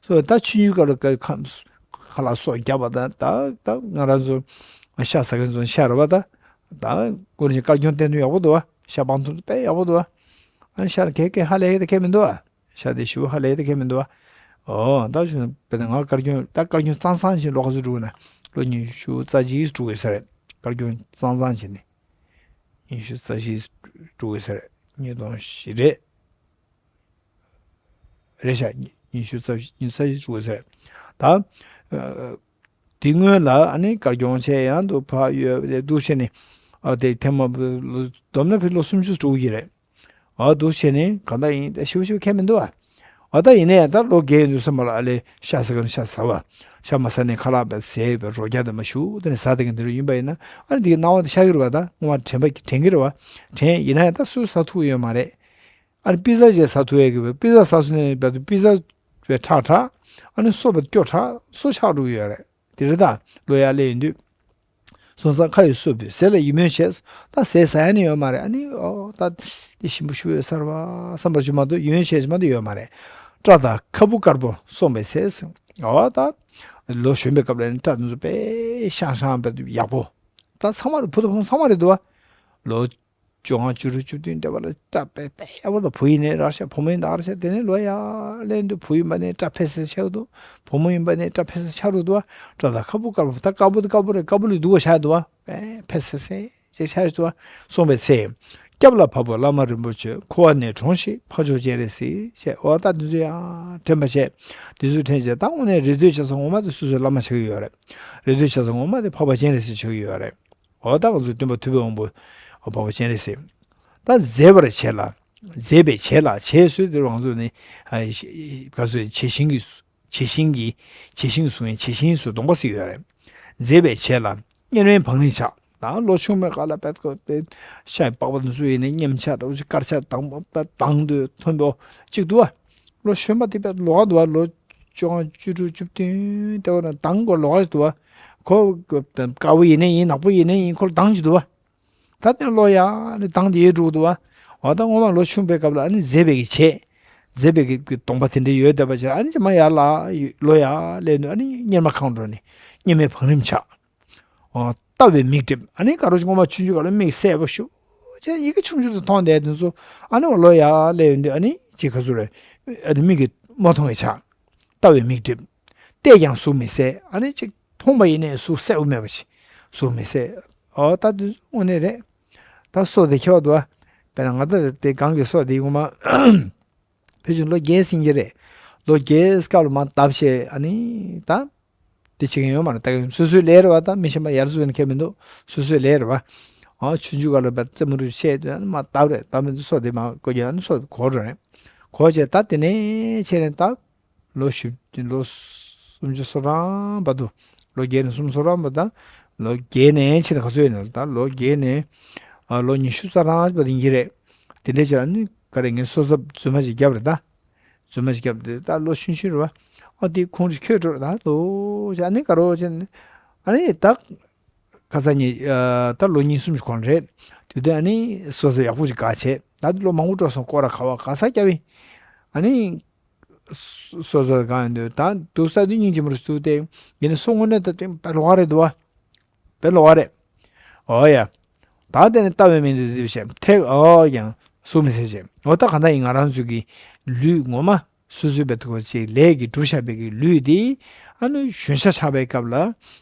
སོ་ད་ཆུ་ཡུལ་ག་ལ་ཁ་ཁ་ལ་སོ་རྒྱབ་པ་ད་ད་ད་ང་རང་ཚོ་ཤ་ཟ་མཁན་ཚོ་ཤ་རེད་བ། ད་ད་ཀུན་གྱིས་དཀར་ཁྱོན་བསྟན་དུས་ཡག་པོ་འདུག་བ། ཤ་སྤང་ཐུབ་དཔེ་ཡག་པོ་འདུག་བ། ཨ་ནི་ཤ་ལ་གས་གས་ཧ་ལས་ཡས་ད་གས་མི་འདུག་བ། ཤ་དེ་ཞུ་ཧ་ལས་ཡས་ད་གས་མི་འདུག་བ། ཨོ་ད་ཞུ་ན་དཔེར་ན་ང་དཀར་ཁྱོན་ད་དཀར་ཁྱོན་གཙང་གཙང་ཞིག་ལོ་ག་ཚོད་འགྲོ་གི་ན་ལོ་ཉི་ཤུ་རྩ་གཅིག་འགྲོ་གི་ས་རེད། དཀར་ཁྱོན་གཙང་གཙང་ཞིག་ནི་ཉི་ཤུ་རྩ་བཞི་འགྲོ་གི་ས་རེད། ཉིས་སྟོང་བཞི་རེད། རེད་ཤག་ཉི་ཤུ་རྩ་བཞི་ཉི་ཤུ་རྩ་བཞི་འགྲོ་གི་ས་རེད། ད་དེ་སྔོན་ལ་ཨ་ནི་དཀར་ཁྱོན་ཆེ་ཡང་དུ་ཕ་ཡོད་རེད་འདུག་བྱས་ནི་ཨ་དེ་ཐེངས་མ་བསྡོམས་ན་ཕི་ལོ་སུམ་ཅུ་འགྲོ་གི་རེད། ཨ་འདུག་བྱས་ནས་གང་ལྟར་ཡིན་ད་ཞིབ་ཞིབ་ཁྱད་མི་འདུག་ཨ། ཨ་ད་ཡིན་ན་ཡང་ད་ལོ་རྒས་ཡིན་དུས་ཙམ་པ་ལ་ཨ་ལེ་ཤ་ཟ་ག་ནི་ཤ་ཟ་བ། ཤ་མ་ཟ་ནས་ཁ་ལག་པའི་ཟས་པའི་རོ་བརྒྱ་དེ་མ་ཞུ་དེ་ནས་ཟ་དེ་གི་འདི་རུ་ཡིན་པ་ཡིན་ན་ཨ་ནི་དེ་གི་སྣང་བ་དེ་ཤར་གི་རེད་བ། ད་སྔོན་མ་དྲན་པ་དྲན་གི་རེད་བ། དྲན་ཡིན་ན་ཡང་ད་སུས་ཟ་ཐུབ་ཡོད་མ་རེད། ཨ་ནི་པི་ཛ་ཅིག་ཟ་ཐུབ་ཡས་གི་བས་པི་ཛ་ཟ་སོང་ནས་བས་དུ་པི་ཛ་བས་ཁྲག་ཁྲག་ཨ་ནི་སོ་བས་སྐྱོ་ཁྲག་སོ་ཆགས་འགྲོ་གི་ཡོད་རེད། དེ་རེད་ད་ལོ་ཡར་སླེབས་ཡོང་དུས། སོང་ཙང་ཁ་ཡི་སོ་ཕུད་ཟས་ལ་ཡིད་སྨོན་བྱས། ད་ཟས་ཟ་ཡ་ནི་ཡོད་མ་རེད། ཨ་ནི་ཨོ་ད་དེ་ཞིམ་པོ་ཞིག་ཡོད་ས་རེད་བ་བསམ་པ་ཞིག་མ་གཏོགས་ཡིད་སྨོན་བྱས་ཞིག་མ་གཏོགས་ཡོད་མ་རེད། སྐྲ་དང་ཁ་སྤུ་དཀར་པོ་སོང་བའི་ཚེ། ཨོ་ད་ལོ་གཞོན་པའི་སྐབས་ལ་ནི་སྐྲ་དེ་ཚོ་དཔེ་ཤང་ཤང་དཔེ་ཡག་པོ། ད་ཚང་མ་རེད། བུ་དང་བུ་མོ་ཚང་མ་རེད་འདུག་བ། ལོ་བཅོ་ལྔ་བཅུ་དྲུག་བཅུ་བདུན་འདྲ་བ་ལ་སྐྲ་དཔེ་དཔེ་ཡག་པོ་དང་བུ་ཡིན་ནའི་རག་ཤག་བུ་མོ་ཡིན་ནའི་རག་ཤག་དེ་ནས་ལོ་ཡར་སླེབས་དུས་བུ་ཡིན་པ་ནས་སྐྲ་འཕེལ་སེ་ཆགས་འདུག་བུ་མོ་ཡིན་པ་ནས་སྐྲ་འཕེལ་སེ་ཆགས་འདུག་བ། སྐྲ་དང་ཁ་སྤུ་དཀར་པོ་ད་དཀར་པོ་དེ་དཀར་པོ་རེད། དཀར་པོ་ལས་སྡུག་པ་ཆགས་འདུག་བ། དཔེ་འཕེལ་སེ་སེ་ཅིག་ཆགས་འདུག་བ། སོང་བའི་ཚེ། སྐྱབས་ལ་བབ་པོ་བླ་མ་རིན་པོ་ཆེ་འཁོར་བ་ནས་གྲོངས་ཤིག་འཕགས་མཆོག་སྤྱན་རས་གཟིགས་ཞེས། འོ་ད་འདི་ཚོ་ཡང་དྲན་པ་བྱས། འདི་ཚོ་དྲན་བྱས་ད་དངོས་གནས་རེ་ལྟོས་བྱས་ཙང་ངོ་མ་དེ་སོ་སོའི་བླ་མ་ཆགས་ཀྱི་ཡོད་རེད། རེ་ལྟོས་བྱས་ཙང་ངོ་མ་དེ་འཕགས་པ་སྤྱན་རས་གཟིགས་ཆགས་ཀྱི་ཡོད་རེད། འོ་ད་ང་ཚོའི་སྟོན་པ་ཐུབ་པའི་དབང་པོ་འཕགས་པ་སྤྱན་རས་གཟིགས། ད་མཛེས་པར་བྱས་ལ། མཛེས་པའི་བྱས་ལ་བྱས་སུ་དེར་ང་ཚོ་ནི་ཨ་ག་ཚོད་བྱད་བཞིན་གྱི་བྱད་བཞིན་གྱི་བྱད་བཞིན་གྱི་སུ་ཡིན་བྱད་བཞིན་སུ་གདོང་པ་ཟེར་ཡོད་རེད། མཛེས་པའི་བྱས་ལ་གཉེར་མའི་བང་རིམ་ཆགས། ད་ལོ་ཆུང་མའི་སྐབས་ལ་བད་ཀོ་དེ་ཤ་ཡི་པགས་པ་དེ་ཚོ་ཡིན་ནའི་སྙེམས་ཆག་འདྲ་བོ་ཞིག་དཀར་ཆ་དང་པོ་དང་དུ་ཐོན་པོ་གཅིག་འདུག་བ། ལོ་གཞོན་པ་དེ་བད་ལོག་འདུག་བ། ལོ་བཅོ་ལྔ་བཅུ་དྲུག་བཅུ་བདུན་དེ་བ་ན་དང་གོ་ལོག་འདུག་བ། ཁོ་དཀར་པོ་ཡིན་ནའི་ཡིན་ནག་པོ་ཡིན་ནའི་ཡིན་ཁོ་ལ་དང་གཅིག་འདུག་བ། ད་དེ་ལོ་ཡ་ནི་དང་དེ་ཡོད་འགྲོ་འདུག་བ། འོ་ད་སྔོན་མ་ལོ་ཆུང་པའི་སྐབས་ལ་ཨ་ནི་མཛེས་པའི་གི་བྱས། མཛེས་པའི་གི་གདོང་པ་དེ་འདྲ་ཡོད་བསྡད་པ་ཅིག་ཨ་ནི་ཅི་མ་ཡར་ལ་ལོ་ཡ་སླེབས་འདུག་ཨ་ནི་གཉེར་མ་གང་འགྲོ་ནི་གཉེར་མའི་བང་རིམ་ཆགས། ཨོ། ལྟ་བའི་མིག་བསྒྲིབས། ཨ་ནི་ག་རོ་ཅིག་སྔོན་མ་ཆུང་ཆུང་སྐབས་ལ་མིག་གསལ་པོ་ཞུ་ཅེ་ཡི་གེ་ཆུང་ཆུང་དུ་མཐོང་བསྡད་དེ་ཚོ་ཨ་ནི་ལོ་ཡ་སླེབས་ཡོང་དུས་ཨ་ནི་ཅིག་ག་ཚོད་རེད། ཨ་ནི་མིག་གིས་མ་མཐོང་བའི་ཆ། ལྟ་བའི་མིག་བསྒྲིབས། བལྟས་ཀྱང་གཟུགས་མི་གསལ། ཨ་ནི་ཅིག་མཐོང་བ་ཡིན་ནའི་གཟུགས་གསལ་པོ་མེད་པ་ཞིག་གཟུགས་མི་གསལ། ཨོ་ད་དུ་དངོས་གནས་རེད། ད་སོ་དེ་ཁྱད་པར་འདུག་ཨ། དཔེར་ན་ང་ད་དེ་གང་གི་སོ་དེ་ངོ་མ། ཕལ་ཆེར་ལོ་བརྒྱད་ཟིན་གྱི་རེད། ལོ་བརྒྱད་སྐབས་ལ་མར་བརྡབས་བྱས་ཨ་ནི་ད། དེ་བྱེད་མཁན་ཡོད་མ་རེད། ད་གིན་སོ་སོའི་ལས་རེད་བ། ད་མི་གཞན་པ་ཡར་བཟོས་ནས་ཁྱད་མི་འདུག་སོ་སོའི་ལས་རེད་བ། ཨ་ཆུང་ཆུང་སྐབས་ལ་བ་རྩེད་མོ་རུ་བཤད་དུས་ཨ་ནི་མར་བརྡབས་རེད། བརྡབས་མི་འདུག་སོ་དེ་མར་བཀོལ་རྒྱུ་ཨ་ནི་སོ་གོ་འགྲོ་རེད། གོ་བྱས་ད་དེ་ནས་ཆེ་ནས་ད། ལོ་བཞི་ལོ་སུམ་ཅུ་སོ་གྲངས་བར་དུ། ལོ་བརྒྱད་ནས་སུམ་ཅུ་སོ་གྲངས་བར་དུ། ལོ་བརྒྱད་ནས་ཕྱིན་ན་ག་ཚོད་ཡིན་ན་ད་ལོ་བརྒྱད་ནས་ཨ་ལོ་ཉི་ཤུ་རྩ་གྲངས་བར་དུ་ཡིན་གྱི་རེད། དེ་འདྲའི་ཆར་ནི་ག་རེ་ངས་སོ་སོ་རྫུན་མ་ཞིག་བརྒྱབ་རེད་ད། རྫུན་མ་ཞིག་བརྒྱབ་དེ་ད་ལོ་ཆུང་ཆུང་རེད་བ། ཨ་དེ་ཁོང་ཁྲོ་ཁྱོད་འགྲོ་རེད་ད་ལོ་ཞེས་ཨ་ནི་ག་རོ་ཅན་ཨ་ནི་ད། ཁ་སང་ཉིན་ཨ་ད་ལོ་གཉིས་གསུམ་ཞིག་གོང་རེད། དུས་དེ་ཨ་ནི་སོ་སོ་ཡག་པོ་ཞིག་དགའ་བྱས། ད་ལོ་མང་པོ་འགྲོ་སོང་། སྐོར་ར་ག་བ་ག་ས་རྒྱབ་ཡིན། ཨ་ནི། སོ་སོ་གང་ཡིན་འདུག་ད་འདུག་ས་དུས་སྙིང་རྗེ་མོ་རུ་སུ་སྟེ། ཡིན་ན་སོ་དངོས་གནས་ད་དེ་དཔེ་ལོགས་ཀ་རེད་འདུག་བ། དཔེ་ལོགས་ཀ་རེད། ཨོ་ཡ། ད་དེ་ནི་ལྟ་བའི་མིང་དུ་བརྩིས་པ་བྱས། ཐེག་ཨོ་ཡང་སུ་མི་ཟེར་བྱས། ཨོ་ད་ག་ད་ཡིན། ང་རང་ཚོ་གི་ལུས་ངོ་མ་སོ་སོའི་བེད་ཐུག་པ་ཅིག་ལས་ཀྱི་གྲུབ་བཞག་པའི་གི་ལུས་དེ། ཨ་ནི་གཞོན་ཤ་ཆགས་པའི་སྐབས་ལ།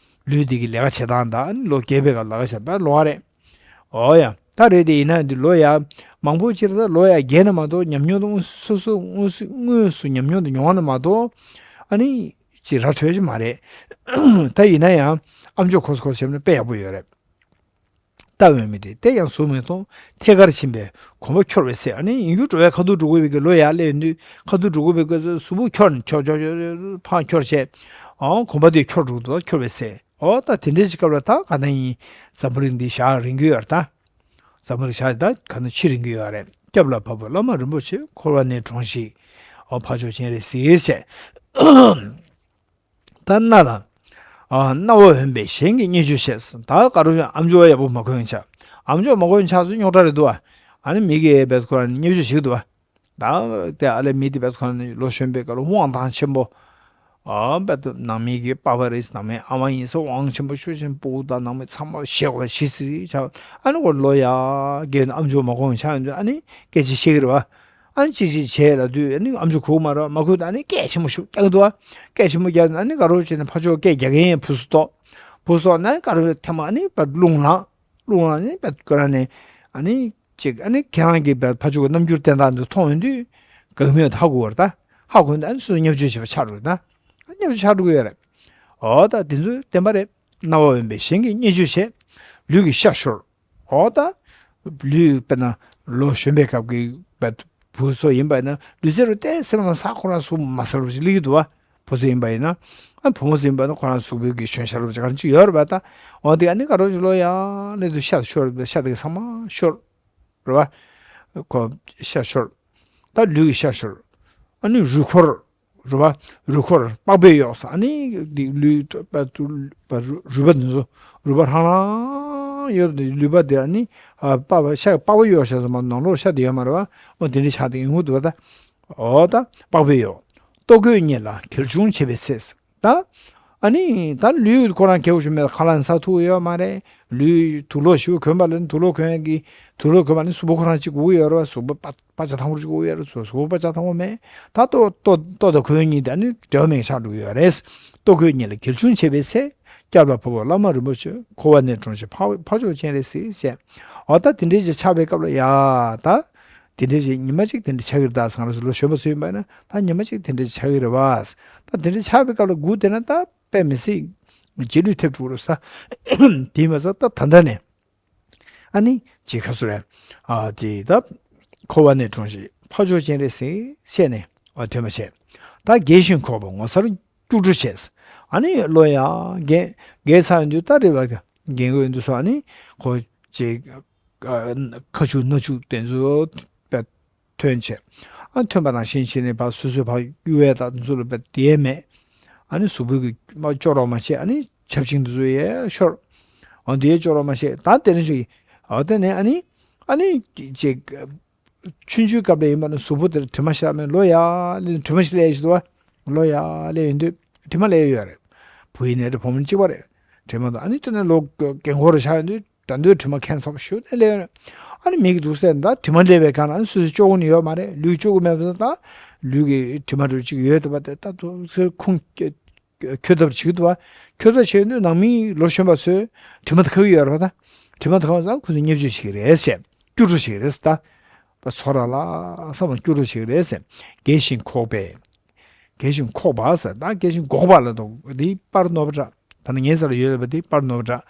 ལུས་དེ་གི་ལས་ཀ་བྱེད་སྟངས་དང་ལོ་རྒས་པའི་སྐབས་ལ་ལས་ཀ་བྱེད་པ་ལོགས་ཀ་རེད། ཨོ་ཡ། ད་རེད་དེ་ཡིན་ན་འདི་ལོ་ཡ། མང་པོ་ཅིག་ད་ལོ་ཡ་རྒས་ན་མ་གཏོགས་ཉམས་མྱོང་དང་སོ་སོ་དངོས་སུ་དངོས་སུ་ཉམས་མྱོང་དུ་མྱོང་བ་ན་མ་གཏོགས། ཨ་ནི། ཅིག་ར་འཕྲོད་ཀྱི་མ་རེད། ད་ཡིན་ན་ཡང་ཨམ་ཅོག་ཁོ་སོ་ཁོ་སོ་བྱས་ན་དཔེ་ཡག་པོ་ཡོད་རེད། ལྟ་བའི་མིང་དུ་བརྩིས། དེ་ཡང་གཟུགས་མེད་མཐོང་། ཐད་ཀར་ཕྱིན་པས་གོམ་པ་འཁྱོར་བའི་ཚེ། ཨ་ནི་ཡིན་རྒྱུ་འགྲོ་བའི་ཁ་ཐུག་འགྲོ་དགོས་པའི་གི་ལོ་ཡ་སླེབས་ཡོང་དུས་ཁ་ཐུག་འགྲོ་དགོས་པའི་གི་གཟུགས་པོ་འཁྱོར་ནས་འཁྱོར་འཁྱོར་འཁྱོར་འཁྱོར་ཕར་འཁྱོར་བྱས། ཨང་གོམ་པ་དེ་འཁྱོར་འགྲོ་འདུག་འཁྱོར་བའི་ཚེ། ཨོ་ད་དེ་འདྲའི་ཞིག་སྐབས་ལ་ད་ག་ད་ཡིན། འཛམ་བུ་གླིང་འདི་ཞག་རིང་གི་ཡོད་རེད་ད། འཛམ་བུ་གླིང་ཞག་ད་ག་ན་ཕྱི་རིང་གི་ཡོད་རེད། སྐྱབས་ལ་བབས་པ་བླ་མ་རིན་པོ་ཆེ། འཁོར་བ་ནས་གྲོངས་ཤིག་ཨོ་ཕ་ཕྱོགས་སྤྱན་རས་གཟིགས་བྱས། ད་རྣ་ལ། ཨ་རྣ་བ་འོན་པས་གཞན་གྱིས་བརྙས་བཅོས་བྱས། ད་ག་རུ་ཨམ་ཅོག་ཡག་པོ་མ་གོན་ཆ། ཨམ་ཅོག་མ་གོན་ཆ་ཚོ་རྙོག་དྲ་རེད་འདུག་ཨ། ཨ་ནི་མི་གིས་བེད་ཁོ་རང་བརྙས་བཅོས་བྱེད་ཀྱི་འདུག་ཨ། ད་དེ་ཨ་ལས་མི་དེ་བེད་ཁོ་རང་ལོ་གཞོན་པའི་སྐབས་ལ་དབང་ཐང་ཆེན་པོ། ཨ་བེད་ནང་མི་གི་པ་ཕ་རེད། ནང་མི་ཨ་མ་ཡིན་ཟེར་དབང་ཆེན་པོ་ཤུགས་ཆེན་པོ། ད་ནང་མི་ཚང་མ་ཞེ་བ་ཞི་སི་ཆ། ཨ་ནི་ཁོ་ལོ་ཡ་རྒས་ནས་ཨམ་ཅོག་མ་གོན་ཆ་ཡོང་དུས་ཨ་ནི་སྐད་ཆ་བཤད་ཀྱི་རེད་བ། ཨ་ནི་ཅི་ཅི་བྱས་ལབ་དུས་ཨ་ནི་ཨམ་ཅོག་གོན་གྱི་མ་རེད་བ། མ་གོན་དུས་ཨ་ནི་སྐད་ཆེན་པོ་ཞིག་རྒྱག་གི་འདུག་བ། སྐད་ཆེན་པོ་རྒྱག་ནས་ཨ་ནི་ག་རུ་བྱས་ནས་ཕར་ཕྱོགས་སྐད་རྒྱག་མཁན་ཕུ་སུ་ཏོ། ཕུ་སུ་ན་ག་རུ་ཐེངས་མ་ཨ་ནི་བར་རླུང་ལངས། རླུང་ལངས་ནས་བར་ཁོ་རང་ནས་ཨ་ནི་ཅིག་ཨ་ནི་ཁྱེད་རང་གི་བར་ཕར་ཕྱོགས་ཀྱི་རྣམ་འགྱུར་བསྟན་སྟངས་འདི་མཐོང་ཡོང་དུས་དགའ་མོས་ཧ་གོ་བར་ད། ཧ་གོ་ནས་ཨ་ནི་སུ་བརྙས་བཅོས་བྱེད་པ་ཆགས་འགྲོ་ད། བརྙས་བཅོས་ཆགས་འགྲོ་གི་ཡོད་རེད། འོ་ད་དེ་ཚོ་བསྟན་པ་རེད། རྣ་བ་འོན་པས་གཞན་གྱིས་བརྙས་བཅོས་བྱས། ལུས་ཀྱི་ཤ་ཤོར། འོ་ད། ལུས་དཔེར་ན་ལོ་གཞོན་པའི་སྐབས་ཀྱི་བུ་ཚོ་ཡིན་པ་ཡིན་ན་ལུས་རྩལ་རུ་ཏོག་ཙམ་ལ་ས་ཁོ་རང་གཟུགས་མ་ཟ་རུ་ཅིག་སླེབས་ཀྱི་འདུག་བ། བུ་ཚོ་ཡིན་པ་ཡིན་ན། ཨ་བུ་མོ་ཚོ་ཡིན་པ་ཡིན་ན་ཁོ་རང་གཟུགས་པོའི་གི་གཞོན་ཤ་རུ་ཅིག་ག་རང་ཅིག་ཡོད་རེད་པ་ད། འོ་དེ་ཨ་ནི་ག་རོ་ཅིག་ལོ་ཡ་སླེབས་དུས་ཤ་ཤོར་ཤ་དེ་གི་ཚང་མ་ཤོར། རེད་བ། ཁོ་ཤ་ཤོར། ད་ལུས་ཀྱི་ཤ་ཤོར། ཨ་ནི་རུས་འཁོར། རེད་བ། རུས་འཁོར་པགས་པས་གཡོགས་ས། ཨ་ནི་འདི་ལུས་པ་རུས་པ་འདི་ཚོ་རུས་པ་རང་རང་ཡོད་དེ་ལུས་པ་འདི་ཨ་ནི་ཨ་པགས་པ་ཤ་པགས་པ་གཡོགས་ཤ་ཚང་མ་ནང་ལོགས་ཤ་དེ་ཡོད་མ་རེད་བ། འོ་དེ་འདྲའི་ཆ་དེ་ཡོང་གི་འདུག་བ་ད། འོ་ད་པགས་པས་གཡོགས། ལྟོ་གོས་གཉིས་ལ་གྱེར་ཆུང་བྱེད་པའི་ཚེ། ད། ཨ་ནི་ད་ལུས་ཁོ་རང་གལ་པོ་ཞིག་མེད། ཁ་ལག་ཟ་ཐུབ་ཡོད་མ་རེད། ལུས་དུག་ལོག་ཞིག་གོན་པ་ལ་ནི་དུག་ལོག་གོན་ཡག་གི་དུག་ལོག་གོན་པ་ནི་གཟུགས་པོ་ཁོ་རང་གཅིག་དགོས་ཀྱི་ཡོད་རེད་བ། གཟུགས་པོ་པ་པ་ཆ་ཐང་པོ་གཅིག་དགོས་ཀྱི་ཡོད་རེད། གཟུགས་གཟུགས་པོ་པ་ཆ་ཐང་པོ་མེད། ད་ལྟོ་ལྟོ་ལྟོ་དང་གོས་གཉིས་དེ་ནི་འབྲེལ་བ་མེད་ཆགས་འགྲོ་གི་ཡོད་རེད། ལྟོ་གོས་གཉིས་ལ་གྱེར་ཆུང་བྱེད་པའི་ཚེ། སྐྱབས་ལ་བབས་པ་བླ་མ་རིན་པོ་ཆེ། འཁོར་བ་ནས་གྲོལ་ཞིང་འཕགས་འཕགས་མཆོག་སྤྱན་རས་གཟིགས་ཞེས། འོ་ད་དེ་འདྲའི་ཅིག་ཆགས་པའི་སྐབས་ལ་ཡ་ད། དེ་འདྲའི་ཅིག་ཉི་མ་གཅིག་དེ་འདྲ་ཆགས་ཀྱི་རེད་ད། སང་ར་སུ་ལོ་གཞོན་པ་ཚོ་ཡིན་པ་ན་ད་ཉི་མ་གཅིག་དེ་འདྲ་ཆགས་ཀྱི་རེད་བ། ད་དེ་འདྲ་ཆགས་པའི་སྐབས་ལ་སྒུག་བསྡད་ན་ད་དཔེ་མི་སྲིད། རྗེས་ལུས་ཐེབས་འགྲོ་རེད་ས། དེ་ཡིན་པ་ས་ད་ད་ལྟ་ནས། ཨ་ནི་ཅིག་ཁ་སུ་རེད། ཨ་དེ་ད། འཁོར་བ་ནས་གྲོལ་ཞིང་འཕགས་མཆོག་སྤྱན་རས་གཟིགས་ཞེས་ནས་ཨ་དྲན་པ་བྱས། ད་རྒས་ཤིང་འཁོགས་པ་ངོ་མཚར་སྐྱུག་བྲོ་བྱས། ཨ་ནི་ལོ་ཡ་རྒས་རྒས་ཚར་ཡོང་དུས་ད་རེད་བ། རྒས་འཁོགས་ཡོང་དུས་སོ་ཨ་ནི་ཁོ་ཅིག་ཁ་ཆུ་སྣ་ཆུ་དེ་ཚོ་པད་ཐོན་བྱས། ཨ་ཐོན་པ་ནང་བཞིན་བྱས་ནས་ཕར་སོ་སོའི་ཕར་གཡུག་ཡས་དང་དེ་ཚོ་ལ་པད་དེ་ཡས་མེད། ཨ་ནི་གཟུགས་པོའི་གི་མ་སྐྱོ་རོགས་མ་བྱས། ཨ་ནི་ཆབ་ཆེན་དེ་ཚོ་ཡས་ཤོར། ཨ་དེ་ཡས་སྐྱོ་རོགས་མ་བྱས། ད་དེ་ནས་ཞིག་ཨ་དེ་ནས་ཨ་ནི་ཨ་ནི་ཅིག་ཆུང་ཆུང་སྐབས་ལ་ཡིན་པ་ན་གཟུགས་པོ་དེར་དྲི་མ་ཞིག་མེད། ལོ་ཡ་ལས་དྲི་མ་ཞིག་སླེབས་ཤི་འདུག་བ། ལོ་ཡ་ལས་ཡོང་དུས་དྲི་མ་སླེབས་ཡོད་རེད། བུ་ཡིན་ནའི་རེད་བུ་མོ་གཅིག་པ་རེད། དྲི་མ་དང་ཨ་ནི་དེ་ནས་ལོ་རྒན་འཁོགས་རེ་ཆགས་ཡོང་དུས་ད་དུང་དྲི་མ་ཁེངས་ཚབས་ཤུགས་ནས་སླེབས་ཡོད་རེད། ཨ་ནི་མི་གི་འདུག་སེ་ད་དྲི་མ་སླེབས་པའི་སྒང་ལ་ཨ་ནི་སོ་སོ་སྐྱོ་གི་ནི་ཡོད་མ་རེད། ལུས་སྐྱོ་གི་མེད་པ་ད་ལུས་ཀྱི་དྲི་མ་རུ་གཅིག་ཡོད་འདུག་བ། དེ་ད་དུང་ཁུངས་ཁྱོད་ཐབས་བྱེད་ཀྱི་འདུག་བ། ཁྱོད་ཐབས་བྱེད་དུས་ནང་མི་ལོ་གཞོན་པ་ཚོས་དྲི་མ་དེ་ཁ་གི་ཡོད་རེད་བ། ད་དྲི་མ་དེ་ཁ་བ་ཙང་ཁོ་ཚོས་བརྙས་བཅོས་བྱེད་ཀྱི་རེད་ཟེར། སྐྱུག་བྲོ་བྱེད་ཀྱི་རེད་ཟེར། ད་ཚོར་ར་ལ་བསམ་པ་སྐྱུག་བྲོ་བྱེད་ཀྱི་རེད་ཟེར། རྒས་ཤིང་འཁོགས་པས། རྒས་ཤིང་འཁོགས་པ་ཟེར། ད་རྒས་ཤིང་འགོག་པ་ལ་དོ་འདི་པར་ནོར་བ་འདྲ། ད་ནི་ངའི་ས་ལ་ཡོད་པ་འདི་པར་ནོར་བ་འདྲ།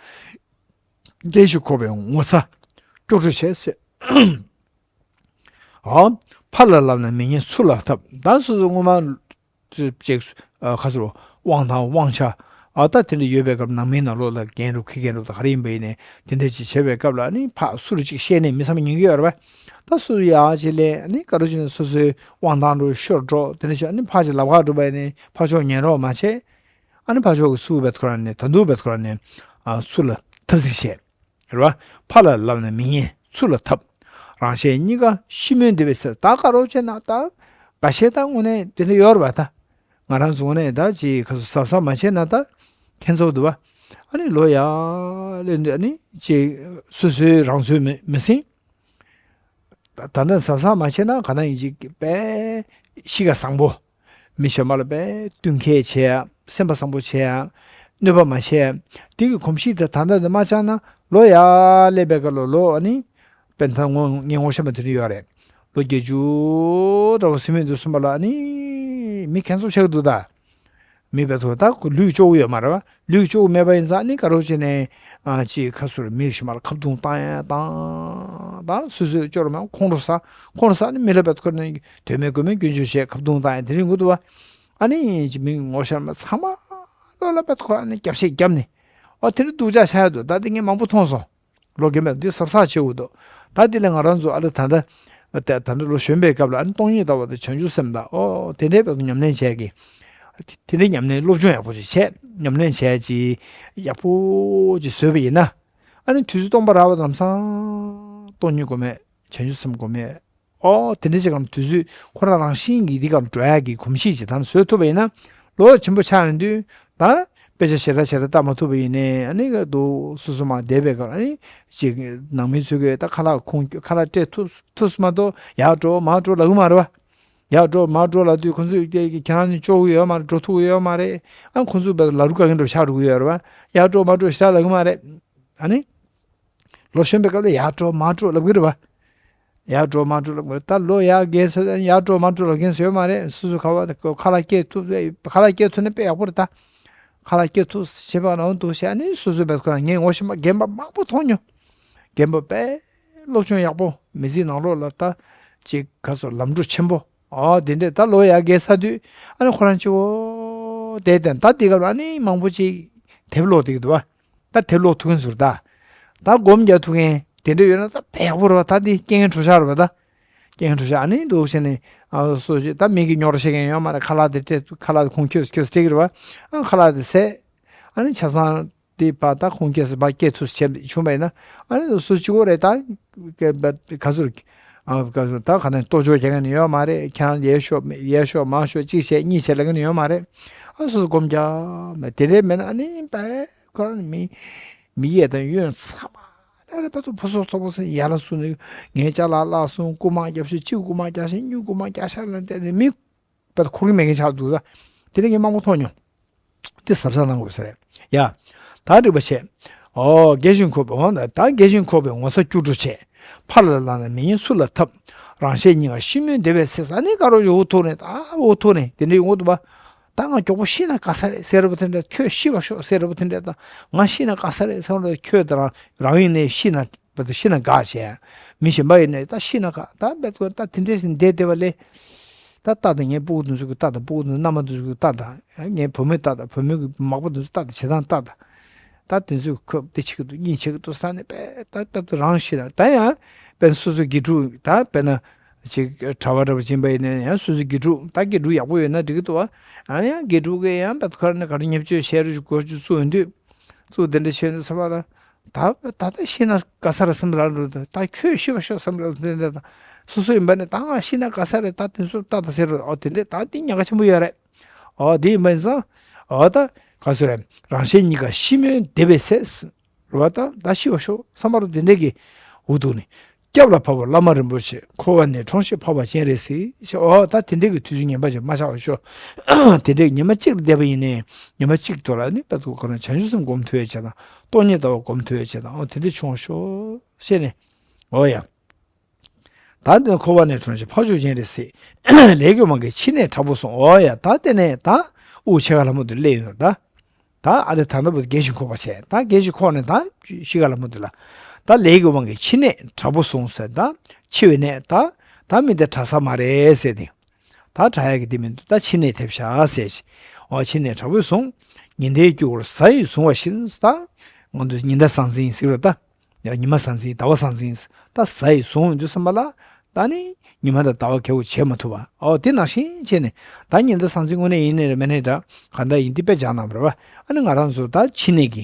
རྒས་ཤིང་འཁོགས་པས་ངོ་ཚ་སྐྱུག་བྲོ་བྱས་ཟེར། ཨ། ཕ་ལ་ལབ་ན་མི་ཉན་ཚུར་ལ་འཐབ། ད་སོ་སོ་སྔོན་མ། ཅིག་ཨ་ཁ་སོ། དབང་ཐང་དབང་ཆ། ཨ་ད་དེ་འདྲ་ཡོད་པའི་སྐབས་ནང་མིའི་ནང་ལོགས་ལ་རྒན་རབས་ཁེ་རྒན་རབས་དང་ག་རེ་ཡིན་པ་ཡིན་ནའི་དེ་འདྲ་ཅིག་བྱེད་པའི་སྐབས་ལ་ནི་ཕ་སུ་རུ་ཅིག་བཤད་ནས་མི་ཚང་མ་ཉན་གྱི་ཡོད་རེད་པ། ད་སུ་ཡག་ཅིག་ལས་ནི་ག་རེ་བྱས་ནས་སོ་སོའི་དབང་ཐང་རུ་ཤོར་འགྲོ། དེ་འདྲ་བྱས་ནི་ཕ་ཅིག་ལབ་ཁ་འགྲོ་བ་ཡིན་ནའི་ཕ་ཕྱོགས་ཉན་རོགས་མ་བྱས། ཨ་ནི་ཕ་ཕྱོགས་ཀྱི་སུ་བེད་ཁོ་རང་ནས་ད་དུང་བེད་ཁོ་རང་ནས་ཨ་སུ་ལ་ཐབས་ཤིག་བྱས། རེད་བ། ཕ་ལ་ལབ་ན་མི་ཉན་ཚུར་ལ་འཐབ། རང་གཞན་གཉིས་ཀ་ཤི་མོན་འདི་བས་ཟེར། ད་ག་རོགས་བྱས་ན་ད་འགའ་ཤས་ད་དངོས་གནས་དེ་འདྲ་ཡོད་རེད་པ། ད་ང་རང་ཚོ་དངོས་གནས་ད་ཅིག་ག་ཚོད་གཟབ་གཟབ་མ་བྱས་ན་ད་ཁྱད་མཚར་འདུག་པ། ཨ་ནི་ལོ་ཡར་སླེབས་དུས་ཨ་ནི་ཅིག་སོ་སོའི་རང་ཚོད་མི་མི་ཟིན། ད་ད་ལྟ་གཟབ་གཟབ་མ་བྱས་ན་ག་ན་ཡིན་ཅིག་དཔེ་གཤིས་ཀ་བཟང་པོ། མི་གཞན་པ་ལ་དཔེ་བསྟུན་མཁས་བྱེད་ཡ། སེམས་པ་བཟང་པོ་བྱེད་ཡ། གནོད་པ་མ་བྱེད་ཡ། དེ་གི་གོམས་གཤིས་དེ་ད་ལྟ་ནས་མ་བཅངས་ན་ལོ་ཡར་སླེབས་པའི་སྐབས་ལ་ལོ་ཨ་ནི་དཔེ་ད་ངོ་ངས་ངོ་ཤེས་པ་དེ་འདྲ་ཡོད་རེད། ལོ་བརྒྱད་ཅུ་འདྲ་བོ་ཟིན་མི་འདུག་གསུངས་པ་ལ་ཨ་ནི་མི་ཁྱད་མཚར་ཆགས་ཀྱི་འདུག་ད། མི་དཔེ་ཐོག་ད་ཁོ་ལུས་ཀྱི་སྐྱོ་བོ་ཡོད་མ་རེད་བ། ལུས་ཀྱི་སྐྱོ་བོ་མེད་པ་ཡིན་ཙང་ནི་ག་རོགས་བྱས་ནས་ཨ་ཅིག་ཁ་སུར་མི་ཞིག་མར་ཁ་རྡུང་བཏང་ཡ་བཏང་། ད་སོ་སོའི་སྐྱོ་རུ་མ་ཁོང་ཁྲོ་ཟ། ཁོང་ཁྲོ་ཟ་ནི་མི་ལ་དཔེ་ཐོག་ནས་དོན་མེད་དགོས་མེད་སྐྱོན་བརྗོད་བྱས་ཁ་རྡུང་བཏང་ཡ་དེ་རིང་གུ་འདུག་བ། ཨ་ནི་ཅིག་མི་ངོ་ཤེས་མ་ཚང་མ་ལོ་ལ་དཔེ་ཐོག་ཨ་ནི་རྒྱབ་བཤད་རྒྱབ་ནས་ཨོ་དེ་འདྲ་སྡུག་ཅག་ཆགས་ཡ་འདུག་ད་དེ་ངས་མང་པོ་མཐོང་སོང་། ལོ་རྒན་པས་འདི་གཟབ་གཟབ་བྱེད་དགོས་འདུག་ད་འདི་ལས་ང་རང་ཚོ་ཨ་ལ་ད་ལྟ་ད་ད་ལྟ་ལོ་གཞོན་པའི་སྐབས་ལ་ཨ་ནི་སྟོང་ཉིད་ལྟ་བ་དང་བྱང་ཆུབ་སེམས་དང་ཨོ་དེ་འདྲའི་བར་དུ་ཉམས་ལེན་བྱས་ཀྱི། དེ་འདྲའི་ཉམས་ལེན་སློབ་སྦྱོང་ཡག་པོ་ཞིག་བྱས། ཉམས་ལེན་བྱས་ཀྱི་ཡག་པོ་ཅིག་བཟོས་པ་ཡིན་ན། ཨ་ནི་དུས་ཚོད་སྟོང་པ་རག་པ་ལམ་སང་སྟོང་ཉིད་སྒོམ་མེད་བྱང་ཆུབ་སེམས་སྒོམ་མེད། ཨོ་དེ་འདྲ་ཅིག་གམ་དུས་ཚོད་ཁོ་རང་རང་བཞིན་གྱིས་འདི་གམ་འགྲོ་ཡག་གི་གོམས་གཤིས་ཅིག་ད་ནི་བཟོས་ཐུབ་པ་ཡིན་ན། ལོ་ཆེན་པོ་ཆགས་ཡོང་དུས་ད་དཔེ་ཆ་ཞེ་དྲག་ཞེ་དྲག་ལྟ་མ་ཐུབ་པ་ཡིན་ནའི་ཨ་ནི་ག་འདུག་སོ་སོ་མ་བསྡད་པའི་སྐབས་ཨ་ནི་ཅིག་ནང་མི་ཚོས་གི་ད་ཁ་ལག་ཁོང་ཁ་ལག་སྤྲད་ཐུབ་ཐུབ་སོང་མ་གཏོགས་ཡར་འགྲོ་མར་འགྲོ་ལབ་གི་མ་རེད་བ། ཡར་འགྲོ་མར་འགྲོ་ལབ་དུས་ཁོང་ཚོས་ཀྱི་ཁྱེད་རང་ནི་སྐྱོ་གི་ཡོད་མ་རེད། འགྲོ་ཐུབ་གི་ཡོད་མ་རེད། ཨ་ཁོང་ཚོས་བས་ལ་རུ་ག་གིན་འགྲོ་ཆགས་འགྲོ་གི་ཡོད་རེད་བ། ཡར་འགྲོ་མར་འགྲོ་ཞེ་དྲག་ལབ་གི་མ་རེད། ཨ་ནི། ལོ་གཞོན་པའི་སྐབས་ལ་ཡར་འགྲོ་མར་འགྲོ་ལབ་གི་རེད་བ། ཡར་འགྲོ་མར་འགྲོ་ལབ་གི་ད་ལོ་ཡར་རྒས་སོང་ཡར་འགྲོ་མར་འགྲོ་ལབ་མཁན་སུ་ཡོད་མ་རེད། སོ་སོ་ཁ་བ་ཁ་ལག་སྐྱེལ་ཐུབ་ཁ་ལག་སྐྱེལ་ཐུབ་ན་དཔེ་ཡག་པོ་རེད་ད། ཁ་ལག་སྐྱེལ་ཐུབ་ཞེས་པ་ནང་དུ་བཤད་ནི་སོ་སོ་བས་ཁོ་རང་ངས་ངོ་ཤེས་པ་རྒན་པ་མང་པོ་མཐོང་མྱོང་། རྒན་པ་དཔེ་སློབ་སྦྱོང་ཡག་པོ་མི་ཚེ་ནང་ལོགས་ལ་ད་ཅིག་ག་ཚོད་ལམ་འགྲོ་ཆེན་པོ། ཨོ་དེ་འདྲས་ད་ལོ་ཡར་རྒས་ཚར་དུས་ཨ་ནི་ཁོ་རང་གཅིག་པོ་བསྡད་དེ་ད་དེ་སྐབས་ལ་ཨ་ནི་མང་པོ་ཅིག་དེབ་ཀློག་བསྡད་ཀྱི་འདུག་བ། ད་དེབ་ཀློག་ཐུབ་མཁན་ཟུར་ད། ད་སྒོམ་རྒྱག་ཐུབ་མཁན་དེ་འདྲ་ཡོད་ན་ད་དཔེ་ཡག་པོ་རེད་བ། ད་འདི་རྐྱེན་ངན་གྲོགས་ཤག་རེད་བ་ད། རྐྱེན་ངན་གྲོགས་ཤག་ཨ་ནི་འདུག་བྱས་ནས་ཨ་སོ་ཅིག་ད་མི་གི་རྙོག་དྲ་བཤད་མཁན་ཡོད་མ་རེད། ཁ་ལག་དེ་སྤྲད་ཁ་ལག་དེ་ཁོང་ཁྱོད་ཁྱོད་སྤྲད་ཀྱི་རེད་བ། ཨ་ཁ་ལག་དེ་ཟས། ཨ་ནི་ཆ་ཚང་དེ་བ་ད་ཁོང་ཁྱོད་བ་སྐྱེ་ཐུབ་བྱས་བྱུང་བ་ཡིན་ན་ཨ་ནི་སོ་གཅིག་པོ་རེད་ད། ག་ཚོད་རེད། ཨ་ག་ཚོད་ད་ག་ནས་ལྟོ་ཅོག་རྒྱག་མཁན་ཡོད་མ་རེད། ཁྱེད་རང་ཡར་ཤོག་ཡར་ཤོག་མར་ཤོག་གཅིག་བྱས་གཉིས་བྱས་ལབ་མཁན་ཡོད་མ་རེད། ཨ་སོ་སོ་སྒོམ་རྒྱག་མེད་དེ་འདྲས་མེད་ན་ཨ་ནི་པས། ཁོ་རང་ནི་མི་མི་གཡས་དང་གཡོན་ཚང་མ་ལ་ལ་བར་དུ་ཕོ་སོག་ཚོ་པོ་སེ་ཡར་ལ་བཙུགས་ནས་ངའི་ཅ་ལག་བརླག་སོང་། རྐུ་མ་བརྒྱབ་ཤིག་གཅིག་རྐུ་མ་བརྒྱབ་ཤིག་གཉིས་རྐུ་མ་བརྒྱབ་ཤག་ལ་བལྟས་ནས་མི་བར་དུ་འཁོར་གི་མེད་མཁན་ཆགས་འདུག་ད་དེ་ནས་ངས་མང་པོ་མཐོང་མྱོང་། དེ་གཟབ་གཟབ་གནང་དགོས་ས་རེད་ཡ། ད་འགྲིག་པ་བྱས། ཨོ་རྒས་ཤིང་འཁོགས་པའི་འོ་ན་ད་རྒས་ཤིང་འཁོགས་པའི་ངོ་ཚ་སྐྱུག་བྲོ་བྱས། ཕར་ལ་ལངས་ན་མི་ཡིན་ཚུར་ལ་འཐབ། རང་གཞན་གཉིས་ཀ་ཤི་མོའི་འདེབས་པའི་ཚེ་ས་ནི་དཀར་རོ་འུ་ཐུག་ནས་ད་འུ་ཐུག་ནས་དེ་འདྲའི་ཡོང་གི་འདུག་བ། ད་ང་མགྱོགས་པོ་ཤི་ན་དགའ་ས་རེད་ཟེར་ར་བ་དེ་འདྲ། ཁྱོད་ཤི་བ་ཤོག་ཟེར་ར་བ་དེ་འདྲ། ད་ང་ཤི་ན་དགའ་ས་རེད་ཟེར་བ། ཁྱོད་ད་རང་རང་ཡིན་ནའི་ཤི་ན་བ་ད་ཤི་ན་དགའ་བྱས། མི་གཞན་པ་ཡིན་ནའི་ད་ཤི་ན་དགའ། ད་བེད་ཀོ་ད་དེ་འདྲས་ཟིན་བསྡད་བསྡད་པ་ལས། ད་ལྟ་ད་ངའི་སྤུ་གུ་དེ་ཚོ་གི་ལྟ་ད། སྤུ་གུ་དེ་ཚོ་མནའ་མ་དེ་ཚོ་གི་ལྟ་ད། ངའི་བུ་མོའི་ལྟ་ད། བུ་མོའི་གི་མག་པ་དེ་ཚོ་ལྟ་ད། བྱེད་སྟངས་ལྟ་ད། ད་དེ་ཚོས་ཁོ་དེ་བྱེད་ཀྱི་འདུག་གཉིས་བྱེད་ཀྱི་འདུག་བསམ་ནས་པས་ད་ད་ད་རང་ཤི་ན་ད་ཡང་པས་སོ་སོ་དགེ་ཕྲུག་ད་དཔེར་ན་ཅིག་གྲྭ་པ་འདྲ་པོ་ཕྱིན་པ་ཡིན་ན་ཡང་སོ་སོ་དགེ་ཕྲུག་ད་དགེ་ཕྲུག་ཡག་པོ་ཡོད་ན་འགྲིག་གི་འདུག་བ། ཨ་ཡང་དགེ་ཕྲུག་གིས་ཡང་པས་ཁར་ནས་ག་རེ་བརྙས་བཅོས་བྱས་རུ་སྒོ་ཅུ་བཙུགས་ཡོང་དུས་བཙུགས་དེ་འདྲ་བྱས་ནས་ཚ་བ་ལ་ད་ད་ད་ཤི་ན་དགའ་ས་རེད་བསམ་ར་རུ་ད་ཁྱོད་ཤི་བ་ཤོག་བསམ་ར་དེ་འདྲ་ད་སོ་སོ་ཡིན་པ་ནས་ད་ང་ཤི་ན་དགའ་ས་རེད། ད་དེ་ཚོ་ད་ད་ཟེར་རུ་ཨོ་དེ་འདྲ་ད་དེ་ཉེན་ཁ་ཆེན་པོ་ཡོད་རེད། ཨོ་དེ་ཡིན་པ་ཡིན་ཙང་ཨོ་ད་ག་ཚོད་རེད། རང་གཞན་གཉིས་ཀ་ཤི་མོའི་འདེབས་པའི་ཚེ། རེད་བ། ད་ད་ཤི་བ་ཤོག་བསམ་པ་རུ་དེ་འདྲས་ཀྱི་འུ་ཐུག་ནས། སྐྱབས་ལ་བབས་པ་བླ་མ་རིན་པོ་ཆེ། འཁོར་བ་ནས་གྲོངས་ཤིག་འཕགས་པ་སྤྱན་རས་གཟིགས། ཞེས་ཨོ་ད་དེ་འདྲས་ཀྱི་དུས་ཚོད་ངན་པ་ཞིག་མ་ཆགས་པ་ཤོག་དེ་འདྲས་ཉི་མ་གཅིག་ལ་བསྡད་པ་ཡིན་ནའི་ཉི་མ་གཅིག་ཐོག་ལ་ནི་ད་དུ་ཁོ་རང་བྱང་ཆུབ་སེམས་སྒོམ་ཐུབ་ཡ་བྱེད་དང་སྟོང་ཉིད་ལྟ་བ་སྒོམ་ཐུབ་ཡ་བྱེད་དང་ཨོ་དེ་འདྲས་བྱུང་བ་ཤོག་ཞེས་ནས་ཨོ་ཡ། ད་འདི་འཁོར་བ་ནས་གྲོལ་ཞིང་འཕགས་མཆོག་སྤྱན་རས་གཟིགས། ལས་ཀྱི་དབང་གིས་ཕྱི་ནས་དྲག་པོ་གསུངས། འོ་ཡ་ད་དེ་ནས་ད་དབུགས་ཕྱེད་ཀ་ལྷ་མོ་དེ་སླེབས་ཡོང་ད། ད་ཨ་དེ་ད་ལྟ་བུ་རྒས་ཤིང་འཁོགས་པ་བྱས། ད་རྒས་ཤིང་འཁོགས་ནས་ད་ཕྱི་ཀ་ལྷ་མོ་དེ་ལ། ད་ལས་ཀྱི་དབང་གིས་ཕྱི་ནས་དྲག་པོ་གསུངས་ཟེར། ད་འཆི་བའི་ནད་ད་ད་མི་དེ་དྲག་ས་མ་རེད་ཟེར་ཏེ། ད་དྲག་ཡག་གི་དེ་མི་འདུག་ད་ཕྱི་ནས་ཐེབས་ཤག་ཟེར་ཞིག་འོ་ཕྱི་ནས་དྲག་པོས་གསུངས། ཉི་ཟླའི་སྐྱུ་གུར་གཟའ་ཡིས་བཟུང་བ་བཞིན། ད་ང་ཚོ་ཉི་ཟླ་ཟང་ཟིང་ཟེར་རོ་ད། ཡང་ཉི་མ་ཟང་ཟིང་ཟླ་བ་ཟང་ཟིང་ད་གཟའ་ཡིས་བཟུང་ཡོང་དུས་ཙམ་པ་ལ་ད་ནི་ཉི་མ་དང་ཟླ་བ་གལ་པོ་བྱེད་མ་ཐུབ་པ། ཨོ་དེ་ནང་བཞིན་བྱས་ནས་ད་ཉི་ཟླ་ཟང་ཟིང་དངོས་གནས་ཡིན་ནའི་རེད་མིན་ནའི་འདྲ་གང་ལྟར་ཡིན་དེ་དཔེ་སྦྱར་གནང་བ་རེད་བ། ཨ་ནི་ང་རང་ཚོ་ད་ཕྱི་ནས་ཀྱི་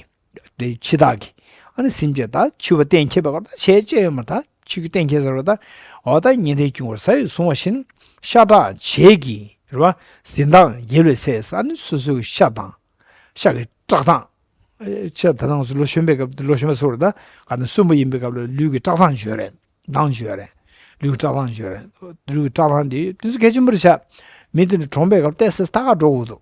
དེ་ཕྱི་ཐག་གི་ཨ་ནི་སེམས་ཅན་ད་འཆི་བ་གཏན་འཁེལ་བའི་སྐབས་ད་བྱས་བཅད་ཡོད་མ་ད་ ཆོས་ཀྱི་གཏན་འཁེལ་ཟེར་བ་ད། འོ་ད་ཉན་ཐོས་ཀྱི་ངོར་ས་ཡོད་གསུང་བ་བཞིན། ཤ་ཁྲག་བྱད་ཀྱི་རེད་བ། གཟི་མདངས་ཡལ་བའི་ཚེ་ས་ནི་སོ་སོའི་ཤ་དང་། ཤ་གི་བཀྲག་མདངས། ཨེ་ཤ་ད་ནང་ཚོ་ལོ་གཞོན་པའི་སྐབས་ལོ་གཞོན་པ་ཚོར་ད་ག་ནས་གསོན་པོ་ཡིན་པའི་སྐབས་ལ་ལུས་ཀྱི་བཀྲག་མདངས་བརྗོད་རེད། མདངས་བརྗོད་རེད། ལུས་ཀྱི་བཀྲག་མདངས་བརྗོད་རེད། ལུས་ཀྱི་བཀྲག་མདངས་དེ་དུས་ཚོད་གལ་ཆེན་པོ་རེད་ཤག་མི་དེ་འདྲ་གྲོངས་པའི་སྐབས་ཏོག་ཙམ་ལྟ་ག་འགྲོ་དགོས་འདུག་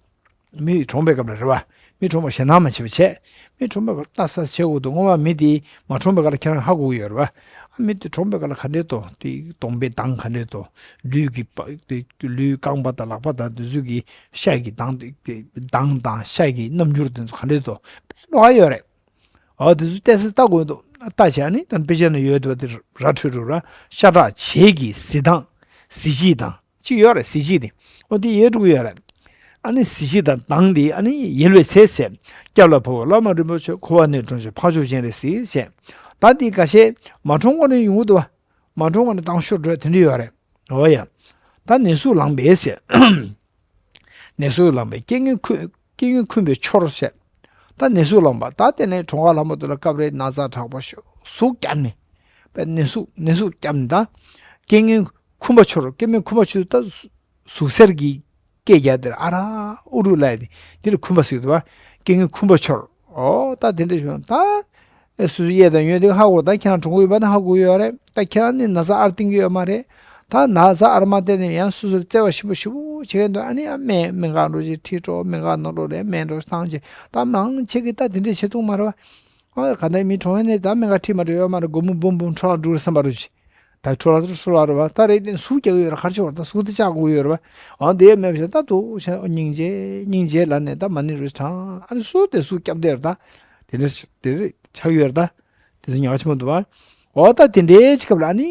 མི་གྲོངས་པའི་སྐབས་ལ་རེད་བ། མི་གྲོངས་པར་ཞེད་སྣང་མ་བྱེད་པ་བྱས། མི་གྲོངས་པའི་སྐབས་ལ་ལྟ་ས་བྱེད་དགོས་འདུག་སྔོན་མ་མི་དེ་མ་གྲོངས་པའི་སྐབས་ལ་ཁྱེད་རང་ཧ་གོ་གི་ཡོད་རེད་བ། ཨ་མི་དེ་གྲོངས་པའི་སྐབས་ལ་ག་འདྲས་འདུག་དེ་གདོང་པའི་མདངས་ག་འདྲས་འདུག་ལུས་ཀྱི་པ་དེ་ལུས་རྐང་པ་དང་ལག་པ་དང་དེ་ཚོ་གི་ཤ་གི་མདངས་དེ་མདངས་དང་ཤ་གི་རྣམ་འགྱུར་དེ་ཚོ་ག་འདྲས་འདུག་དཔེ་འགྲོ་ག་ཡོད་རེད། ཨ་དེ་ཚོ་ཏོག་ཙམ་ལྟ་དགོས་འདུག་ལྟ་བྱས་ནི་ད་དཔེ་ཆ་ནང་ཡོད་འདུག་བ་དེ་ར་འཕྲོད་འགྲོ་ར། ཤ་ཁྲག་བྱད་ཀྱི་གཟི་མདངས། གཟི་བརྗིད་དང་། གཅིག་ཡོད་རེད་གཟི་བརྗིད་དེ། ཨོ་དེ་ཡལ་འགྲོ་གི་ཡོད་རེད། ཨ་ནི་གཟི་བརྗིད་དང་མདངས་དེ་ཨ་ནི་ཡལ་བའི་ཚེ་ཟེར། སྐྱབས་ལ་བབས་པ་བླ་མ་རིན་པོ་ཆེ། འཁོར་བ་ནས་དྲོངས་ཤིག་འཕགས་མཆོག་སྤྱན་རས་གཟིགས་ཞེས། ད་དེ་འགའ་ཤས་མ་གྲོངས་གོང་ནས་ཡོང་གི་འདུག་བ། མ་གྲོངས་གོང་ནས་མདངས་ཤོར་འགྲོ་དེ་འདྲ་ཡོད་རེད། འོ་ཡ། ད་ནད་ཟུག་ལངས་པས་ཟེར། ནད་ཟུག་ལངས་པས་རྐྱེན་ངན་འཁོན་རྐྱེན་ངན་འཁོན་པའི་ཆོར་ཞེས། ད་ནད་ཟུག་ལངས་པ་ད་དེ་ནས་གྲོངས་ཁ་ལྷ་མོ་དེ་ལ་སྐབས་རེ་ན་ཚ་དྲག་པོ་ཤོར་ཟུག་བརྒྱབ་ནས། པའི་ནད་ཟུག་ནད་ཟུག་བརྒྱབ་ནས་ད། རྐྱེན་ངན་འཁོན་པ་ཆོར་རྐྱེན་ངན་འཁོན་པ་ཆོར་ད་ཟུག་གཟེར་གྱི་སྐད་རྒྱག་དེར་ཨ་ར་ཨུ་རུ་ལ་ཡ་དེ་འདི་ལ་འཁོན་པ་ཟེར་གི་འདུག་བ། རྐྱེན་ངན་འཁོན་པ་ཆོར། ཨོ་ད་དེ་འདྲ་བྱུང་ད། ཨེ་སོ་སོའི་གཡས་དང་གཡོན་དེ་ཧ་གོ་ད་ཁྱེད་རང་གྲོངས་ཀྱི་ཡོད་པ་ནི་ཧ་གོ་ཡོད་རེད། ད་ཁྱེད་རང་ནི་ན་ཚ་ཨར་བསྟན་གྱི་ཡོད་མ་རེད། ད་ན་ཚ་ཨར་མ་བསྟན་ནས་ཡང་སོ་སོར་བརྩེ་བ་ཞིབ་པོ་ཞིབ་པོ་བྱེད་ཀྱི་འདུག་ཨ་ནི་ཡང་སྨན་སྨན་ཁང་འགྲོ་ཅིག་ཁྲིད་འགྲོ་སྨན་ཁང་ནང་ལོགས་ལ་སྨན་འགྲོ་བཏང་ཅིག་ད་མང་ཆེ་གི་ད་དེ་འདྲས་བྱེད་ཐུབ་མ་རེད་བ། ཨ་ག་ད་མི་གྲོངས་ཡ་ནས་ད་སྨན་ཁང་ཁྲིད་མ་འགྲོ་ཡོད་མ་རེད། སྒོར་མོ་འབུམ་འབུམ་འཕྲོ་བརླག་འགྲོ་རེད་བསམ་པ་རེད་ཅིག་ད་འཕྲོ་བརླག་འཕྲོ་བརླག་རེད་བ། ད་རེད་དེ་ཟུག་རྒྱག་གི་ཡོད་རེད། ག་རེ་བྱེད་དགོས་རེད། ད་ཟུག་དེ་བཅག་དགོས་ཡོད་རེད་བ། འོ་དེ་མེད་པ་བྱས་ད་དུ་བྱས་སྙིང་རྗེ་སྙིང་རྗེ་ལབ་ནས་ད་མ་ཎི་རེ་བགྲང་ཨ་ནི་སུ་དེ་ཟུག་བརྒྱབ་བསྡད་རེད་ད། དེ་འདྲ་དེ་རེད་ཆགས་ཡོད་རེད་ད། དེ་ཚོ་ཉག་ཆེན་པོ་འདུག་བ། འོ་ད་དེ་འདྲའི་སྐབས་ལ་ཨ་ནི།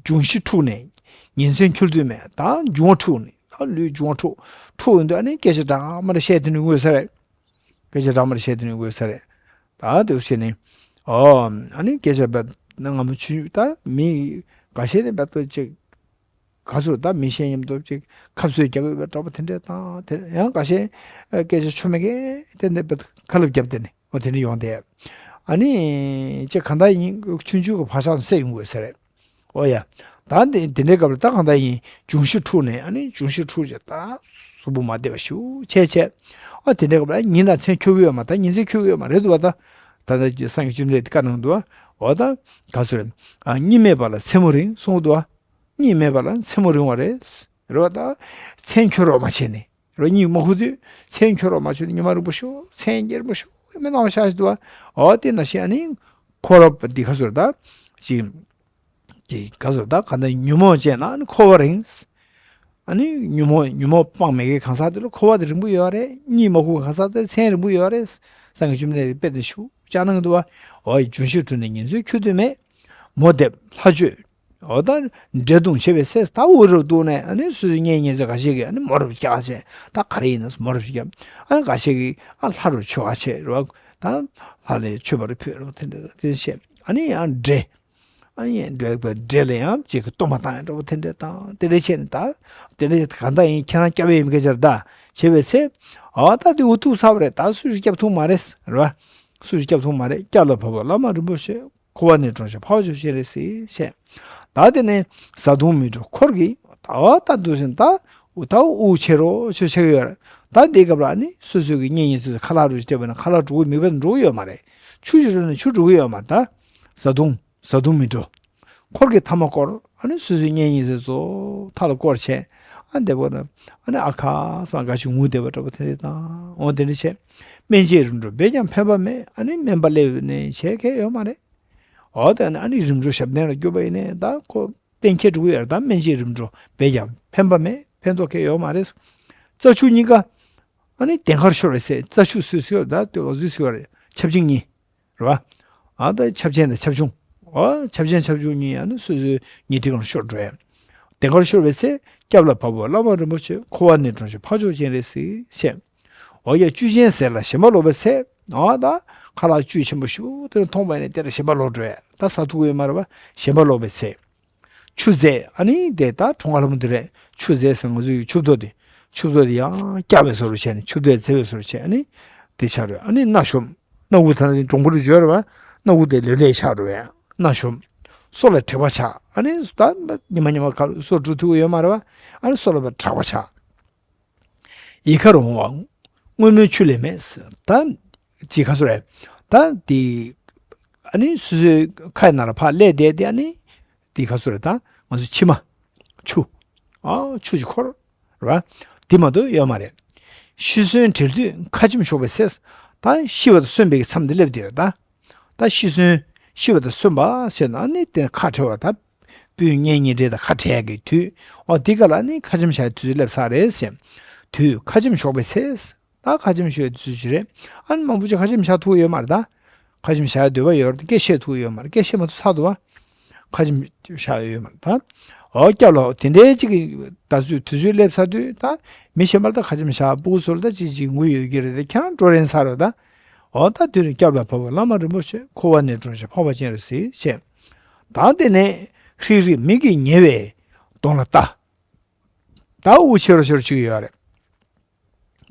འབྱུང་བཞི་འཁྲུགས་ནས་ཉིན་མཚན་འཁྱོལ་དུས་མེད་ད་འབྱུང་བ་འཁྲུགས་ནས་ད་ལུས་འབྱུང་བ་འཁྲུགས་འཁྲུགས་ཡོང་དུས་ཨ་ནི་སྐད་ཆ་འདྲ་མ་འདྲ་བཤད་དེ་ནི་དངོས་ས་རེད། སྐད་ཆ་འདྲ་མ་འདྲ་བཤད་དེ་ནི་དངོས་ས་རེད། ད་དེ་བྱས་ནས། ཨོ། ཨ་ནི་སྐད་ཆ་བས་ན་ང་མོ་ཆུ་ད་མི་འགའ་ཤས་ནི་བས་ཏོ་ཅིག་ག་ཚོད་ད་མི་ཤེས་མཉམ་དུ་ཅིག་ཁབ་བཟོས་རྒྱག་གི་ཡོད་པའི་འདྲ་པོ་དེ་འདྲས་དང་དེ་ཡང་འགའ་ཤས་སྐད་ཆ་ཆོ་མེད་མཁན་དེ་འདྲས་བས་ཁ་ལབ་བརྒྱབ་དེ་ནི་འོ་དེ་འདྲས་ཡོང་དེ། ཨ་ནི་ཅིག་གང་ལྟར་ཡིན་ཆུང་ཆུང་གི་བག་ཆགས་སུ་སད་ཡོང་དགོས་ས་རེད། ཨོ་ཡ། ད་འདི་འདི་འདྲའི་སྐབས་ལ་ད་གང་ལྟར་ཡིན་འབྱུང་བཞི་འཁྲུགས་ནས་ཨ་ནི་འབྱུང་བཞི་འཁྲུགས་བྱས་ད་གཟུགས་པོ་མ་བདེ་བ་ཞེ་པོ་བྱས་བྱས། ཨ་དེ་འདྲའི་སྐབས་ལ་ཉིན་དང་མཚན་འཁྱོལ་གི་ཡོད་མ་ད་ཉིན་མཚན་འཁྱོལ་གི་ཡོད་མ་རེད་འདུག་བ་ད། ད་ལྟ་སངས་རྒྱས་བཅོམ་ལྡན་འདས་བཀའ་གནང་འདུག་བ། འོ་ད། ག་ཚོད་རེད། ཨ་གཉིད་མེད་པ་ལ་མཚན་མོ་རིང་གསུངས་འདུག་བ། གཉིད་མེད་པ་ལ་མཚན་མོ་རིང་བ་རེད། རེད་བ་ད། མཚན་འཁྱོལ་རོགས་མ་བྱས་ནས། རོ་གཉིད་མ་ཁུག་དུས་མཚན་འཁྱོལ་རོགས་མ་བྱས་ནས་ཉི་མ་རིང་པོ་ཞིག་མཚན་རྒྱས་རིང་པོ་ཞིག་མི་སྣང་བ་ཤག་ཞིག་འདུག་བ། འོ་དེ་ན་ཤི་ཨ་ནི། འཁོར་བ་འདི་ག་ཚོད་རེད་ད། ཅིག་ག་ཚོད་ད་ག་ད་ཉོན་མོངས་ཅན་ལ་ཨ་ནི་འཁོར་བ་རིང་། ཨ་ནི་ཉོན་མོངས་ཉོན་མོངས་སྤངས་མེད་ཀྱི་གང་ཟག་དེ་ལ་འཁོར་བ་དེ་རིང་པོ་ཡོད་རེད། གཉིད་མ་ཁུག་གང་ཟག་དེ་ལ་མཚན་རིང་པོ་ཡོད་རེད། སངས་རྒྱས་བཅོམ་ལྡན་འདས་དཔེ་དེ་ཞུ་ཅག་གནང་འདུག་བ། འོ་ཡི་འབྱུང་བཞི་འཁྲུགས་ནས་ཉིན་མཚན་འཁྱོལ་དུས་མེད། མོ་འདེབས་ལྷ་མཆོད། འོ་ད་འདྲེ་བརྡུངས་བྱས་པའི་ཚེ་ད་འུ་རུ་བརྡུངས་ནས་ཨ་ནི་སོ་སོའི་གཉེན་ཉེ་ཚན་འགའ་ཤས་ཀྱིས་ཨ་ནི་མོ་རུ་བཀྱག་བྱས་ད་ག་རེ་ཡིན་ན་མོ་རུ་བཀྱག་ཨ་ནི་འགའ་ཤས་ཀྱིས་ཨ་ལྷ་རུ་མཆོད་ག་བྱས་རོགས་ད་ལྷ་ལས་མཆོད་པ་རུ་ཕུལ་རོགས་དེ་འདྲ་དེ་བྱས་ཨ་ནི་ཡང་འདྲེ། ཨ་ཡེ་འདྲེ་བའི་འདྲེ་ལ་ཡང་གཅིག་གི་གཏོར་མ་བཏང་ཡང་འདྲ་པོ་དེ་འདྲ་བཏང་དེ་འདྲ་བྱས་ནས་ད། དེ་འདྲ་བྱས་གང་ལྟར་ཡིན་ཁྱེད་རང་སྐྱབས་ཡིན་མི་སྐད་ཆར་ད། བྱས་པའི་ཚེ། ཨ་ད་དེ་འུ་ཐུག་ཚར་བ་རེད། ད་སུས་སུ་སྐྱབས་ཐུབ་མ་རེད། རེད་བ། སུས་སུ་སྐྱབས་ཐུབ་མ་རེད། སྐྱབས་ལ་བབས་པ་བླ་མ་རིན་པོ་ཆེ། འཁོར་བ་ནས་དྲོངས་ཤིག་འཕགས་མཆོག་སྤྱན་རས་གཟིགས་ཞེས། ད་དེ་ནས་བཟའ་བཏུང་མི་འགྲོ་འཁོར་གྱིས་ད་ད་འདུག་བཞིན་ད། ད་དབུགས་ཆད་རོགས་ཆོད་ཆགས་ཡོད་རེད། ད་འདི་སྐབས་ལ་ནི་སོ་སོའི་གི་གཉེན་ཉེ་ཚོས་ཁ་ལག་རུ་སྤྲད་པ་ན་ཁ་ལག་འགྲོ་གི་མིད་པ་འགྲོ་གི་ཡོད་མ་རེད། ཆུ་ཞིག་རུ་ན་ཆུ་འགྲོ་གི་ཡོད་མ་རེད་ད། བཟའ་བཏུང་། བཟའ་བཏུང་མི་འགྲོ། འཁོར་གྱི་མཐའ་མ་བསྐོར། ཨ་ནི་སོ་སོའི་གཉེན་ཉེ་ཚོའི་ཚོ་མཐའ་ལ་བསྐོར་བྱས། ཨ་འདི་བོ་ན། ཨ་ནི་ཨ་ཁ་སང་འགའ་ཞིག་ངུ་བསྡད་པ་འདྲ་པོ་དེ་འདྲ་དང་འོ་དེ་འདྲ་བྱས། སྨན་དཔྱད་རིམ་གྲོ་འབད་ཀྱང་ཕན་པ་མེད། ཨ་ནི་སྨན་པ་སླེབས་ནས་བྱས་མཁན་ཡོད་མ་རེད། འོ་དེ་ནི་ཨ་ནི་རིམ་གྲོ་ཞབས་བརྟན་ལ་བསྐྱུར་པ་ཡིན་ནའི་ད་ཁོ་གཏན་འཁེལ་འགྲོ་གི་ཡོད་རེད། ད་སྨན་དཔྱད་རིམ་གྲོ་འབད་ཀྱང་ཕན་པ་མེད། ཕན་ཐོགས་མཁན་ཡོད་མ་རེད། རྩ་ཆུ་གཉིས་ཀ་ཨ་ནི་གདེངས་ཁར་ཤོར་བའི་ཚེ་རྩ་ཆུ་སུས་ཟེར་ཡོད་ད་ལྟོས་ག་སུས་ཟེར་ཡོད་རེད། ཆབ་ཆེན་གཉིས། རེད་བ། ཨ་ད་ཆབ་ཆེན་དང་ཆབ་ཆུང་། ཨོ་ཆབ་ཆེན་ཆབ་ཆུང་གཉིས་ཡང་ནི་སོ་སོའི་ཉེ་འཁྲིས་ཁང་ཤོར་འགྲོ་ཡ། དེ་གར་ཤོར་བའི་ཚེ་སྐྱབས་ལ་བབས་པ་བླ་མ་རིན་པོ་ཆེ། འཁོར་བ་ནས་དྲོངས་ཤིག་འཕགས་མཆོག་སྤྱན་རས་གཟིགས་ཞེས། ཨོ་ཡ་བཅུད་ཅན་ཟས་ལ་ཞེན་པ་ལོག་པའི་ཚེ། ཨ་ད་ཁ་ལག་བཅུད་ཆེན་པོ་ཞིག་དེ་མཐོང་བ་ཡིན་ན་དེ་ལ་ཞེན་པ་ལོག་འགྲོ་ཡ། ད་ཟ་ཐུབ་ཀྱི་ཡོད་མ་རེད་བ། ཞེན་པ་ལོག་པའི་ཚེ། ཆུ་རྫས་ཨ་ནི་དེ་ད་གྲོང་ཁ་ལྷ་མོ་དེ་རེད། ཆུ་རྫས་ཟེར་ང་ཚོའི་ཆུ་ཐོག་དེ། ཆུ་ཐོག་དེ་ཡང་སྐྱ་བའི་བཟོ་འདྲ་བྱས་ནས་ཆུ་ཐོག་རྫས་པའི་བཟོ་འདྲ་བྱས་ཨ་ནི་དེ་ཆགས་རེད། ཨ་ནི་སྣ་ཤོམ། སྣ་དགུ་ད་ནི་འགྲོང་པོ་རུ་བརྗོད་རེད་བ། སྣ་དགུ་དེ་ལེབ་ལེབ་ཆགས་རེད་བས། སྣ་ཤོམ། སོ་ལ་དྲེག་པ་ཆགས། ཨ་ནི་ད་ཉི་མ་ཉི་མ་ག་སོ་འགྲོ་ཐུབ་ཀྱི་ཡོད་མ་རེད་བ། ཨ་ནི་སོ་ལ་བ་དྲེག་པ་ཆགས། ཡི་གར་འོང་བ་སྔོན་མོའི་ཆུ་ལས་མེད། ད་ཅི་ག་སོ་རེད། ད་དེ་ཨ་ནི་སོ་སོའི་ཁ་ནང་ལ་ཕར་སླེབས་བསྡད་དེ། ཨ་ནི་དེ་ག་སོ་རེད། ད་ང་ཚོ་མཆི་མ་ཆུ། ཨ་ཆུ་ཅིག་འཁོར། རེད་བ། དེ་མ་གཏོགས་ཡོད་མ་རེད། ཤི་གསོན་བྲལ་དུས་ཁ་ཆེམས་ཞོག་པའི་ཚེ། ད་ཤི་བ་དང་གསོན་པའི་མཚམས་དེ་སླེབས་བསྡད་ཡོད་ད། ད་ཤི་གསོན། ཤི་བ་དང་གསོན་པ་ཟེར་ན་ནི་དེ་ཁ་བྲལ་བ་ད། སྤུན་གཉེན་ཉེ་འབྲེལ་དང་ཁ་བྲལ་གྱི་དུས། འོ་དེ་ག་ལ་ནི་ཁ་ཆེམས་བཞག་དུས་ཚོད་སླེབས་ཚར་རེད་ཟེར། དུས་ཁ་ཆེམས་ཞོག་པའི་ཚེ། ད་ཁ་ཆེམས་ཞོག་དུས་ཚོད་ཅིག་རེད། ཨ་ནི་མང་པོ་ཅིག་ཁ་ཆེམས་བཞག་ཐུབ་ཡོད་མ་རེད་ད། ཁ་ཆེམས་བཞག་འདོད་པ་ཡོད་རེད། སྐད་བཤད་ཐུབ་ཡོད་མ་རེད། སྐད་བཤད་མ་ཐུབ་ཚར་འདུག་བ། ཁ་ཆེམས་བཞག་ཡོད་མ་རེད་ད། འོ་སྐྱབས་ལ་དེ་འདྲའི་ཅིག་གི་ད་ཚོད་དུས་ཚོད་སླེབས་ཚར་དུས་ད། མི་གཞན་པར་ད་ཁ་ཆེམས་བཞག་སྤུ་གུ་ཚོར་ད་ཅིག་ཅིག་ངུ་ཡོད་ཀྱི་རེད་དེ། ཁྱེད་རང་འགྲོ་རན་ཚར་རེད་ད། འོ་ད་དུས་ནི་སྐྱབས་ལ་བབས་པ་བླ་མ་རིན་པོ་ཆེ། འཁོར་བ་ནས་དྲོངས་ཤིག་འཕགས་པ་སྤྱན་རས་གཟིགས་ཞེས། ད་དེ་ནས་ཧྲིག་ཧྲིག་མིག་གིས་ཉེ་བའི་གདོང་ལ་ལྟ། ད་དབུགས་ཆེ་རུ་ཆེ་རུ་ཅིག་ཡོད་རེད།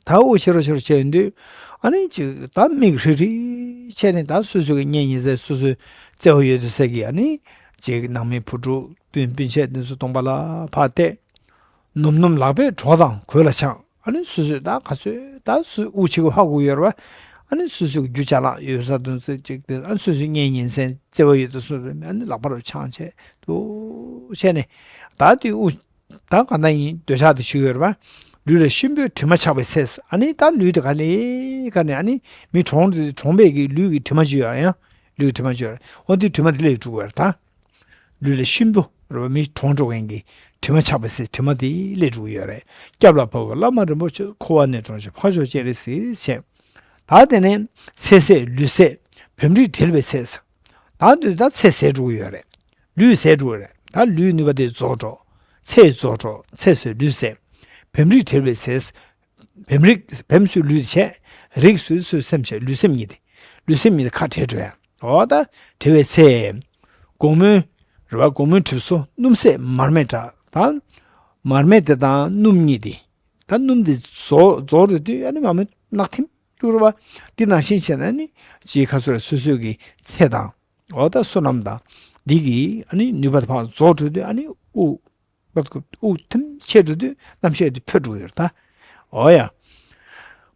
ད་དབུགས་ཆེ་རུ་ཆེ་རུ་ཆེ་ཡོང་དུས། ཨ་ནི་ཅིག་ད་མིག་ཧྲིག་ཧྲིག་ཕྱེ་ནས། ད་སོ་སོ་གི་གཉེན་ཉེ་ཚན་སོ་སོའི་བརྩེ་བ་ཡོད་དུ་ས་གི་ཨ་ནི་ཅིག་ནང་མི་བུ་ཕྲུག་སྤུན་སྤུན་མཆེད་དེ་ཚོ་གདོང་པ་ལ་ཕར་བལྟས། ནུམ་ནུམ་ལག་པས་གྲོགས་དང་གོས་ལ་འཆང་། ཨ་ནི་སོ་སོས་ད་ག་ཚོད་ད་སུ་དབུགས་ཆེ་གོ་ཧ་གོ་ཡོད་རེད་བ། ཨ་ནི་སོ་སོའི་རྒྱུ་ཅ་ལག་ཡོད་ས་དེ་ཚོ་ཅིག་དེ། ཨ་ནི་སོ་སོའི་གཉེན་ཉེ་ཚན་བརྩེ་བ་ཡོད་དུ་སོ་སོ་ཨ་ནི་ལག་པ་རུ་འཆང་བྱས་དུ་བྱས་ནས། ད་དེ་དབུགས་ད་ག་འདྲ་ཡིན་འདོད་ཆགས་དེ་ཞིག་ཡོད་རེད་བ། ལུས་ལ་གཤིན་པོའི་དྲི་མ་ཆགས་པའི་ཚེ། ཨ་ནི་ད་ལུས་དེ་ག་ནས་ག་ནས་ཨ་ནི་མི་གྲོངས་དུས་གྲོངས་པའི་གི་ལུས་ཀྱི་དྲི་མ་ཅིག་ཡོད་ཡང་། ལུས་ཀྱི་དྲི་མ་ཅིག་ཡོད་རེད། འོ་དེ་དྲི་མ་དེ་ལས་འགྲོ་གི་ཡོད་རེད་ད། ལུས་ལ་གཤིན་པོ་རེད་བ། མི་གྲོངས་འགྲོ་མཁན་གྱི་དྲི་མ་ཆགས་པའི་ཚེ་དྲི་མ་དེ་ལས་འགྲོ་གི་ཡོད་རེད། སྐྱབས་ལ་བབས་པ་བླ་མ་རིན་པོ་ཆེ། འཁོར་བ་ནས་དྲོངས་ཤིག་འཕགས་མཆོག་སྤྱན་རས་གཟིགས་ཞེས། ད་དེ་ནས་ཚེ་ཟད་ལུས་ཟད་བེམ་རིག་བྲལ་བའི་ཚེ། ད་དུས་ད་ཚེ་ཟད་འགྲོ་གི་ཡོད་རེད། ལུས་ཟད་འགྲོ་གི་རེད། ད་ལུས་ནུས་པ་དེ་རྫོགས་འགྲོ། ཚེ་རྫོགས་འགྲོ། ཚེ་ཟད་ལུས་ཟད། བེམ་རིག་བྲལ་བའི་ཚེ། བེམ་རིག་བེམ་སོས་ལུས་བྱས། རིག་སོས་སོས་སེམས་བྱས། ལུས་སེམས་གཉིས་དེ། ལུས་སེམས་གཉིས་དེ་ཁ་བྲལ་འགྲོ་ཡ། འོ་ད་བྲལ་བའི་ཚེ། དགོང་མོའི་རེད་བ། དགོང་མོའི་གྲིབ་སོ་སྣུམ་བསྲེས་མར་མེ་འདྲ་དང་། མར་མེ་དེ་དང་སྣུམ་གཉིས་དེ། ད་སྣུམ་དེ་རྫོགས་རྫོགས་འགྲོ་དུས་ཨ་ནི་མར་མེ་ནག་ཐིམ་འགྲོ་རེད་བ། དེ་ནང་བཞིན་བྱས་ན་ནི་ཅིག་ག་ཚོད་རེད། སོ་སོའི་གི་ཚེ་དང་། འོ་ད་བསོད་ནམས་དང་འདི་གི་ཨ་ནི་ནུས་པ་དེ་ཕར་རྫོགས་འགྲོ་དུས་ཨ་ནི་དབུགས་དབུགས་ཐིམ་ཆད་འགྲོ་དུས་རྣམ་ཤེས་དེ་འཕོས་འགྲོ་གི་ཡོད་རེད་ད། འོ་ཡ།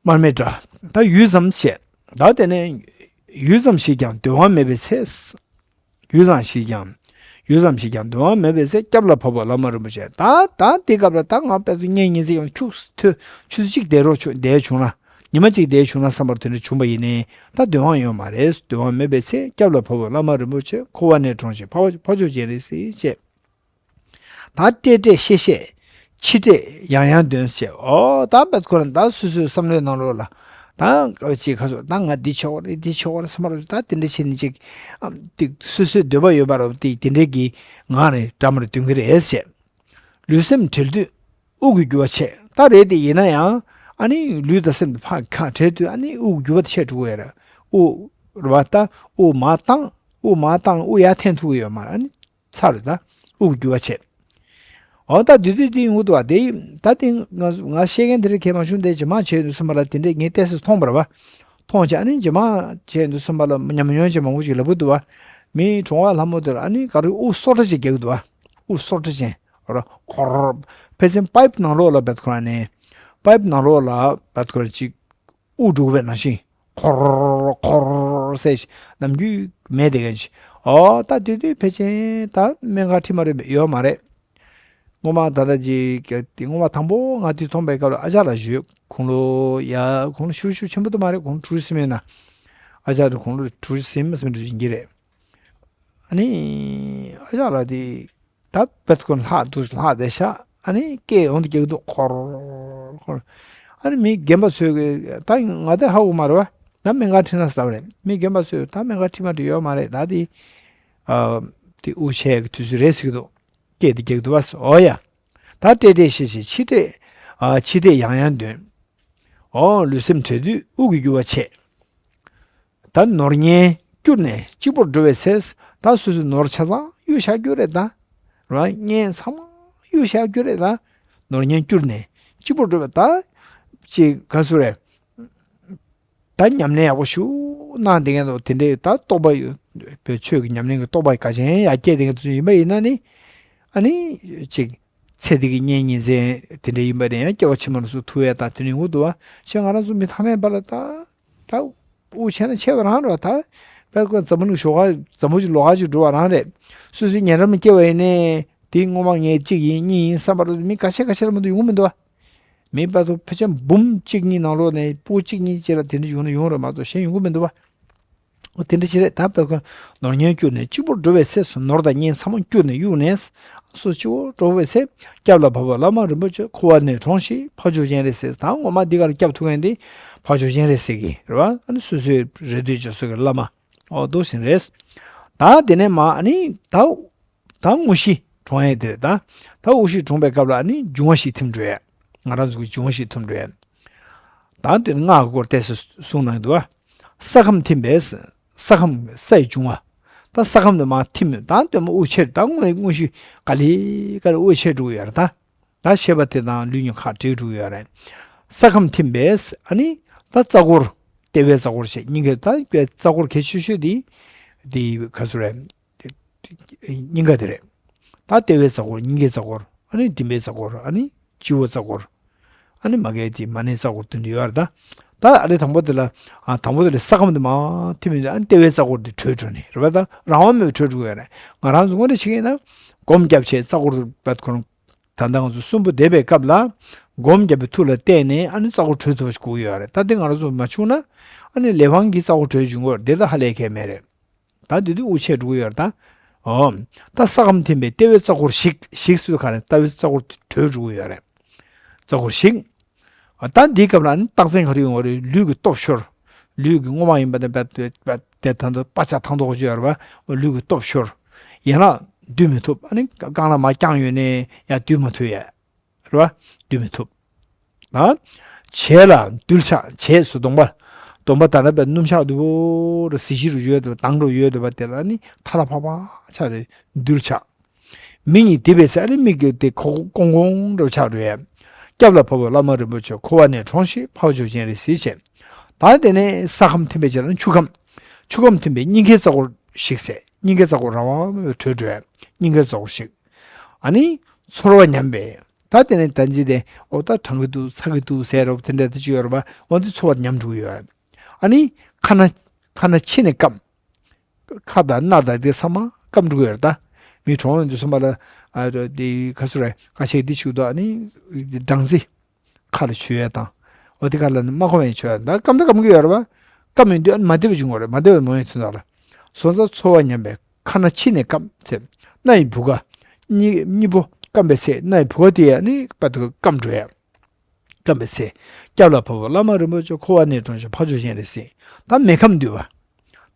མར་མེ་འདྲ། ད་ཡུད་ཙམ་བྱས། ད་དེ་ནས་ཡུད་ཙམ་ཞིག་ཀྱང་འདོད་དབང་མེད་པའི་ཚེ། ཡུད་ཙམ་ཞིག་ཀྱང་། ཡུད་ཙམ་ཞིག་ཀྱང་འདོད་དབང་མེད་པའི་ཚེ། སྐྱབས་ལ་བབས་པ་བླ་མ་རིན་པོ་ཆེ། ད་ད་དེ་སྐབས་ལ་ད་ང་དཔེ་ཚོ་གཉེན་ཉེ་ཚན་ཡང་ཁྱུག་ཐོས་ཆུ་ཚོད་གཅིག་བསྡད་རོགས་བྱུང་བསྡད་བྱུང་ན། ཉི་མ་གཅིག་བསྡད་བྱུང་ན་བསམ་པར་དེ་འདྲ་བྱུང་བ་ཡིན་ནའི་ད་འདོད་དབང་ཡོད་མ་རེད། འདོད་དབང་མེད་པའི་ཚེ། སྐྱབས་ལ་བབས་པ་བླ་མ་རིན་པོ་ཆེ། འཁོར་བ་ནས་དྲོངས་ཤིག་འཕགས་པ་འཕགས་མཆོག་སྤྱན་རས་གཟིགས་ཞེས། ད་བཀྲེས་བཀྲེས་ཤེས་ཤེས། འཆི་བཀྲེས་ཡང་ཡང་འདོན་ཞེས། འོ་ད་བད་ཁོ་རང་ད་སོ་སོའི་བསམ་བློའི་ནང་ལོགས་ལ། ད་ཅིག་ཁ་སོ་ད་ང་འདི་བྱེད་དགོས་རེད། འདི་བྱེད་དགོས་རེད་བསམ་པ་རེད། ད་དེ་འདྲ་བྱས་ནས་ཅིག་ཨམ་ཏིག་སོ་སོའི་འདོད་པ་ཡོད་པ་རེད། དེ་དེ་འདྲའི་གི་ངང་རེ་འདྲ་མ་རེ་འདོན་གི་རེད་ཞེས། ལུས་སེམས་བྲལ་དུས་དབུགས་ཀྱི་རྒྱུ་བ་ཆད། ད་རེད་དེ་ཡིན་ན་ཡང་ཨ་ནི་ལུས་དང་སེམས་དེ་ཕར་ཁ་བྲལ་དུས་ཨ་ནི་དབུགས་རྒྱུ་བ་དེ་ཆད་འགྲོ་གི་ཡོད་རེད། དབུགས་རེད་བ། ད་དབུགས་མར་བཏང་། དབུགས་མར་བཏང་། དབུགས་ཡར་འཐེན་ཐུབ་ཀྱི་ཡོད་མ་རེད། ཨ་ནི་ཚར་རེད་ད། དབུགས་རྒྱུ་བ་ཆད། འོ་ད་དུས་ཚོད་དེ་ཡོང་གི་འདུག་བ། དེ་ད་དེ་ང་ང་བཤད་མཁན་དེ་རིགས་གལ་མ་བྱུང་། དེ་ཇེ་མང་བྱས་འདུག་བསམ་པ་ལ་དེ་འདྲས་ངས་ཏོག་ཙམ་མཐོང་བ་རེད་བ། མཐོང་བྱས་ཨ་ནི་ཇེ་མང་བྱས་འདུག་བསམ་པ་ལ་ཉམས་མྱོང་ཅན་མང་པོ་ཞིག་ལབ་ཀྱི་འདུག་བ། མི་གྲོང་བ་ལྷ་མོ་དེར་ཨ་ནི་ག་རེ་དབུགས་སོ་ཁྲ་ཅིག་རྒྱག་གི་འདུག་བ། དབུགས་སོ་ཁྲ་ཅན་ར་ཁོར། ཕལ་ཆེར་པའིབ་ནང་ལོགས་ལ་བད་ཁོ་ར་ནས། པའིབ་ནང་ལོགས་ལ་བད་ཁོ་ར་ཅིག་དབུགས་འགྲོ་གི་བས་ནང་བཞིན། ཁོར་ཁོར་ཟེར་ནམ་རྒྱུན་མེད་དེ་ག་ཅིག་འོ་ད་དུས་དུས་ཕལ་ཆེར་ད་སྨན་ཁང་ཁྲིད་མ་རེད་ཡོད་མ་རེད། སྔོན་མ་ད་ལྟ་ཅིག་དེ་སྔོན་མ་དང་པོ་ང་དུས་མཐོང་པའི་སྐབས་ལ་ཨ་ཅག་ལགས་ཞུས། ཁོང་ལོ་ཡ་ཁོང་ལོ་ཤུ་ཤུ་ཆེན་པོ་དུ་མ་རེད། ཁོང་ཊུ་རི་སི་མ་ཡིན་ན། ཨ་ཅག་དུ་ཁོང་ལོ་ཊུ་རི་སི་མ་ཟེར་འགྲོ་ཡིན་གྱི་རེད། ཨ་ནི་ཨ་ཅག་ལགས་དེ། ད་བད་ཁོ་ལྷག་འདུག་ལྷག་བསྡད་ཤག་ཨ་ནི་སྐད་འོང་དུ་རྒྱག་འདུག་ཁོར་ཁོར། ཨ་ནི་མི་རྒན་པ་ཚོས་གི་ད་ང་དེ་ཧ་གོ་མ་རེད་བ། ད་སྨན་ཁང་ཁྲིད་ན་ཟེར་བ་རེད། མི་རྒན་པ་ཚོས་ད་སྨན་ཁང་ཁྲིད་མ་འགྲོ་ཡོད་མ་རེད། ད་དེ་ཨ་དེ་དབུགས་ཆད་ཀྱི་དུས་ཚོད་རེད་ཟེར་གི་འདུག་སྐད་དེ་རྒྱག་འདུག་བ། འོ་ཡ། ད་བཀྲེས་བཀྲེས་ཤེས་ཤེས། འཆི་བཀྲེས་ཨ་འཆི་བཀྲེས་ཡང་ཡང་འདོན། འོ་ལུས་སེམས་བྲལ་དུས་དབུགས་ཀྱི་རྒྱུ་བ་ཆད། ད་ནོར་ངན་བསྐྱུར་ནས་གཅིག་པོར་འགྲོ་བའི་ཚེ། ད་སོ་སོའི་ནོར་ཆ་ཚང་གཡུག་བཞག་རྒྱུ་རེད་ད། རང་ངན་ཚང་མ་གཡུག་བཞག་རྒྱུ་རེད་ད། ནོར་ངན་བསྐྱུར་ནས་གཅིག་པོར་འགྲོ་བའི་ད། ཅིག་ག་ཚོད་རེད། ད་ཉམས་ལེན་ཡག་པོ་ཞུ་གནང་བསྡད་མཁན་ཚོ་དེ་འདྲའི་ད་རྟོགས་པ་ཡོད་ པའི་ཆོས་ཀྱི་ཉམས་ལེན་གྱི་རྟོགས་པ་ག་ཅན་ཡང་སྐྱེས་དེ་ཚོ་ཡིན་པ་ཡིན་ན་ནི། ཨ་ནི་ཅིག་ཚེ་འདི་གི་གཉེན་ཉེ་ཚན་དེ་འདྲ་ཡིན་པ་ནི་ཡང་སྐྱེ་བ་ཕྱི་མ་ལ་སུ་ཐུག་ཡ་དང་དེ་འདྲ་ཡོང་གི་འདུག་བ། ཞེས་ང་རང་ཚོ་མི་ཐ་མལ་པ་ལ་ད་ད་དབུགས་ཆད་ན་ཆད་པ་རང་རེད་བ། ད་དཔེ་ཀོ་འཛམ་བུ་གླིང་ཞོགས་ཀ་འཛམ་བུ་གཅིག་ལོགས་ཀ་གཅིག་འགྲོ་བ་རང་རེད། སོ་སོའི་ཉེ་འགྲམ་སྐྱེ་བ་ཡིན་ནའི་དེ་སྔོན་མ་ངའི་གཅིག་ཡིན་གཉིས་ཡིན་བསམ་པ་ལ་མི་འགའ་ཤས་འགའ་ཤས་ལ་མ་གཏོགས་ཡོང་གི་མི་འདུག་བ། མི་དཔེ་ཚོ་ཕལ་ཆེར་འབུམ་གཅིག་གཉིས་ནང་ལོགས་ནས་སྤུ་གུ་གཅིག་གཉིས་ཅིག་ལ་དེ་འདྲ་ཡོང་ན་ཡོང་རེད་མ་གཏོགས་གཞན་ཡོང་གི་མི་འདུག་བ། འོ་དེ་འདྲ་ཞིག་རེད། ད་དཔེ་ཁོ་ནོར་ངན་བསྐྱུར་ནས་གཅིག་པུར་འགྲོ་བའི་ཚེ། ནོར་དང་གཉེན་ཚང་མ་བསྐྱུར་ནས་གཡུགས་ནས། སོ་གཅིག་པུར་འགྲོ་བའི་ཚེ། སྐྱབས་ལ་བབས་པ་བླ་མ་རིན་པོ་ཆེ། འཁོར་བ་ནས་གྲོངས་ཤིག་འཕགས་མཆོག་སྤྱན་རས་གཟིགས། ད་ངོ་མ་འདི་ག་ལ་སྐྱབས་ཐུབ་མཁན་འདི་འཕགས་མཆོག་སྤྱན་རས་གཟིགས་ཀྱི་རེད་བ། ཨ་ནི་སོ་སོའི་རེ་འདོད་བྱེད་སོ་གི་བླ་མ། འོ་འདུག་ཟིན་རེད། ད་དེ་ནས་མ་ཨ་ནི་ད་ད་དངོས་གཞི་གྲོངས་ཡས་དེ་རེད། ད་ད་དངོས་གཞི་གྲོངས་པའི་སྐབས་ལ་ཨ་ནི་འབྱུང་བ་ཞིག་ཐིམ་འགྲོ་ཡས། ང་རང་ཚོ་གི་འབྱུང་བ་ཞིག་ཐིམ་འགྲོ་ཡས། ད་དེ་ནི་སྔགས་ཀྱི་སྐོར་ཏོག་ཙམ་གསུངས་གནང་འདུག་བ། ས་ཁམས་ཐིམ་པས། ས་ཁམས་སའི་འབྱུང་བ། ད་ས་ཁམས་དུ་མ་ཐིམ་ད་དོན་མོ་དབུགས་ཆད། ད་དངོས་དངོས་གཞི་ག་ལེ་ག་ལེ་དབུགས་ཆད་འགྲོ་གི་ཡོད་རེད་ད། ད་ཤེས་པ་དེ་དང་ལུས་གཉིས་ཁ་བྲལ་འགྲོ་གི་ཡོད་རེད། ས་ཁམས་ཐིམ་པས་ཨ་ནི་ད་རྩ་འཁོར། ལྟེ་བའི་རྩ་འཁོར་ཞེས་སྙིང་གའི་ད་རྩ་འཁོར་གལ་ཆེ་ཤོས་དེ་དེ་ག་ཚོད་རེད། སྙིང་ག་དེ་རེད། ད་ལྟེ་བའི་རྩ་འཁོར། སྙིང་གའི་རྩ་འཁོར། ཨ་ནི་མགྲིན་པའི་རྩ་འཁོར། ཨ་ནི་སྤྱི་བོའི་རྩ་འཁོར། ཨ་ནི་མ་གའི་དེ་མ་ནའི་རྩ་འཁོར་དེ་འདྲ་ཡོད་རེད་ད། ད་ཨ་ནི་དང་པོ་དེ་ལ་ཨ་དང་པོ་དེ་ལ་ས་ཁམས་དེ་མ་ཐིམ་ཡོད་ཨ་ནི་ལྟེ་བའི་རྩ་འཁོར་དེ་གྲོལ་འགྲོ་ནི་རེད་བ། ད་རང་དབང་མེད་པའི་གྲོལ་འགྲོ་གི་ཡོད་རེད། ང་རང་ཚོ་དངོས་གནས་བྱེད་ཀྱི་ཡིན་ན་སྒོམ་རྒྱབ་བྱས་རྩ་འཁོར་དུ་བད་ཁོ་རང་། ད་ལྟ་ང་ཚོ་གསོན་པོ་བསྡད་པའི་སྐབས་ལ་སྒོམ་རྒྱབ་པའི་མཐུ་ལ་བརྟེན་ནས་ཨ་ནི་རྩ་འཁོར་གྲོལ་ཐུབ་པ་ཞིག་དགོས་ཀྱི་ཡོད་རེད། ད་དེ་ང་རང་ཚོ་མ་བྱུང་ན་ཨ་ནི་ལས་དབང་གིས་རྩ་འཁོར་གྲོལ་བྱུང་གི་ཡོད་རེད། དེ་ད་ཧ་ལས་ཁེལ་མེད་རེད། ད་དེ་དུས་དབུགས་ཆད་འགྲོ་གི་ཡོད་རེད་ད། ཨོ། ད་ས་ཁམས་ཐིམ་པས་ལྟེ་བའི་རྩ་འཁོར་ཞིག་ཞིག་སུ་ག་རེ་ལྟེ་བའི་རྩ་འཁོར་གྲོལ་འགྲོ་གི་ཡོད་རེད། རྩ་འཁོར་ཞིག་ཨ་ད་འདིའི་སྐབས་ལ་ནི་རྟགས་མཚན་ག་རེ་ཡོང་བ་རེད། ལུས་ཀྱི་སྟོབས་ཤོར། ལུས་ཀྱི་སྔོ་མ་ཡིན་པ་དང་རྦད་དེ་ད་དུང་པ་ཆ་ཐང་ཐོག་ཅིག་ཡོད་རེད་བ། ལུས་ཀྱི་སྟོབས་ཤོར། ཡན་ལག་འདུས་མི་ཐུབ། ཨ་ནི་རྐང་ལག་མར་བརྐྱངས་ཡོད་ནའི་ཡར་འདུས་མ་ཐུབ་ཡས། རེད་བ། འདུས་མི་ཐུབ། ད་བྱད་ལ་རྡུལ་ཆགས། བྱད་ཟེར་གདོང་པ། གདོང་པ་ད་ལྟ་བས་སྣུམ་ཆགས་འདུག་པོ་ར་གཟི་བརྗིད་རུ་ཡོད་འདུག་དྭངས་རུ་ཡོད་འདུག་པ་དེ་ལ་ནི་ཐ་ལ་ཕ་ཕ་ཆགས་ཏེ་རྡུལ་ཆགས། མིག་གཉིས་བདེ་བའི་ཚེ་ཨ་ནི་མིག་གི་དེ་ཁོ་ཀོང་ཀོང་འདྲ་ཆགས་འགྲོ་ཡས། སྐྱབས་ལ་བབས་པ་བླ་མ་རིན་པོ་ཆེ། འཁོར་བ་ནས་གྲོངས་ཤིག་འཕགས་མཆོག་སྤྱན་རས་གཟིགས་བྱས། ད་དེ་ནས་ས་ཁམས་ཐིམ་པའི་རྗེས་ལ་ནི་ཆུ་ཁམས། ཆུ་ཁམས་ཐིམ་པས་སྙིང་གའི་རྩ་འཁོར་ཞིག་ཟེར། སྙིང་གའི་རྩ་འཁོར་རང་དབང་མེད་པར་གྲོལ་འགྲོ་ཡས། སྙིང་གའི་རྩ་འཁོར་ཞིག་ཨ་ནི་ཚོར་བ་ཉམས་པས། ད་དེ་ནས་ད་ཅི་དེ་འོ་ད་གྲང་གི་འདུག་ཚ་གི་འདུག་ཟེར་རོ་དེ་འདྲ་དེ་ཅི་ཡོད་རེད་པ། འོ་འདི་ཚོར་བ་ཉམས་འགྲོ་གི་ཡོད་རེད། ཨ་ནི་ཁ་སྣ་ཁ་སྣ་ཕྱི་ནས་སྐམ། ཁ་དང་སྣ་དང་དེ་ཚང་མ་སྐམ་འགྲོ་གི་ཡོད་རེད་ད། མི་གྲོངས་ཡོང་དུས་ཙམ་པ་ལ་ཨ་དེ་ག་ཚོད་རེད། ཁ་ཤས་འདི་ཆུ་དོག་ཨ་ནི་སྦྲང་རྩི་ཁ་ལ་བྱུག་ཡས་དང་། འོ་དེ་ག་ལ་ནི་མ་གོ་བའི་ཆུ་ཡས་ད་སྐམ་ད་སྐམ་གི་ཡོད་རེད་བ། སྐམ་ཡོང་དུས་ཨ་ནི་མ་བདེ་བ་བྱུང་གི་རེད། མ་བདེ་བ་མ་ཡོང་ཚུན་ཚོད་ལ། སོང་ཙང་ཚོར་བ་ཉམས་པས་ཁ་སྣ་ཕྱི་ནས་སྐམ་ཚེ། སྣ་ཡི་བུ་ག་གཉིས་གཉིས་པོ་སྐམ་པའི་ཚེ། སྣ་ཡི་བུ་ག་དེ་ཡས་ནི་དཔེ་དེ་སྐམ་འགྲོ་ཡས། སྐམ་པའི་ཚེ། སྐྱབས་ལ་བབས་པ་བླ་མ་རིན་པོ་ཆེ། འཁོར་བ་ནས་གྲོངས་ཤིག་འཕགས་མཆོག་སྤྱན་རས་གཟིགས། ད་མེ་ཁམས་འདུས་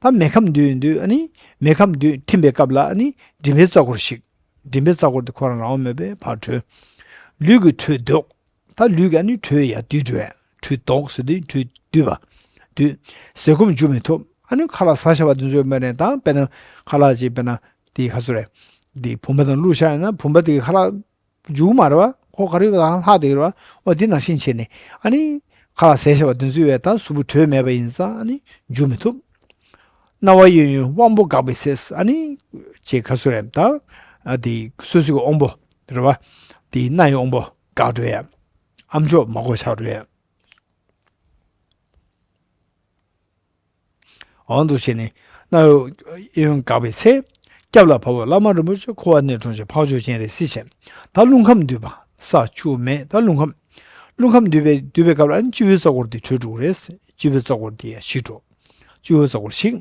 པ། ད་མེ་ཁམས་འདུས་ཡོང་དུས་ཨ་ནི་མེ་ཁམས་འདུས་ཐིམ་པའི་སྐབས་ལ་ཨ་ནི་མགྲིན་པའི་རྩ་འཁོར་ཞིག་མགྲིན་པའི་རྩ་འཁོར་དེ་ཁོ་རང་རང་དབང་མེད་པའི་ཕར་གྲོལ། ལུས་ཀྱི་དྲོད་ལྡོག་ད་ལུས་ཀྱི་ཨ་ནི་དྲོད་ཡར་བསྡུས་འགྲོ་ཡས། དྲོད་ལྡོག་ཟེར་དུས་དྲོད་བསྡུས་པ། བསྡུས། ཟས་སྐོམ་འཇུ་མི་ཐུབ། ཨ་ནི་ཁ་ལག་ཟ་བྱ་བ་དེ་ཚོ་མེད་ནས་ད་དཔེར་ན་ཁ་ལག་ཅིག་དཔེར་ན་དེ་ག་ཚོད་རེད། དེ་བུམ་པ་དང་བླུགས་བཞག་ཡོད་ན་བུམ་པ་དེ་ཁ་ལག་འཇུ་མ་རེད་བ། ཁོ་ག་རེ་ཡོད་པ་དང་ལྷག་བསྡད་ཀྱི་རེད་བ། འོ་དེ་ནང་བཞིན་བྱས་ནས་ཨ་ནི་ཁ་ལག་ཟས་བྱ་བ་དེ་ཚོའི་བས་ད་གཟུགས་པོ་དྲོད་མེད་པ་ཡིན་ཙང་ཨ་ནི་འཇུ་མི་ཐུབ། རྣ་བ་གཡས་གཡོན་དབང་པོ་འགགས་པའི་ཚེ། ཨ་ནི་ཅེས་ག་ཚོད་རེད་ད། ཨ་དེ་སོ་སོའི་དབང་པོ་རེད་བ། དེ་རྣ་ཡི་དབང་པོ་འགག་འགྲོ་ཡ། ཨ་མཆོག་མ་གོ་ཆགས་འགྲོ་ཡ། འོ་འདུག་བྱས་ནས་རྣ་བའི་གཡས་གཡོན་འགགས་པའི་ཚེ། སྐྱབས་ལ་བབས་པ་བླ་མ་རིན་པོ་ཆེ། འཁོར་བ་ནས་གྲོངས་ཤིག་འཕགས་མཆོག་སྤྱན་རས་གཟིགས་བྱས། ད་རླུང་ཁམས་འདུས་པ། ས་ཆུ་མེ་ད་རླུང་ཁམས། རླུང་ཁམས་འདུས་པའི་འདུས་པའི་སྐབས་ལ་ཨ་ནི་སྤྱི་བོའི་རྩ་འཁོར་དེ་གྲོལ་འགྲོ་གི་རེད། སྤྱི་བོའི་རྩ་འཁོར་དེ་ཡང་ཞིག་འགྲོ། སྤྱི་བོའི་རྩ་འཁོར་ཞིག་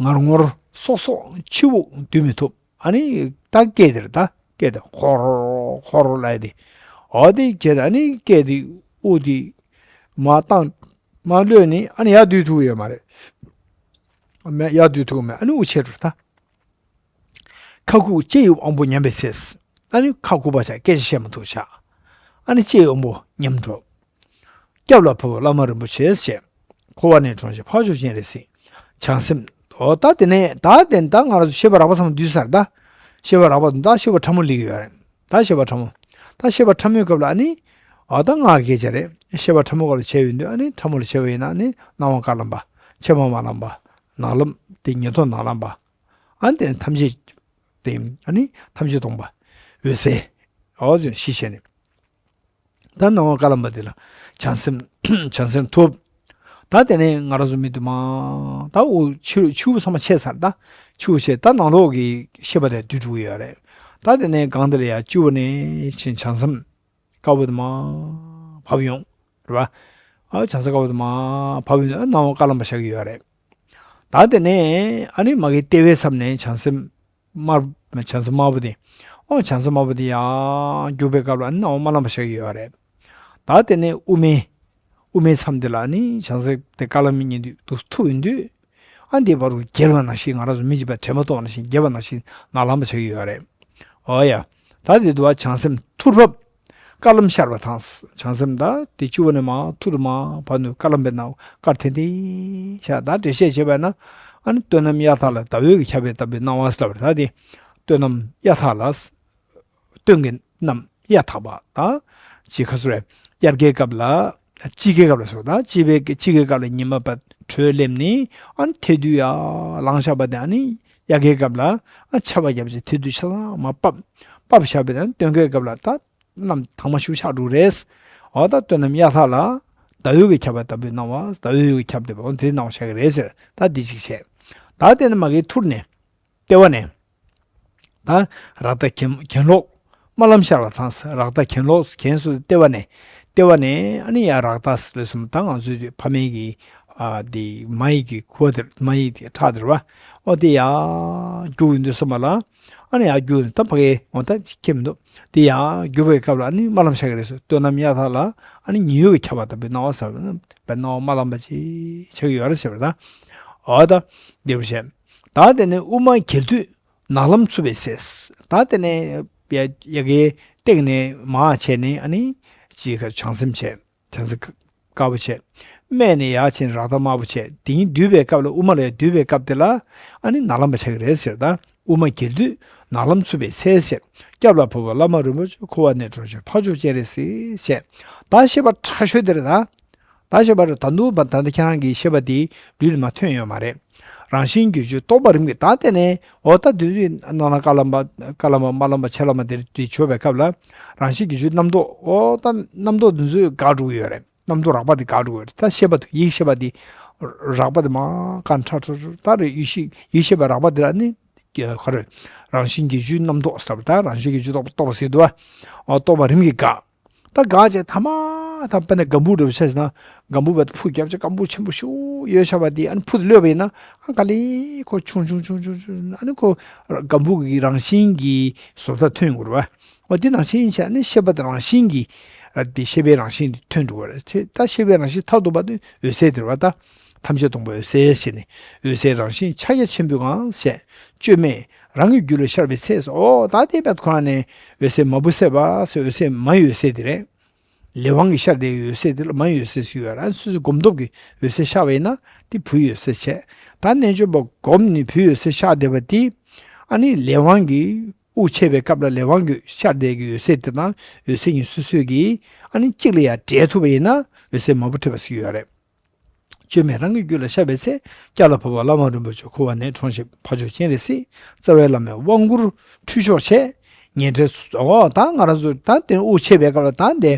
ངར་ངོར་སོག་སོག་ཕྱི་དབུགས་སྡུད་མི་ཐུབ། ཨ་ནི་ད་སྐད་དེར་ད་སྐད་དེ་ཧོར་ཧོར་ལབ་དེ། འོ་དེ་ཁྱེད་ཨ་ནི་སྐད་དེ་དབུགས་དེ་མ་བཏང་མ་གློད་ནི་ཨ་ནི་ཡར་སྡུད་ཐུབ་ཡོད་མ་རེད། མེད་ཡར་སྡུད་ཐུབ་མེད། ཨ་ནི་དབུགས་ཆད་འགྲོ་ད། ཁ་ཁུག་ལྕེ་ཡི་དབང་པོ་ཉམས་པའི་ཚེ། ཨ་ནི་ཁ་ཁུག་པ་ཆགས་སྐད་ཆ་བཤད་མ་ཐུབ་ཆགས། ཨ་ནི་ལྕེ་ཡི་དབང་པོ་ཉམས་འགྲོ། སྐྱབས་ལ་བབས་པ་བླ་མ་རིན་པོ་ཆེ་ཞེས། འཁོར་བ་ནས་གྲོངས་ཤིག་འཕགས་མཆོག་སྤྱན་རས་གཟིགས། བྱང་སེམས། འོ་ད་དེ་ནས་ད་དེ་ད་ང་རང་ཚོ་ཤེས་པ་རགས་པ་ཚང་མ་འདུས་ཚར་ད། ཤེས་པ་རགས་པ་ད་ཤེས་པ་ཕྲ་མོ་སླེབས་ཡོད་རེད། ད་ཤེས་པ་ཕྲ་མོ། ད་ཤེས་པ་ཕྲ་མོའི་སྐབས་ལ་ཨ་ནི། འོ་ད་ང་སྐད་ཆ་རེད། ཤེས་པ་ཕྲ་མོའི་སྐབས་ལ་བྱས་ཡོང་དུས་ཨ་ནི་ཕྲ་མོ་ལ་བྱས་པ་ཡིན་ན་ཨ་ནི་སྣང་བ་དཀར་ལམ་པ། ཕྱི་མ་དམར་ལམ་པ། ནང་ལམ་དེ་ཉན་ཐོས་ནང་ལམ་པ། ད་དེ་ནས་ཐམས་ཅད་དེ་ཨ་ནི་ཐམས་ཅད་སྟོང་པ་འོད་གསལ། འོ་དེ་ཞེས་བཤད་ནས། ད་སྣང་བ་ཀ་ལམ་པ་དེ་ལ་བྱང་སེམས་བྱང་སེམས་ཐུབ། ད་དེ་ནས་ང་རང་ཚོ་མི་དུ་མ་ད་འུ་ཆུ་ཆུ་བོ་ཚང་མ་ཆད་ཚར། ད་ཆུ་བོ་ཆད། ད་ནང་ལོགས་ཀྱི་ཤེས་པ་དེ་སྡུད་འགྲོ་གི་ཡོད་རེད། ད་དེ་ནས་གང་དེ་ལ་ཡ་སྤྱི་བོ་ནས་ཕྱིན་བྱང་སེམས་དཀར་པོ་དུ་མ་བབས་ཡོང་། རེད་བ། ཨ་བྱང་སེམས་དཀར་པོ་དུ་མ་བབས་ཡོང་དུས་ཨ་སྣང་བ་ཀ་ལམ་པ་ཤར་གི་ཡོད་རེད། ད་དེ་ནས་ཨ་ནི་མ་གི་ལྟེ་བའི་མཚམས་ནས་བྱང་སེམས་དམར་བྱང་སེམས་དམར་པོ་དེ། ཨོ་བྱང་སེམས་དམར་པོ་དེ་ཡར་རྒྱུག་པའི་སྐབས་ལ་ཨ་ནི་སྣང་བ་དམར་ལམ་པ་ཤར་གི་ཡོད་རེད། ད་དེ་ནས་དབུ་མའི་དབུ་མའི་མཚམས་དེ་ལ་ཨ་ནི་བྱང་སེམས་དེ་ཀ་ལམ་པའི་ཉིན་དུས་དུ་ཐུག་ཡོང་དུས། ཨ་འདི་བར་དུ་འགྱེལ་བ་ནང་བཞིན་ང་རང་ཚོ་མི་གཅིག་པ་དྲན་པ་གཏོང་བ་ནང་བཞིན་འགྱེལ་བ་ནང་བཞིན་ནག་ལམ་པ་ཆགས་ཀྱི་ཡོད་རེད། ཨོ་ཡ། ད་འདི་དུ་བ་བྱང་སེམས་ཐུར་ཕབ། དཀར་ལམ་ཤར་བ་དང་། བྱང་སེམས་ད་དེ་བཅུ་བ་ནས་མ་ཐུར་དུ་མ་བབས་ནས་དཀར་ལམ་པའི་ནང་དཀར་ཐིང་ཐིང་ཤར། ད་འགྲེལ་བཤད་བྱས་པ་ན། ཨ་ནི་སྟོན་ནམ་གཡའ་དག་ལ་ཟླ་འོད་ཀྱི་ཁྱབ་པས་བཏབ་པའི་སྣང་བ་ཟེར་བ་ད་དེ། སྟོན་ནམ་གཡའ་དག་ལ། སྟོན་གྱི་ནམ་གཡའ་དག་པ་དང་། ཅི་ག་སུ་རེད། དབྱར་ཁའི་སྐབས་ལ། དཔྱིད་ཀའི་སྐབས་ལ་སོགས་དང་། དཔྱིད་པའི་དཔྱིད་ཀའི་སྐབས་ལ་ཉི་མ་བ་དྲོད་སླེབས་ནས་ཨ་ནི་ཐལ་རྡུལ་ཡར་ལངས་བཞག་པ་དེ་ཨ་ནི་དབྱར་ཁའི་སྐབས་ལ་ཨ་ཆར་པ་བརྒྱབ་བྱས་ཐལ་རྡུལ་ཆ་ཚང་མ་ཕབ། ཕབ་བཞག་པ་དེ་ཨ་ནི་སྟོན་ཁའི་སྐབས་ལ་ད་གནམ་དྭངས་མ་ཤུགས་ཆགས་འགྲོ་རེད། འོ་ད་སྟོན་ནམ་གཡའ་དག་ལ་ཟླ་འོད་ཀྱི་ཁྱབ་པ་ལྟ་བུའི་སྣང་བ། ཟླ་འོད་ཀྱི་ཁྱབ་བསྡད་པ་འོ་དེའི་སྣང་བ་ཤར་གི་རེད་ཟེར། ད་འདི་ཅིག་བྱས། ད་དེ་ནི་མ་གི་ཐུར་ནས། ལྟེ་བ་ནས། ད་རཀྟ་གྱེན་གྱེན་ལོག་དམར་ལམ་ཤར་བ་དང་། རཀྟ་གྱེན་ལོག་གྱེན་སུ་ལྟེ་བ་ནས། ལྟེ་བ་ནས་ཨ་ནི་ཡ་རཀྟ་ལ་སོགས་ད་ང་ཚོའི་དུས་ཕ་མེས་ཀྱི་ཨ་དེ་མ་ཡི་གི་ཁུ་བ་དེ་མ་ཡི་དེ་ཁྲག་དེ་རེད་བ། ཨོ་དེ་ཡ་རྒྱུག་ཡོང་དུས་ཙམ་པ་ལ་ཨ་ནི་ཡ་རྒྱུག་ནས་ད་ཕ་གི་འོ་ད་ཁྱེད་མི་འདུག་དེ་ཡ་རྒྱུག་པའི་སྐབས་ལ་ཨ་ནི་དམར་ལམ་ཤར་གི་རེད་ཟེར། སྟོན་ནམ་གཡའ་དག་ལ་ཨ་ནི་ཉི་འོད་ཀྱི་ཁྱབ་པ་ལྟ་བུའི་སྣང་བ་ཟེར་བ་ན་དཔེ་སྣང་བ་དམར་ལམ་པ་ཅིག་ཆགས་ཀྱི་ཡོད་རེད་ཟེར་བ་དང་། འོ་ད་འདི་རུ་བཤད། ད་དེ་ནས་དབུ་མ་གྱེལ་དུས་ནག་ལམ་འཚུབ་པའི་ཚེ། ད་དེ་ནས་ཡ་ཡ་གའི་སྟེང་ནས་མར་བྱས་ནས་ཨ་ནི་ཅིག་ག་བྱང་སེམས་བྱས། བྱང་སེམས་དཀར་པོ་བྱས། སྨད་ནས་ཡར་ཕྱིན་རཀྟ་དམར་པོ་བྱས། དེ་ཉིད་བསྡུས་པའི་སྐབས་ལ་དབུ་མ་ལ་བསྡུས་པའི་སྐབས་དེ་ལ་ཨ་ནི་ནག་ལམ་པ་ཆགས་ཀྱི་རེད་ཟེར། ད་དབུ་མ་གྱེལ་དུས་ནག་ལམ་འཚུབ་པའི་ཚེ་ཟེར། སྐྱབས་ལ་བབས་པ་བླ་མ་རིན་པོ་ཆེ། འཁོར་བ་ནས་གྲོལ་ཕྱིར་འཕགས་མཆོག་སྤྱན་རས་གཟིགས་ཞེས། ད་བཤད་པ་ཕྲ་ཤོས་དེ་རེད་ད། ད་བཤད་པ་རེད། ད་འདུག་པ་ད་ལྟ་ཁྱེད་རང་གིས་བཤད་པ་དེ་ལུས་ལ་མ་ཐོན་ཡོད་མ་རེད། རང་བཞིན་བརྒྱད་ཅུ་རྟོགས་པ་རིམ་གྱིས། ད་དེ་ནས་འོ་ད་དུས་ཚོད་ནང་ན་ཀ་ལམ་པ་ཀ་ལམ་པ་དམར་ལམ་པ་ཕྱེད་ལམ་པ་དེ་དེ་བྱོས་པའི་སྐབས་ལ་རང་བཞིན་བརྒྱད་ཅུའི་རྣམ་རྟོག་འོ་ད་རྣམ་རྟོག་འདི་ཚོས་འགག་འགྲོ་གི་ཡོད་རེད། རྣམ་རྟོག་རགས་པ་དེ་འགག་འགྲོ་གི་ཡོད་རེད། ད་བཤད་པ་དེ་ཡིད་ཤེས་པ་དེ་རགས་པ་དེ་མ་ཀ་ཁྲ་ཁྲ་ཁྲ་ད་རེད། ཡིད་ཤེས་ཡིད་ཤེས་པ་རགས་པ་དེ་ལ་ནི་ག་རེ། རང་བཞིན་བརྒྱད་ཅུའི་རྣམ་རྟོག་ཟེར་བ་ད་རང་བཞིན་བརྒྱད་ཅུ་རྟོགས་པ་རྟོགས་པ་ཟེར་འདུག་བ། འོ་རྟོགས་པ་རིམ་གྱིས་འགག་ད་འགག་བྱས་ཐ་མ་ད་དཔེར་ན་སྒམ་པོ་འདྲ་བོ་ཆ་བཞག་ན་སྒམ་པོ་བ་ཕུ་རྒྱབ་ཆ་སྒམ་པོ་ཆེན་པོ་ཞིག་ཡོད་ཤག་པ་དེ་ཨ་ནི་ཕུ་དུ་གློད་པ་ཡིན་ན་ཨ་ག་ལེ་ཁོ་ཆུང་ཆུང་ཆུང་ཆུང་ཆུང་ཨ་ནི་ཁོ་སྒམ་པོ་གི་རང་བཞིན་གྱི་བཟོ་ལྟ་ཐོན་དགོས་རེད་བ། འོ་དེ་ནང་བཞིན་བྱས་ཨ་ནི་ཤེས་པ་དེ་རང་བཞིན་གྱི་ཨ་དེ་ཤེས་པའི་རང་བཞིན་དེ་ཐོན་འགྲོ་བ་རེད། ད་ཤེས་པའི་རང་བཞིན་མཐར་ཐུག་པ་དེ་འོད་གསལ་དེ་རེད་བ་ད། ཐམས་ཅད་སྟོང་པ་འོད་གསལ་ཞེས་ནས་འོད་གསལ་རང་བཞིན་ཕྱག་རྒྱ་ཆེན་པོའི་ངང་ཞེས་བཅོས་མས་རང་གི་རྒྱུད་ལ་ཤར་བའི་ཚེ། ཨོ་ད་དེ་བས་ཁོ་རང་ནས་འོད་གསལ་མ་བུ་སད་པ་ཟེར་འོད་གསལ་མ་ཡི་འོད་གསལ་དེ་རེད། ལས་དབང་གིས་ཤར་བསྡད་ཡོད་ཚད་དེ་ལ་མ་ཡི་འོད་གསལ་ཞིག་ཡོད་ར། སོ་སོའི་སྒོམ་སྟོབས་ཀྱིས་འོད་གསལ་ཤར་བ་ཡིན་ན་དེ་བུའི་འོད་གསལ་བྱས། ད་རྣལ་འབྱོར་པ་སྒོམ་ནས་བུའི་འོད་གསལ་ཤར་བསྡད་པ་དེ་ཨ་ནི་ལས་དབང་གིས་དབུགས་ཆད་པའི་སྐབས་ལ་ལས་དབང་གིས་ཤར་བསྡད་ཀྱི་འོད་གསལ་དེ་དང་འོད་གསལ་གཉིས་སོ་སོས་ཀྱིས་ཨ་ནི་གཅིག་ལ་ཡང་འབྲེལ་ཐུབ་པ་ཡིན་ན་འོད་གསལ་མ་བུ་འཕྲད་པ་ཞིག་ཡོད་རེད། བཅོས་མས་རང་གི་རྒྱུད་ལ་ཤར་བའི་ཚེ། སྐྱབས་ལ་བབས་པ་བླ་མ་རིན་པོ་ཆེ། འཁོར་བ་ནས་གྲོལ་ཕྱིར་འཕགས་མཆོག་སྤྱན་རས་གཟིགས། རྩ་བའི་བླ་མས་དབང་བསྐུར་ཁྲུས་ཆོག་བྱས། ཉེ་འབྲེལ་ཚོགས་ད་ང་རང་ཚོ་ད་དེ་དབུགས་ཆད་པའི་སྐབས་ལ་ད་དེ་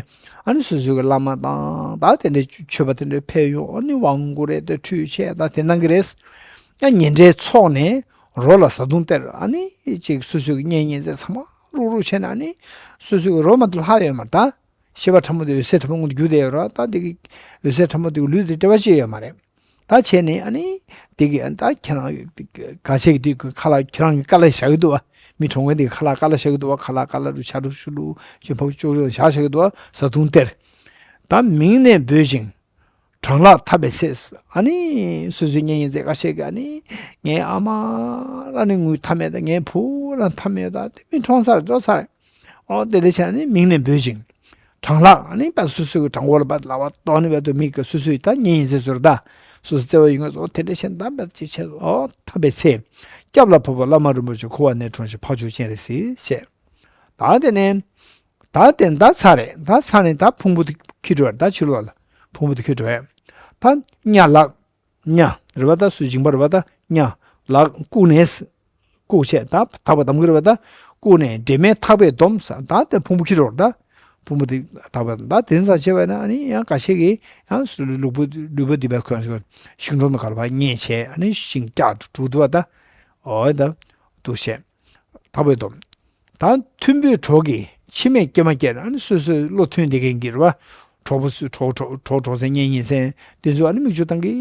ཨ་ནི་སོ་སོའི་གི་བླ་མ་དང་ད་དེ་འདྲའི་མཆོད་པ་དེ་འདྲའི་ཕེབས་ཡོང་ཨ་ནི་དབང་བསྐུར་རེད་དེ་ཁྲུས་བྱས་ད་དེ་གནང་གི་རེད། ཡང་ཉེ་འབྲེལ་ཚོགས་ནས་རོ་ལ་བཟའ་བཏུང་སྟེར་ཨ་ནི་ཅིག་སོ་སོའི་གི་གཉེན་ཉེ་ཚན་ཚང་མ་རུག་རུག་བྱས་ནས་ཨ་ནི་སོ་སོའི་གི་རོ་མ་དེ་ལྷག་ཡོད་མ་རེད་ད། ཤེས་པ་ཕྲ་མོ་དེ་འོད་གསལ་ཕྲ་མོ་སྔོན་དུ་རྒྱུ་དེ་ཡོད་ར། ད་དེ་གི་འོད་གསལ་ཕྲ་མོ་དེ་གི་ལུས་དེ་འབྲེལ་བ་ཅི་ཡོད་མ་རེད། ད་བྱས་ནས་ཨ་ནི་དེ་གི་ཨ་ད་ཁྱེད་རང་ག་ཆེ་གི་དེ་གི་ཁ་ལག་ཁྱེད་རང་གི་དཀའ་ལས་བཞག་གི་འདུག་བ། མི་གྲོངས་མཁན་དེ་གི་ཁ་ལག་དཀའ་ལས་བཞག་གི་འདུག་བ། ཁ་ལག་དཀའ་ལས་རུ་ཆ་རུ་ཤུ་རུ་ཅི་ཕག་ཅོག་ཅོག་བཞག་བཞག་གི་འདུག་བ། བཟའ་བཏུང་སྟེར། ད་མིང་ནས་འབོད་ཅིང་གྲང་ལྷགས་འཐབ་པའི་ཚེ། ཨ་ནི་སོ་སོའི་གཉེན་ཉེ་ཚན་ཁ་ཤས་ཀྱིས་ཨ་ནི་ངའི་ཨ་མ་རང་ནི་ངུ་ཐབས་མེད་ད། ངའི་བུ་རང་ཐབས་མེད་ད། དེ་མི་གྲོངས་ཚར་འགྲོ་ཚར། ཨོ་དེ་འདྲ་བྱས་ནས་མིང་ནས་འབོད་ཅིང་། གྲང་ལྷགས་ཨ་ནི་དཔེ་སོ་སོའི་གྲང་མགོ་ལ་དཔེ་ལག་པ་གཏོང་ནས་དཔེ་དུ་མིག་གི་སོ་སོའི་ད་གཉེན་ཡིན་ཟེར་ཟེར་ད། སོ་སོ་བརྩེ་བ་ཡོད་ངེས་སོ་དེ་འདྲ་བྱས་ནས་ད་དཔེ་ཅིག་བྱས་སོ་ཨོ་ཐབས་པའི་ཚེ། སྐྱབས་ལ་བབས་པ་བླ་མ་རིན་པོ་ཆེ། འཁོར་བ་ནས་གྲོལ་ཕྱིར་འཕགས་མཆོག་སྤྱན་རས་གཟིགས་ཞེས། ད་དེ་ནས། ད་དེ་ད་ཚར་རེད། ད་ཚར་ནས་ད་ཕུང་པོ་དེ་འཁྱེར་འགྲོ་བ་རེད། ད་ཕྱི་ལོགས་ལ་ཕུང་པོ་དེ་འཁྱེར་འགྲོ་བས། ད་གཉའ་ལག་གཉའ་རེད་བ། ད་སུ་སྦྱིན་པ་རེད་བ། ད་གཉའ་ལག་བཀུག་ནས། བཀུག་བྱས་ད་ཐག་པ་བསྡམ་གི་རེད་པ། ད་བཀུག་ནས་འབྲེལ་མེད་ཐག་པས་བསྡོམས་ཟེར། ད་དེ་ཕུང་པོ་འཁྱེར་འགྲོ་རེད། ད་ཕུང་པོ་དེ་ཐག་པས་བསྡོམས། ད་དེ་ཙམ་བྱས་པ་ན་ཨ་ནི་ཡང་འགའ་ཤས་ཀྱིས་ཡང་ལུས་པོ་ལུས་པོ་འདི་པའི་ཁོན་ཤིང་སྒྲོམ་ག་ལ་ཕར་མཉེད་བྱས། ཨ་ནི་ཤིང་བཀྱག་འགྲོ་འདུག་པ། ད་འོ་ད་འདུག་བྱས་ཐག་པས་བསྡོམས། ད་མཐུན་པའི་གྲོགས་ཀྱིས་འཆི་མེད་སྐྱེལ་མ་སྐྱེལ། ཨ་ནི་སོ་སོའི་བློ་མཐུན་བསྡད་མཁན་གྱི་རེད་པ། གྲོགས་པོ་ཚོ་གྲོགས་གྲོགས་གྲོགས་གྲོགས་མཚན་གཉེན་ཉེ་ཚན་དེ་ཚོ་ཨ་ནི་མིག་ཆུ་བཏང་གི་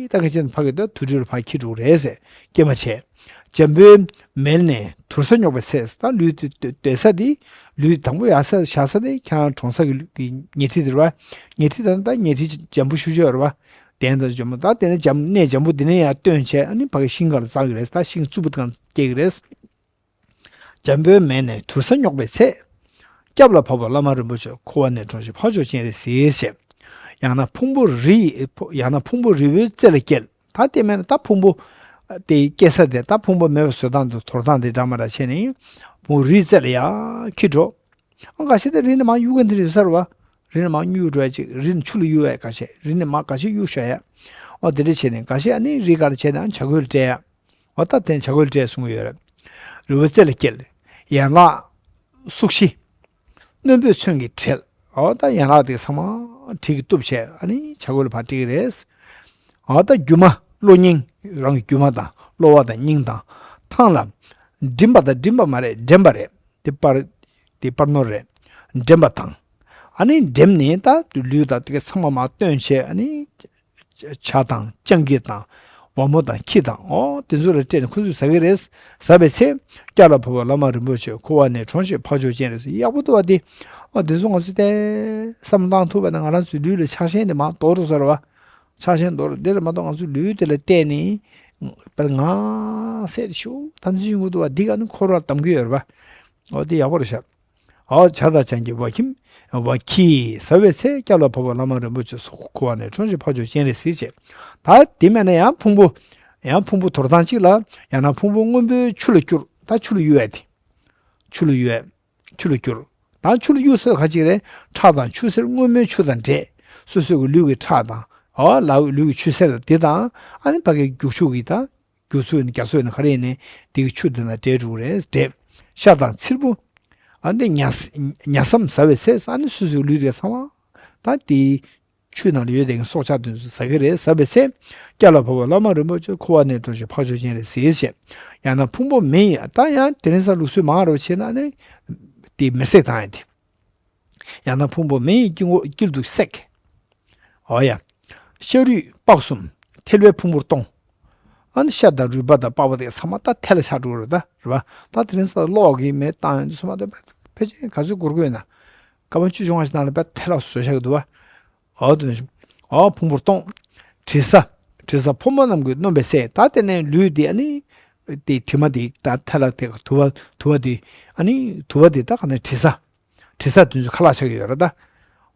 བཏང་གི་བྱས་ནས་ཕ་གི་ད་དུར་ཁྲོད་ལ་ཕར་འཁྱེར་འགྲོ་གི་རེད་ཟེར་སྐྱེལ་མ་བྱས། འཇམ་པོའི་མལ་ནས་དུར་ས་སྙོག་པའི་ཚེ། ད་ལུས་དེ་སྡོད་ས་དེ་ལུས་དང་པོ་ཡར་ས་བཞག་ས་དེ་ཁྱེད་རང་གྲོངས་ས་གི་ལུས་ཀྱི་ཉལ་ཁྲི་དེ་རེད་པ། ཉལ་ཁྲི་དེ་ནི་ད་ཉལ་ཁྲི་འཇམ་པོ་ཞེ་པོ་ཅིག་ཡོད་རེད་པ། གདན་དང་འཇམ་པོ། ད་དེ་ནས་འཇམ་གནས་འཇམ་པོ་དེ་ནས་ཡར་བཏོན་བྱས། ཨ་ནི་ཕ་གི་ཤིང་སྒང་ལ་འཛེག་གི་རེད། ད་ཤིང་རྩུབ་པོ་དེ་སྒང་སྐྱེལ་གི་རེད། འཇམ་པོའི་མལ་ནས་དུར་ས་སྙོག་པའི་ཚེ། སྐྱབས་ལ་བབས་པ་བླ་མ་རིན་པོ་ཆེ། འཁོར་བ་ནས་གྲོལ་ཞིང་འཕགས་མཆོག་སྤྱན་རས་གཟིགས་ཞེས། ཡང་ན་ཕུང་པོ་རི། ཡང་ན་ཕུང་པོ་རི་བོའི་རྩེ་ལ་སྐྱེལ། ད་དེ་མིན་ན་ད་ཕུང་པོ་དེ་སྐྱེལ་ས་དེ་ད་ཕུང་པོ་མེད་པ་བཟོ་སྟངས་དང་དོར་སྟངས་དེ་འདྲ་མི་འདྲ་བྱས་ནས་ཕུང་པོ་རིའི་རྩེ་ལ་ཡར་འཁྱེར་འགྲོ། ཨ་འགའ་ཤས་དེ་རི་ནས་མར་གཡུག་མཁན་དེ་འདྲ་ཡོད་ས་རེད་པ། རི་ནས་མར་གཡུག་འགྲོ་ཡ་ཅིག་རི་ནས་ཆུ་ལ་གཡུག་ཡ། འགའ་ཤས་རི་ནས་མར་འགའ་ཤས་གཡུག་ཞོག་ཡ། ཨོ་དེ་འདྲ་བྱས་ནས་འགའ་ཤས་ཨ་ནི་རི་སྒང་ལ་བྱས་ནས་ཨ་ནི་བྱ་རྒོད་ལ་སྤྲད་ཡ། འོ་ད་དེ་བྱ་རྒོད་ལ་སྤྲད་གསུང་གི་ཡོད་རེད། རི་བོའི་རྩེ་ལ་སྐྱེལ། ཡན་ལག་སུག་བཞི། རྣོན་པོས་མཚོན་གྱིས་བྲེགས། འོ་ད་ཡན་ལག་དེ་ཚང་མ་གྲི་གིས་གཏུབས་བྱས་ཨ་ནི་བྱ་རྒོད་ལ་ཕར་སྤྲད་ཀྱི་རེད། འོ་ད་རྒྱུ་མ་གློ་སྙིང་། རང་གི་རྒྱུ་མ་དང་གློ་བ་དང་སྙིང་དང་། ཐང་ལ་མགྲིན་པ་དང་། མགྲིན་པ་མ་རེད། འགྲེམས་པ་རེད། དེ་པར་དེ་པར་ནོར་རེད། འགྲེམས་པ་དང་། ཨ་ནི་འགྲེམས་ནས་ད་ལུས་དང་དེ་ག་ཚང་མ་མར་བཏོན་བྱས། ཨ་ནི་ཇ་དང་སྤྱང་ཀི་དང་བ་མོ་དང་ཁྱི་དང་། ཨོ་དེ་ཚོ་ལ་སྤྲད་ནས་ཁོ་ཚོས་ཟ་གི་རེད། ཟ་བའི་ཚེ། སྐྱབས་ལ་བབས་པ་བླ་མ་རིན་པོ་ཆེ། འཁོར་བ་ནས་གྲོལ་ཞིང་འཕགས་མཆོག་སྤྱན་རས་གཟིགས། ཡག་པོ་འདུག་པ་དེ། ཨོ་དེ་ཚོ་ང་ཚོས་ཏེ་བསམ་བློ་བཏང་ཐུབ་པ་ན་ང་རང་ཚོའི་ལུས་ལ་ཆགས་ཞེན་དེ་མར་དོར་འགྲོ་ས་རེད་པ། ཆགས་ཞེན་དོར་དེ་རེད་མ་གཏོགས་ང་ཚོའི་ལུས་དེ་ལ་བལྟས་ནས་དཔེ་ང་སེམས་ཤུགས་དམ་ཚིག་ཡོང་གི་འདུག་པ། འདི་ག་ནི་འཁོར་བར་གཏམ་གྱི་ཡོད་རེད་པ། ཨོ་དེ་ཡག་པོ་རེད་ཤག་ཨོ་བྱ་དང་ལྗང་གུའི་བ་ཁྱིམ། བ་ཁྱིས་ཟ་བའི་ཚེ། སྐྱབས་ལ་བབས་པ་བླ་མ་རིན་པོ་ཆེ། འཁོར་བ་ནས་གྲོལ་ཞིང་འཕགས་མཆོག་སྤྱན་རས་གཟིགས་ཞེས། ད་དེ་མིན་ན་ཡང་ཕུང་པོ། ཡང་ཕུང་པོ་དོར་སྟངས་གཅིག་ལ། ཡང་ན་ཕུང་པོ་སྔོན་པོའི་ཆུ་ལ་བསྐྱུར། ད་ཆུ་ལ་གཡུག་ཡ་དེ། ཆུ་ལ་གཡུག་ཡ། ཆུ་ལ་བསྐྱུར། ད་ཆུ་ལ་གཡུག་ས་ག་ཅིག་རེད། ཁྲག་དང་ཆུ་སེར་སྔོན་མོའི་ཆུ་དང་འདྲེས། སོ་སོའི་གི་ལུས་ཀྱི་ཁྲག་དང་། ཨོ་ལག་ལུས་ཀྱི་ཆུ་སེར་དེ་དང་། ཨ་ནི་ཕ་གི་རྒྱུག་ཆུ་གི་ད། རྒྱུག་ཆུ་ཡིན་རྒྱ་མཚོ་ཡིན་ག་རེ་ཡིན་ནའི་དེ་གི་ཆུ་དེ་དང་འདྲེས་འགྲོ་གི་རེད། འདྲེས། ཤ་དང་ཚིལ་བུ། ཨ་ནི་ཉ་ཉ་སྲམ་ཟ་བའི་ཚེ། ཨ་ནི་སོ་སོའི་ལུས་དེ་ཚང་མ་ད་དེ་ཆུ་ནང་ལ་ཡོད་དེ་གི་སྲོག་ཆགས་དེ་ཚོ་ཟ་གི་རེད། ཟ་བའི་ཚེ། སྐྱབས་ལ་བབས་པ་བླ་མ་རིན་པོ་ཆེ། འཁོར་བ་ནས་གྲོལ་ཞིང་འཕགས་མཆོག་སྤྱན་རས་གཟིགས་ཞེས། ཡང་ན་ཕུང་པོ་མེ་ཡིས། ད་ཡང་དེ་རིང་སང་ལུགས་སྲོལ་མང་རུ་བྱས་ན་ནི་དེ་མེ་བསྲེགས་བཏང་ཡ་དེ། ཡང་ན་ཕུང་པོ་མེ་ཡིས་དཀྱིལ་འཁོར་དཀྱིལ་དུ་བསྲེགས། འོ་ཡ། ཤ་རུས་པགས་གསུམ་ཐལ་བའི་ཕུང་པོར་གཏོང་། ཨ་ནི་ཤ་དང་རུས་པ་དང་པགས་པ་དེ་ཚང་མ་ད་ཐལ་ལ་ཆགས་འགྲོ་གི་རེད། ད་རེད་པ། ད་དེ་རིང་སང་གློག་གིས་མེ་བཏང་ཡོང་དུས་ཚང་མ་ད་ཕལ་ཆེར་ག་ཚོད་འགོར་གི་ཡོད་ན། སྐར་མ་བཅུ་བཅོ་ལྔ་ཞིག་ནང་ལ་དཔེ་ཐལ་ལ་བཟོས་བཞག་གི་འདུག་པ། ཨོ་དེ་ནས་ཨོ་ཕུང་པོར་གཏོང་། དྲི་ཟ། དྲི་ཟ་ཕོ་མོ་རྣམས་ཀྱིས་གནོན་པའི་ཚེ། ད་དེ་ནས་ལུས་དེ་ཨ་ནི། དེ་དྲི་མ་དེ་ད་ཐལ་ལ་དེ་དུ་བ་དུ་བ་དེ་ཨ་ནི་དུ་བ་དེ་ད་ག་ནས་དྲི་ཟ། དྲི་ཟ་དེ་ཚོ་ཁ་ལག་ཆགས་ཀྱི་ཡོད་རེད་ད།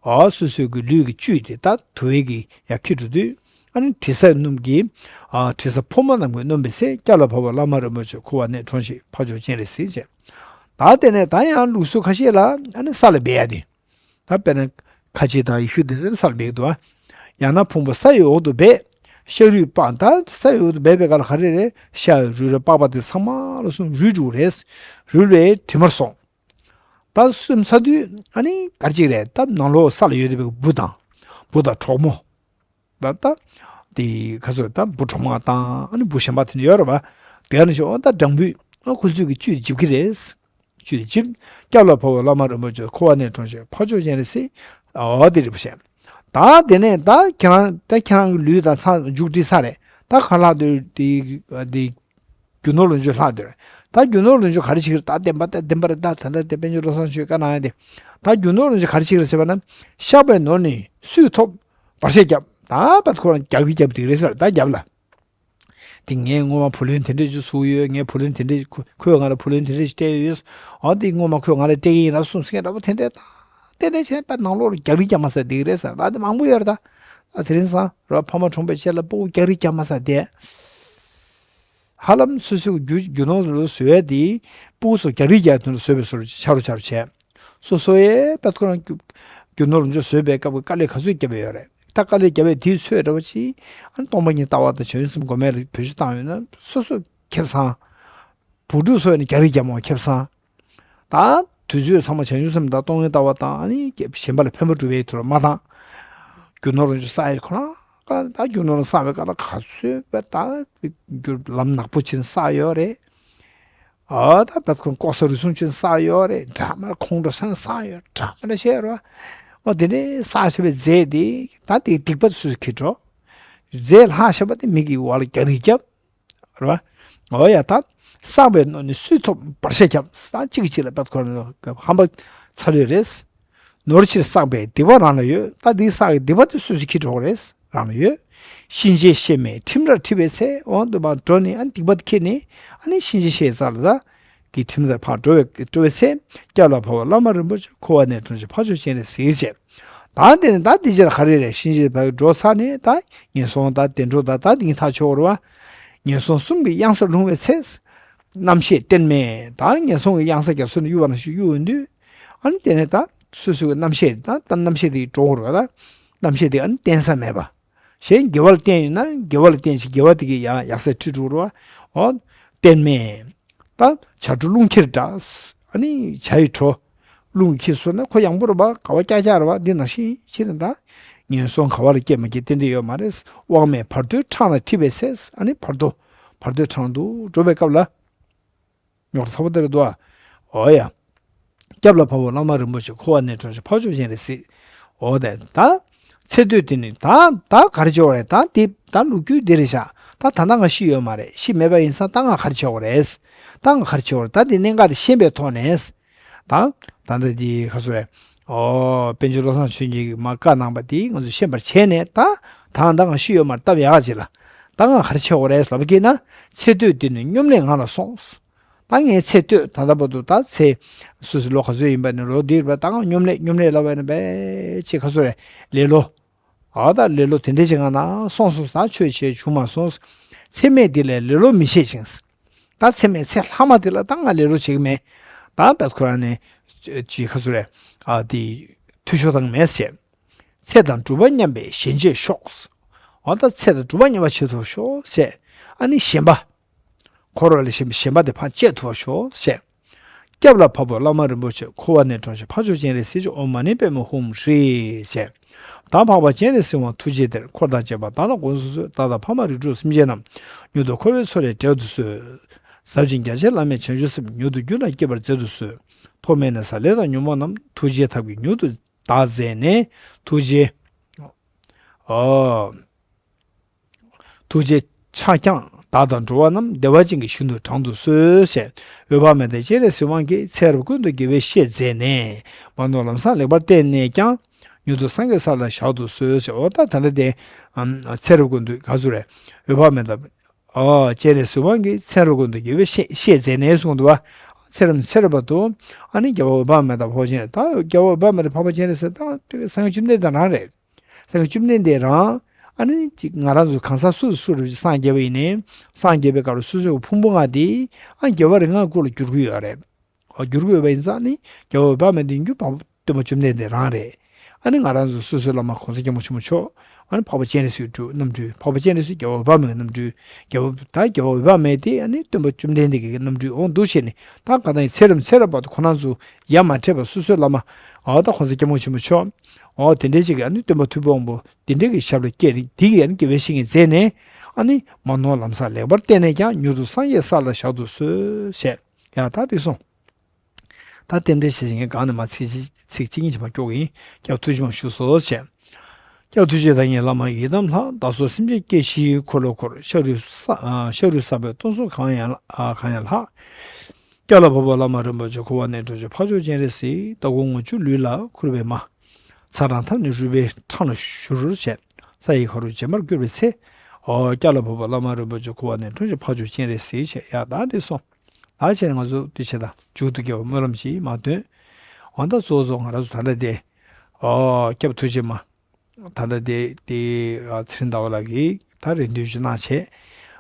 ཨོ་སོ་སོའི་གི་ལུས་ཀྱི་བཅུད་དེ་ད་དུ་བའི་གི་ཡར་འཁྱེར་འགྲོ་དུས། ཨ་ནི་དྲི་ཟ་རྣམས་ཀྱིས། ཨ་དྲི་ཟ་ཕོ་མོ་རྣམས་ཀྱིས་གནོན་པའི་ཚེ། སྐྱབས་ལ་བབས་པ་བླ་མ་རིན་པོ་ཆེ། འཁོར་བ་ནས་གྲོལ་ཞིང་འཕགས་མཆོག་སྤྱན་རས་གཟིགས་ཞེས། ད་དེ་ནས་ད་ཡང་ལུགས་སྲོལ་ཁ་ཤས་ལ་ཨ་ནི་ས་ལ་སྦས་ཡ་དེ། ད་དཔེར་ན་ཁ་ཆེ་དང་ཡེ་ཤུ་དེ་ཚོ་ས་ལ་སྦས་ཀྱི་འདུག་པ། ཡང་ན་ཕུང་པོ་ས་ཡི་འོག་ཏུ་སྦས། ཤ་རུས་པགས། ད་ས་ཡི་འོག་ཏུ་སྦས་པའི་སྐབས་ལ་ག་རེ་རེད། ཤ་རུས་ར་པགས་པ་དེ་ཚང་མ་ལ་གསུམ་རུལ་འགྲོ་གི་རེད། རུལ་བའི་དྲི་མར་སོང་། ད་གསུམ་ཚར་དུས་ཨ་ནི་ག་རེ་ཅིག་རེད། ད་ནང་ལོགས་ས་ལ་ཡོད་བསྡད་པའི་བུ་དང་། བུ་དང་གྲོགས་མོ། ད་ད་དེ་ཁ་སོ་ད་བུ་གྲོགས་མོ་དང་ཨ་ནི་བུ་གཞན་པ་དེ་འདྲ་ཡོད་རེད་པ། དེ་ག་ནས་ཤོག་ཨ་ད་སྦྲང་བུས་ཨ་ཁོ་ཚོས་ཀྱི་བཅུད་འཇིབ་ཀྱི་རེད། བཅུད་འཇིབ། སྐྱབས་ལ་བབས་པ་བླ་མ་རིན་པོ་ཆེ། འཁོར་བ་ནས་གྲོལ་ཞིང་འཕགས་མཆོག་སྤྱན་རས་གཟིགས། ཨོ་དེ་རེད་པ་བཤད། ད་དེ་ནས་ད་ཁྱེད་རང་ད་ཁྱེད་རང་གི་ལུས་དང་ཚང་མཇུག་སྒྲིལ་ཚར་རེད། ད་ག་ལྷག་འདུག་དེ་དེ། རྒྱུ་ནོར་ལོངས་སྤྱོད་ལྷག་འདུག་རེད། ད་རྒྱུ་ནོར་ལོངས་སྤྱོད་ག་རེ་བྱེད་ཀྱི་རེད། ད་བདེན་པ་ད་བདེན་པ་རེད། ད་ད་ལྟ་དེ་དཔལ་འབྱོར་བློ་བཟང་ཆོས་བཀའ་གནང་ཡ་དེ། ད་རྒྱུ་ནོར་ལོངས་སྤྱོད་ག་རེ་བྱེད་ཀྱི་རེད་ཟེར་བ་ན། བཤགས་པའི་ནོར་ནི་སུས་ཐོབ། བར་ཆད་བརྒྱབ། ད་བར་ཁོ་རང་རྒྱག་རེས་རྒྱབ་དེ་རེད་ཟེར། ད་རྒྱབ་ལ། དེ་ངས་སྔོན་མ་བུ་ལོན་དེ་འདྲས་ཅིག་ཚུགས་ཡོད། ངས་བུ་ལོན་དེ་འདྲས་ཁོ་ཁོས་ང་ལ་བུ་ལོན་དེ་འདྲས་ཅིག་སྤྲད་ཡོད། འོ་དེ་སྔོན་མ་ཁོས་ང་ལ་སྤྲད་ཀྱི་ཡིན་ལབ་གསུངས་ཟེར་མཁན་འདྲ་པོ་དེ་འདྲས་ད་དེ་འདྲས་བྱས་ན་ད་ནང་ལོགས་ལ་རྒྱག་རེས་རྒྱག་མ་ཟེར་བསྡད་ཀྱི་རེད་ཟེར། ད་དེ་མང་པོ་ཡོད་རེད་ད། ད་དེ་རིང་སང་ར་ཕ་མ་གྲོངས་པའི་རྗེས་ལ་སྤུ་གུ་རྒྱག་རེས་རྒྱག་མ་ཟེར་བསྡད། ཧ་ལམ་སོ་སོའི་རྒྱུ་རྒྱུ་ནོར་ལོ་བཟོ་ཡས་དེ་སྤུ་གུ་ཚོ་རྒྱག་རེས་རྒྱག་དོན་ལ་བཟོས་པའི་བཟོ་འདྲ་ཆགས་རུ་ཆགས་རུ་བྱས། སོ་སོ་ཡས་དཔེ་ཁོ་རང་རྒྱུ་རྒྱུ་ནོར་ལོངས་སྤྱོད་བཟོས་པའི་སྐབས་ཀྱི་དཀའ་ལས་ག་ཚོད་བརྒྱབ་པ་ཡོད་རེད། ད་དཀའ་ལས་བརྒྱབ་པའི་དེའི་ཚོད་འདྲ་བོ་ཅིག་ཨ་ནི་སྟོང་པ་ཉིད་ལྟ་བ་དང་བྱང་ཆུབ་སེམས་སྒོམ་ཡས་ལ་བེད་སྤྱོད་བཏང་ཡོད་ན་སོ་སོ་ཁེ་བཟང་། བུ་ཕྲུག་སོགས་ནི་རྒྱ་རིགས་རྒྱ་མོ་ཁེ་བཟང་། ད་དུས་ཚོད་ཚང་མ་བྱང་ཆུབ་སེམས་དང་སྟོང་ཉིད་ལྟ་བ་དང་ཨ་ནི་གཞན་པ་ལ་ཕན་པ་སྒྲུབ་པའི་ཐོག་ལ་མ་བཏང་། རྒྱུ་ནོར་རང་ཆུ་ས་ཡི་ཁོ་རང་ཀ་ད་རྒྱུ་ནོར་བསགས་པའི་སྐབས་ལ་ག་ཚོད་པ་ད་རྒྱུ་ལམ་ནག་པོ་ཕྱིན་བསགས་ཡོད་རེད། ཨ་ད་བད་ཁོང་ལྐོག་ཟ་རུལ་སུངས་ཅན་བསགས་ཡོད་རེད། འདྲ་མ་ཁོང་ཁྲོ་སང་བསགས་ཡོད་འདྲ་མ་བཤད་རོ། ཨོ་དེ་ནས་བསགས་བྱས་པའི་རྫས་དེ་ད་དེ་སྡིག་པ་སུས་ཁྱེར་འགྲོ། རྫས་ལྷག་བྱས་པ་དེ་མི་གི་བ་ལ་རྒྱ་རིགས་རྒྱབ་རོ། ཨོ་ཡ་ད་བསགས་པའི་ནོར་ནི་སུས་ཐོབ་བར་ཆད་རྒྱབ་ད་གཅིག་གིས་གཅིག་ལ་བད་ཁོང་ཧམ་པ་ཚ་ལོས་རེད། ནོར་ཕྱིར་བསགས་པའི་སྡིག་པ་རང་ལ་ཡོད། ད་འདི་བསགས་ཀྱི་སྡིག་པ་དེ་སུས་སུ་ཁྱེར་འགྲོ་གི་རེད། རང་ལ་ཡོད། གཤིན་རྗེའི་གཤེད་མས་ཁྲིམས་རར་ཁྲིད་པའི་ཚེ་འོང་དུ་མ་འགྲོ་ནས་ཨ་སྡིག་པ་དེ་ཁྱེར་ནས་ཨ་ནི་གཤིན་རྗེ་གཤེད་རྩ་ལ་ད་གི་ཁྲིམས་རར་ཕར་འགྲོ་བའི་འགྲོ་བའི་ཚེ་སྐྱབས་ལ་བབས་པ་བླ་མ་རིན་པོ་ཆེ་འཁོར་བ་ནས་གྲོལ་ཕྱིར་འཕགས་མཆོག་སྤྱན་རས་གཟིགས་བྱས། ད་དེ་ནས་ད་འདི་ཕྱིར་ག་རེ་རེད། གཤིན་རྗེ་བབས་འགྲོ་ཚར་ནས་ད་ངན་སོང་ད་བདེ་འགྲོ་ད་ད་འདི་ཉིད་ཐག་ཆོད་རུ་བ། ངན་སོང་གསུམ་གྱི་གཡང་སར་ལྷུང་བའི་ཚེ། རྣམ་ཤེས་རྟེན་མེད་ད་ངན་སོང་གི་གཡང་ས་རྒྱ་མཚོ་ནས་གཡུག་པ་ནང་བཞིན་གཡུག་ཡོང་དུས། ཨ་ནི་དེ་ནས་ད་སོ་སོའི་རྣམ་ཤེས་ད་ད་རྣམ་ཤེས་དེ་འགྲོ་དགོས་རེད་པ། ད་རྣམ་ཤེས་དེ་ཨ་ནི་རྟེན་ས་མེད་པ། གཞན་དགེ་བ་ལ་བརྟེན་ཡོད་ན་དགེ་བ་ལ་བརྟེན་ཞིང་དགེ་བ་དེ་གིས་ཡང་ཡག་སར་ཁྲིད་འགྲོ་རུ་བ། འོ། རྟེན་མེད། ད་བྱ་སྒྲོ་རླུང་ཁྱེར་འདྲ། ཨ་ནི་བྱ་ཡི་སྒྲོ། རླུང་གིས་ཁྱེར་སོང་ན་ཁོ་ཡང་པོ་རེད་པ། ག་བ་ཀྱག་ཀྱག་རེད་པ། འདི་ནང་བཞིན་ཕྱིར་ད། ངན་སོང་ག་བ་ལ་སྐྱེ་མ་སྐྱེ་ཏན་ཏན་ཡོད་མ་རེད། དབང་མེད་བར་དོའི་འཕྲང་ལ་ཁྲིད་པའི་ཚེ། ཨ་ནི་བར་དོ། བར་དོའི་འཕྲང་དུ་འགྲོ་བའི་སྐབས་ལ། རྙོག་དྲ་ཚ་པོ་དེ་རེད་འདུག་ཨ། འོ་ཡ། སྐྱབས་ལ་བབས་པ་བླ་མ་རིན་པོ་ཆེ། འཁོར་བ་ནས་གྲོལ་ཕྱིར་འཕགས་མཆོག་སྤྱན་རས་གཟིགས། འོ་དེ་ད། ཚེ་སྟོད་དེ་ནི་ད་ད་ག་རེ་བྱེད་དགོས་རེད། ད་འདི་ད་ལོ་རྒྱུས་འདི་རེད་ཤག་ད་ད་ལྟ་ང་ཤི་ཡོད་མ་རེད། ཤི་མེད་པ་ཡིན་ཙང་ད་ང་ག་རེ་བྱེད་དགོས་རེད། ད་ང་ག་རེ་བྱེད་དགོས་རེད། ད་འདི་གནད་འགག་དེ་ཤེས་པའི་ཐོག་ནས། ད་ད་ལྟ་འདི་ག་ཚོད་རེད། ཨོ་པཎ་ཆེན་བློ་བཟང་ཆོས་རྒྱན་གྱིས་མ་བཀའ་གནང་བ་དེ་ང་ཚོས་ཤེས་པར་བྱས་ནས་ད་ད་ད་ང་ཤི་ཡོད་མ་རེད། སྟབས་ཡག་ག་ཅིག་ལ་ད་ང་ག་རེ་བྱེད་དགོས་རེད་ལབ་ཀྱི་ན། ཚེ་སྟོད་དེ་ནི་སྙོམ་ལས་ངང་ལ་སོང་། ད་ངའི་ཚེ་སྟོད་ད་ལྟ་བར་དུ་ད་ཚེ་སོ་སོའི་ལོ་ག་ཚོད་ཡིན་པ་ནི་ལོ་འདི་རེད་པ། ད་ང་སྙོམ་ལས་སྙོམ་ལས་ལབ་པ་ཡིན་ན་བས་ཅིག་ག་ཚོད་རེད། ལེ་ལོ། ཨ་ད་ལེ་ལོ་དེ་འདྲས་ཅིག་ང་ན་སོང་སོང་ཟ་ཆོས་བྱས་བྱུང་མ་སོང་། ཚེ་སྨད་འདི་ལས་ལེ་ལོ་མི་བྱེད་ཅིང་། ད་ཚེ་སྨད་ཚེ་ལྷག་མ་དེ་ལ་ད་ང་ལེ་ལོ་བྱེད་ཀྱི་མེད། ད་བས་ཁོ་རང་ནི་ཅིག་ག་ཚོད་རེད། ཨ་དེ་འཐུས་ཤོར་བཏང་མེད་བྱས། ཚེ་དང་སྒྲུབ་པ་མཉམ་པའི་ཞེན་བཅས་ཤོག་ཨ་ད་ཚེ་དང་སྒྲུབ་པ་མཉམ་པ་བྱེད་ཐུབ་ཤོག་ཟེར། ཨ་ནི་ཞེན་པ། འཁོར་བ་ལས་ཞེན་པ་ཞེན་པ་དེ་ཕར་བཅད་ཐུབ་པ་ཤོག་ཟེར། སྐྱབས་ལ་བབས་པ་བླ་མ་རིན་པོ་ཆེ། འཁོར་བ་ནས་གྲོལ་ཕྱིར་འཕགས་མཆོག་སྤྱན་རས་གཟིགས་ཀྱི། ཨོཾ་མ་ཎི་པདྨེ་ཧཱུྃ་ཧྲཱིཿཟེར། ད་འཕགས་པ་སྤྱན་རས་གཟིགས་དབང་ཐུགས་རྗེའི་གཏེར། འཁོར་དང་བཅས་པ་བདག་ལ་དགོངས་སུ་གསོལ། བདག་དང་ཕ་མ་རིགས་དྲུག་སེམས་ཅན་རྣམས། མྱུར་དུ་འཁོར་བའི་མཚོ་ལས་བསྒྲལ་དུ་གསོལ། ཟབ་ཅིང་རྒྱ་ཆེའི་བླ་མེད་བྱང་ཆུབ་སེམས། མྱུར་དུ་རྒྱུད་ལ་སྐྱེ་བར་མཛད་དུ་གསོལ། ཐོག་མེད་ནས་བཟའ་ལས་དང་ཉོན་མོངས་རྣམས། ཐུགས་རྗེའི་ཐབས་ཀྱིས་མྱུར་དུ་བདག་མཛད་ནས། ཐུགས་རྗེའི། ཨོ། ཐུགས་རྗེའི་ཕྱག་བརྐྱངས་བདག་དང་འགྲོ་བ་རྣམས། བདེ་བ་ཅན་གྱི་ཞིང་དུ་དྲངས་དུ་གསོལ་ཞེས། འོད་དཔག་མེད་དང་སྤྱན་རས་གཟིགས་དབང་གིས་ཚེ་རབས་ཀུན་ཏུ་དགེ་བའི་བཤེས་མཛད་ནས། མ་ནོར་ལམ་བཟང་ལེགས་པར་བསྟན་ནས་ཀྱང་། མྱུར་དུ་སངས་རྒྱས་ས་ལ་བཞག་ཏུ་གསོལ་ཞེས། འོ་ད་ད་ལྟ་དེ་ཚེ་རབས་ཀུན་ཏུ་ག་ཚོད་རེད། འོད་དཔག་མེད་དང་། ཨ་སྤྱན་རས་གཟིགས་དབང་གིས་ཚེ་རབས་ཀུན་ཏུ་དགེ་བའི་བཤེས་བཤེས་མཛད་ནས་གསུངས་འདུག་བ། ཚེ་རབས་ཚེ་རབས་བར་དུ་ཨ་ནི་རྒྱལ་བ་འོད་དཔག་མེད་དང་འཕགས་པ་སྤྱན་རས། ད་རྒྱལ་བ་འོད་དཔག་མེད་དང་འཕགས་པ་སྤྱན་རས་ཟེར་ད་སངས་རྒྱས་བཅོམ་ལྡན་འདས་རང་རེད། སངས་རྒྱས་བཅོམ་ལྡན་འདས་རང་། ཨ་ནི་ཅིག་ང་རང་ཚོ་གང་ཟག་སུ་སུ་རུ་ཅིག་སངས་རྒྱས་པ་ཡིན་ནའི། སངས་རྒྱས་པའི་སྐབས་ལ་སོ་སོའི་ཕུང་པོ་ལྔ་དེ་ཨ་རྒྱལ་བ་རིགས་ལྔའི་སྐུ་ལ་བསྒྱུར་གྱི་ཡོད་རེད། ཨ་བསྒྱུར་གྱི་ཡོད་པ་ཡིན་ཙང་ནི་རྒྱལ་བ་འོད་དཔག་མེད་དེ་ཡིན་རྒྱུ་བ་སྟོན་པ་བཅོམ་ལྡན་འདས་རང་རེད། ཨ་ནི་ང་རང་ཚོ་སོ་སོའི་བླ་མ་གོང་ས་སྐྱབས་མགོན་ཆེན་པོ་མཆོག་ཨ་ནི་འཕགས་པ་སྤྱན་རས་གཟིགས་སྒྲུབ་རྣམ་སྤྲུལ། འཕགས་པ་སྤྱན་རས་གཟིགས་རྒྱལ་བ་འོད་དཔག་མེད་ཀྱི་རྣམ་སྤྲུལ། རྒྱལ་བ་ད་རྒྱལ་བ་འོད་དཔག་མེད་དེ་ཨ་ནི་སྟོན་པ་བཅོམ་ལྡན་འདས་ཀྱི་རྣམ་སྤྲུལ་འོང་འདུག་བྱས་ནས་ད་ག་ད་ཡིན་ཚེ་རབས་ཚེ་རབས་བར་དུ་ཁོ་རང་ཚོ་ཡ་མ་བྲལ་བར་སོ་སོའི་བླ་མ་ཨ་ད་གོང་ས་སྐྱབས་མགོན་ཆེན་པོ་མཆོག་ཨོ་དེ་འདྲའི་ཅིག་གི་ཨ་ནི་སྟོན་པ་ཐུབ་པའི་དབང་པོ་དེ་འདྲའི་གི་ཞབས་ལ་སྐྱེས་རིགས་དེ་གི་ཨ་ནི་དགེ་བའི་བཤེས་གཉེན་མཛད་ནས་ཨ་ནི་མ་ནོར་ལམ་བཟང་ལེགས་པར་བསྟན་ནས་ཀྱང་མྱུར་དུ་སངས་རྒྱས་ས་ལ་བཞག་ཏུ་གསོལ་ཞེས་ཡང་དག་བྲིས་སོང་། ད་རྟེན་འབྲེལ་བྱེད་ཅིང་གང་ནས་མ་ཚིག་ཚིག་གཅིག་གཉིས་ཀྱིས་མ་སྐྱོག་གིན་སྐྱབས་ཐུགས་རྗེ་མ་ཞུ་སོ་ཞེས། སྐྱབས་ཐུགས་རྗེ་ད་ངེད་བླ་མ་ཡི་དམ་ལྷ། བདག་སོགས་སེམས་ཅན་སྐྱེ་ཤིའི་འཁོར་ལོ་བསྐོར། ཤ་རུས་བསགས་ཤ་རུས་བསགས་པའི་སྟོང་གསུམ་གང་ཡང་གང་ཡང་ལྷག་སྐྱབས་ལ་བབས་པ་བླ་མ་རིན་པོ་ཆེ། འཁོར་བ་ནས་གྲོལ་ཕྱིར་འཕགས་མཆོག་སྤྱན་རས་གཟིགས། ལྟ་སྐོར་ངོ་བཅུ་ལུས་ལ་ཁུར་བའི་མ། ཚ་གྲང་འཐབ་ནས་རུས་པའི་འཕྲང་ལ་བཞུར་བྱས། ས་ཡི་ཁ་རུ་བྱེ་མར་བསྐྱུར་བའི་ཚེ། ཨོ་སྐྱབས་ལ་བབས་པ་བླ་མ་རིན་པོ་ཆེ། འཁོར་བ་ནས་གྲོལ་ཕྱིར་འཕགས་མཆོག་སྤྱན་རས་གཟིགས་ཞེས་ཡང་དག་བྲིས་སོང་། ད་བྱས་ནས་ང་ཚོ་འདི་བྱེད་དང་མཇུག་ཏུ་དགེ་བ་སྨོན་ལམ་ཞིག་མ་འདོན། འོ་ད་གཙོ་བོ་གཙོ་བོ་ང་རང་ཚོ་ད་ལྟ་དེ། ཨོ་སྐྱབས་ཐུགས་རྗེ་མ། ད་ལྟ་དེ་དེ་ཚེ་རིང་ཟླ་བ་ལགས་ཀྱིས་ད་རེ་འདུན་ཞུ་གནང་བྱས།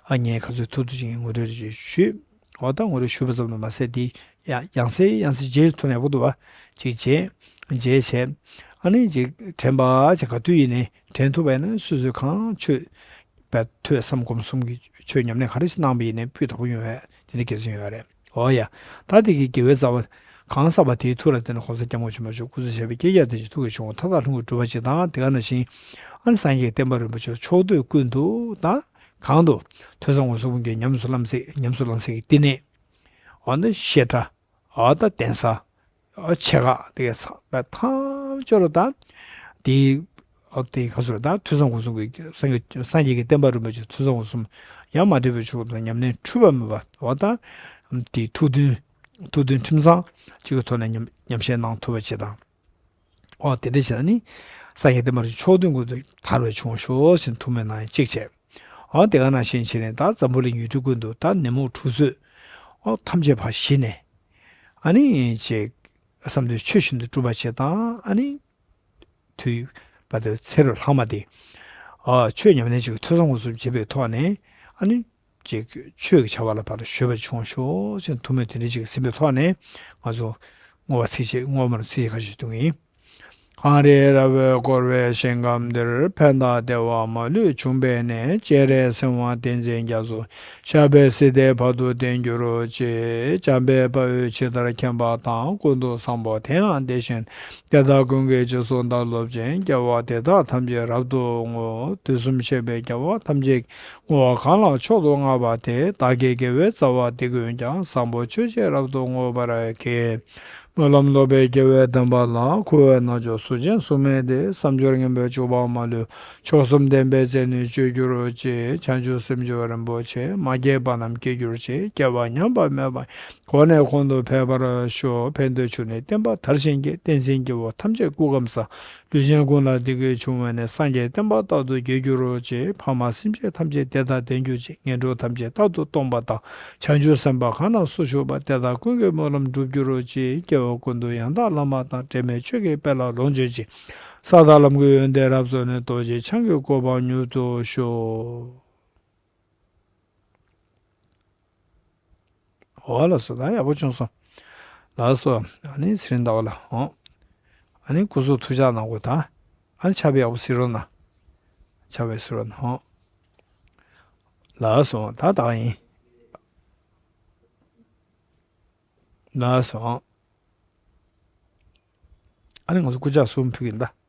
ཨ་ངས་ག་ཚོད་ཐུབ་ཐུབ་ཅིག་ངས་ངོ་སྤྲོད་ཞུས། འོ་ད་ངོ་སྤྲོད་ཞུས་པ་ཙམ་ལ་མ་ཟད་དེ་ཡང་ཡང་སེ་ཡང་སེ་རྗེས་སུ་ཐོན་ཡག་པོ་འདུག་བ། ཅིག་བྱས་རྗེས་བྱས། ཨ་ནི་ཅིག་དྲན་པ་ཅིག་ག་དུས་ཡིན་ནའི་དྲན་ཐུབ་པ་ཡིན་ན་སོ་སོའི་གང་ཆོས་པའི་ཐོས་བསམ་སྒོམ་གསུམ་གྱི་ཆོས་ཉམས་ལེན་ག་རེ་ཞིག་གནང་བ་ཡིན་ནའི་ཕུད་དོག་པོ་ཡོང་བས་དེ་འདྲ་དགེ་མཚན་ཡོད་རེད། འོ་ཡ། ད་དེ་གི་དགེ་བའི་རྩ་བ་གང་བསགས་པ་དེའི་མཐུ་ལ་བརྟེན་ནས་གོང་ས་སྐྱབས་མགོན་ཆེན་པོ་མཆོག་སྐུ་ཚེ་ཞབས་པད་བསྐལ་བརྒྱར་བརྟན་ཅིང་ཐུགས་ཀྱི་བྱིན་རླབས་མཐའ་དག་ལྷུན་གྱིས་གྲུབ་པ་ཅིག་དང་། དེ་ག་ནང་བཞིན་ཨ་ནི་སངས་རྒྱས་བསྟན་པ་རིན་པོ་ཆེ་ཕྱོགས་དུས་ཀུན་ཏུ་དང་གང་དུ་ཐོས་བསམ་སྒོམ་གསུམ་གྱི་ཉམས་སུ་བླངས་སའི་ཉམས་སུ་བླངས་སའི་བསྟི་གནས། འོ་ན་བཤད་གྲྭ། འོ་ད་གདན་ས། འོ་ཆེ་ཁག་དེ་གའི་ཚང་མ་ཐམས་ཅད་ལ་ད་དེའི་འོ་དེ་ག་ཚོད་ད་ཐོས་བསམ་སྒོམ་གསུམ་གྱི་སངས་རྒྱས་སངས་རྒྱས་ཀྱི་བསྟན་པ་རིན་པོ་ཆེ་ཐོས་བསམ་སྒོམ་གསུམ་ཡང་མ་འདྲེས་པའི་ཕྱོགས་དང་ཉམས་ལེན་འཁྲུལ་པ་མེད་པ་འོ་ད་དེའི་ཐུགས་འདུན་ཐུགས་འདུན་ཁྲིམས་གཙང་གཅིག་གི་ཐོག་ནས་ཉམས་ཉམས་བཞེས་གནང་ཐུབ་པ་བྱེད་དང་། འོ་དེ་འདྲ་བྱས་ན་ནི་སངས་རྒྱས་བསྟན་པ་རིན་པོ་ཆེ་ཕྱོགས་དུས་ཀུན་ཏུ་དར་བར་བྱུང་ཤོག་ཅེས་ཐུགས་སྨོན་གནང་ཡ་གཅིག་བྱས། འོ་དེ་ག་ནང་བཞིན་བྱས་ནས་ད་འཛམ་བུ་གླིང་ཡུལ་གྲུ་ཀུན་ཏུ་ད་ནད་མུག་འཁྲུག་རྩོད་འོ་ཐམས་ཅད་ཕར་ཞི་ནས་ཨ་ནི་ཅིག་བསམ་དོན་ཆོས་བཞིན་དུ་འགྲུབ་པ་བྱེད་དང་ཨ་ནི་དུས་བ་དེ་ཚེ་རབས་ལྷག་མ་དེ་ཨ་ཆོས་ཉམས་ལེན་ཅིག་ཐོས་བསམ་སྒོམ་གསུམ་བྱེད་པའི་ཐོག་ནས་ཨ་ནི་ཅིག་ཆོས་ཀྱི་བྱ་བ་ལ་ཕར་གཞོལ་བར་བྱུང་ཤོག་ཅེས་ཐུགས་སྨོན་དེ་འདྲ་ཅིག་ཟིན་པའི་ཐོག་ནས་ང་ཚོ་བསྔོ་བ་ཚིགས་བཅད་བསྔོ་བ་མར་ཚིགས་བཅད་ཁ་ཤས་གཏོང་གི་ཡིན། གངས་རིའི་ར་བས་བསྐོར་བའི་ཞིང་ཁམས་འདིར། ཕན་དང་བདེ་བ་མ་ལུས་འབྱུང་བའི་གནས། སྤྱན་རས་གཟིགས་དབང་བསྟན་འཛིན་རྒྱ་མཚོ། ཞབས་པད་སྲིད་མཐའི་བར་དུ་བརྟན་གྱུར་ཅིག། འཇམ་དཔལ་དཔའ་བོས་ཇི་ལྟར་མཁྱེན་པ་དང་། ཀུན་ཏུ་བཟང་པོ་དེ་ཡང་དེ་བཞིན་ཏེ། དེ་དག་ཀུན་གྱི་རྗེས་སུ་བདག་སློབ་ཅིང་། དགེ་བ་འདི་དག་ཐམས་ཅད་རབ་ཏུ་བསྔོ། དུས་གསུམ་གཤེགས་པའི་རྒྱལ་བ་ཐམས་ཅད་ཀྱིས། བསྔོ་བ་གང་ལ་མཆོག་ཏུ་བསྔགས་པ་དེས། བདག་གི་དགེ་བའི་རྩ་བ་འདི་ཀུན་ཀྱང་། བཟང་པོ་སྤྱོད་ཕྱིར་རབ་ཏུ་བསྔོ་བར་བགྱི། སྨོན་ལམ་སློབ་པའི་དགེ་བའི་འདུན་པ་ལ། འཁོར་བའི་རྣལ་འབྱོར་གཟུགས་ཅན་གཟུགས་མེད་དེ། བསམ་སྦྱོར་ངན་པས་བཅུག་པ་མ་ལུས། མཆོག་གསུམ་ལྡན་པའི་རྩེ་ནས་སྤྱོད་གྱུར་ཅིག། བྱང་ཆུབ་སེམས་མཆོག་རིན་པོ་ཆེ། མ་སྐྱེས་པ་རྣམས་སྐྱེ་གྱུར་ཅིག། སྐྱེ་བ་ཉམས་པ་མེད་པ་ཡི། གོང་ནས་གོང་དུ་འཕེལ་བར་ཤོག། ཕན་བདེའི་འབྱུང་གནས་བསྟན་པ་དར་ཞིང་རྒྱས། བསྟན་འཛིན་སྐྱེ་བོ་ཐམས་ཅད་སྐུ་ཁམས་བཟང་། ལུས་ཅན་ཀུན་ལ་བདེ་སྐྱིད་འབྱུང་བའི་གནས། སངས་རྒྱས་བསྟན་པ་རྟག་ཏུ་རྒྱས་གྱུར་ཅིག། ཕ་མ་སེམས་ཅན་ཐམས་ཅད་བདེ་དང་ལྡན་གྱུར་ཅིག། ངན་འགྲོ་ཐམས་ཅད་རྟག་ཏུ་སྟོངས་པ་དང་། བྱང་ཆུབ་སེམས་དཔའ་གང་རྣམས་སུ་བཞུགས་པ། དེ་དག་ཀུན་གྱི་སྨོན་ལམ་འགྲུབ་གྱུར་ཅིག། སྐྱེ་བ་ཀུན་ཏུ་ཡང་དག་བླ་མ་དང་། འབྲལ་མེད་ཆོས་ཀྱི་དཔལ་ལ་ལོངས་སྤྱོད་ཅིང་། ས་དང་ལམ་གྱི་ཡོན་ཏན་རབ་རྫོགས་ནས། རྡོ་རྗེ་འཆང་གི་གོ་འཕང་མྱུར་ཐོབ་ཤོག། འོ་ལགས་སོ། ད་ཡག་པོ་བྱུང་སོང་། ལགས་སོ། ཨ་ནི་ཚེ་རིང་ཟླ་བ་ལགས། འོ། ཨ་ནི་སྐུ་གཟུགས་ཐུགས་ཅག་གནང་དགོས་ད། ཨ་ནི་ཕྱག་དཔེ་ཡག་པོ་གཟིགས་རོགས་གནང་། ཕྱག་དཔེ་གཟིགས་རོགས་གནང་། འོ། ལགས་སོ། ད་ད་ག་ཡིན། ལགས་སོ། ཨ་ནི་ང་ཚོ་སྐུ་ཕྱག་གསུམ་ཕུལ་གྱིན་གདའ།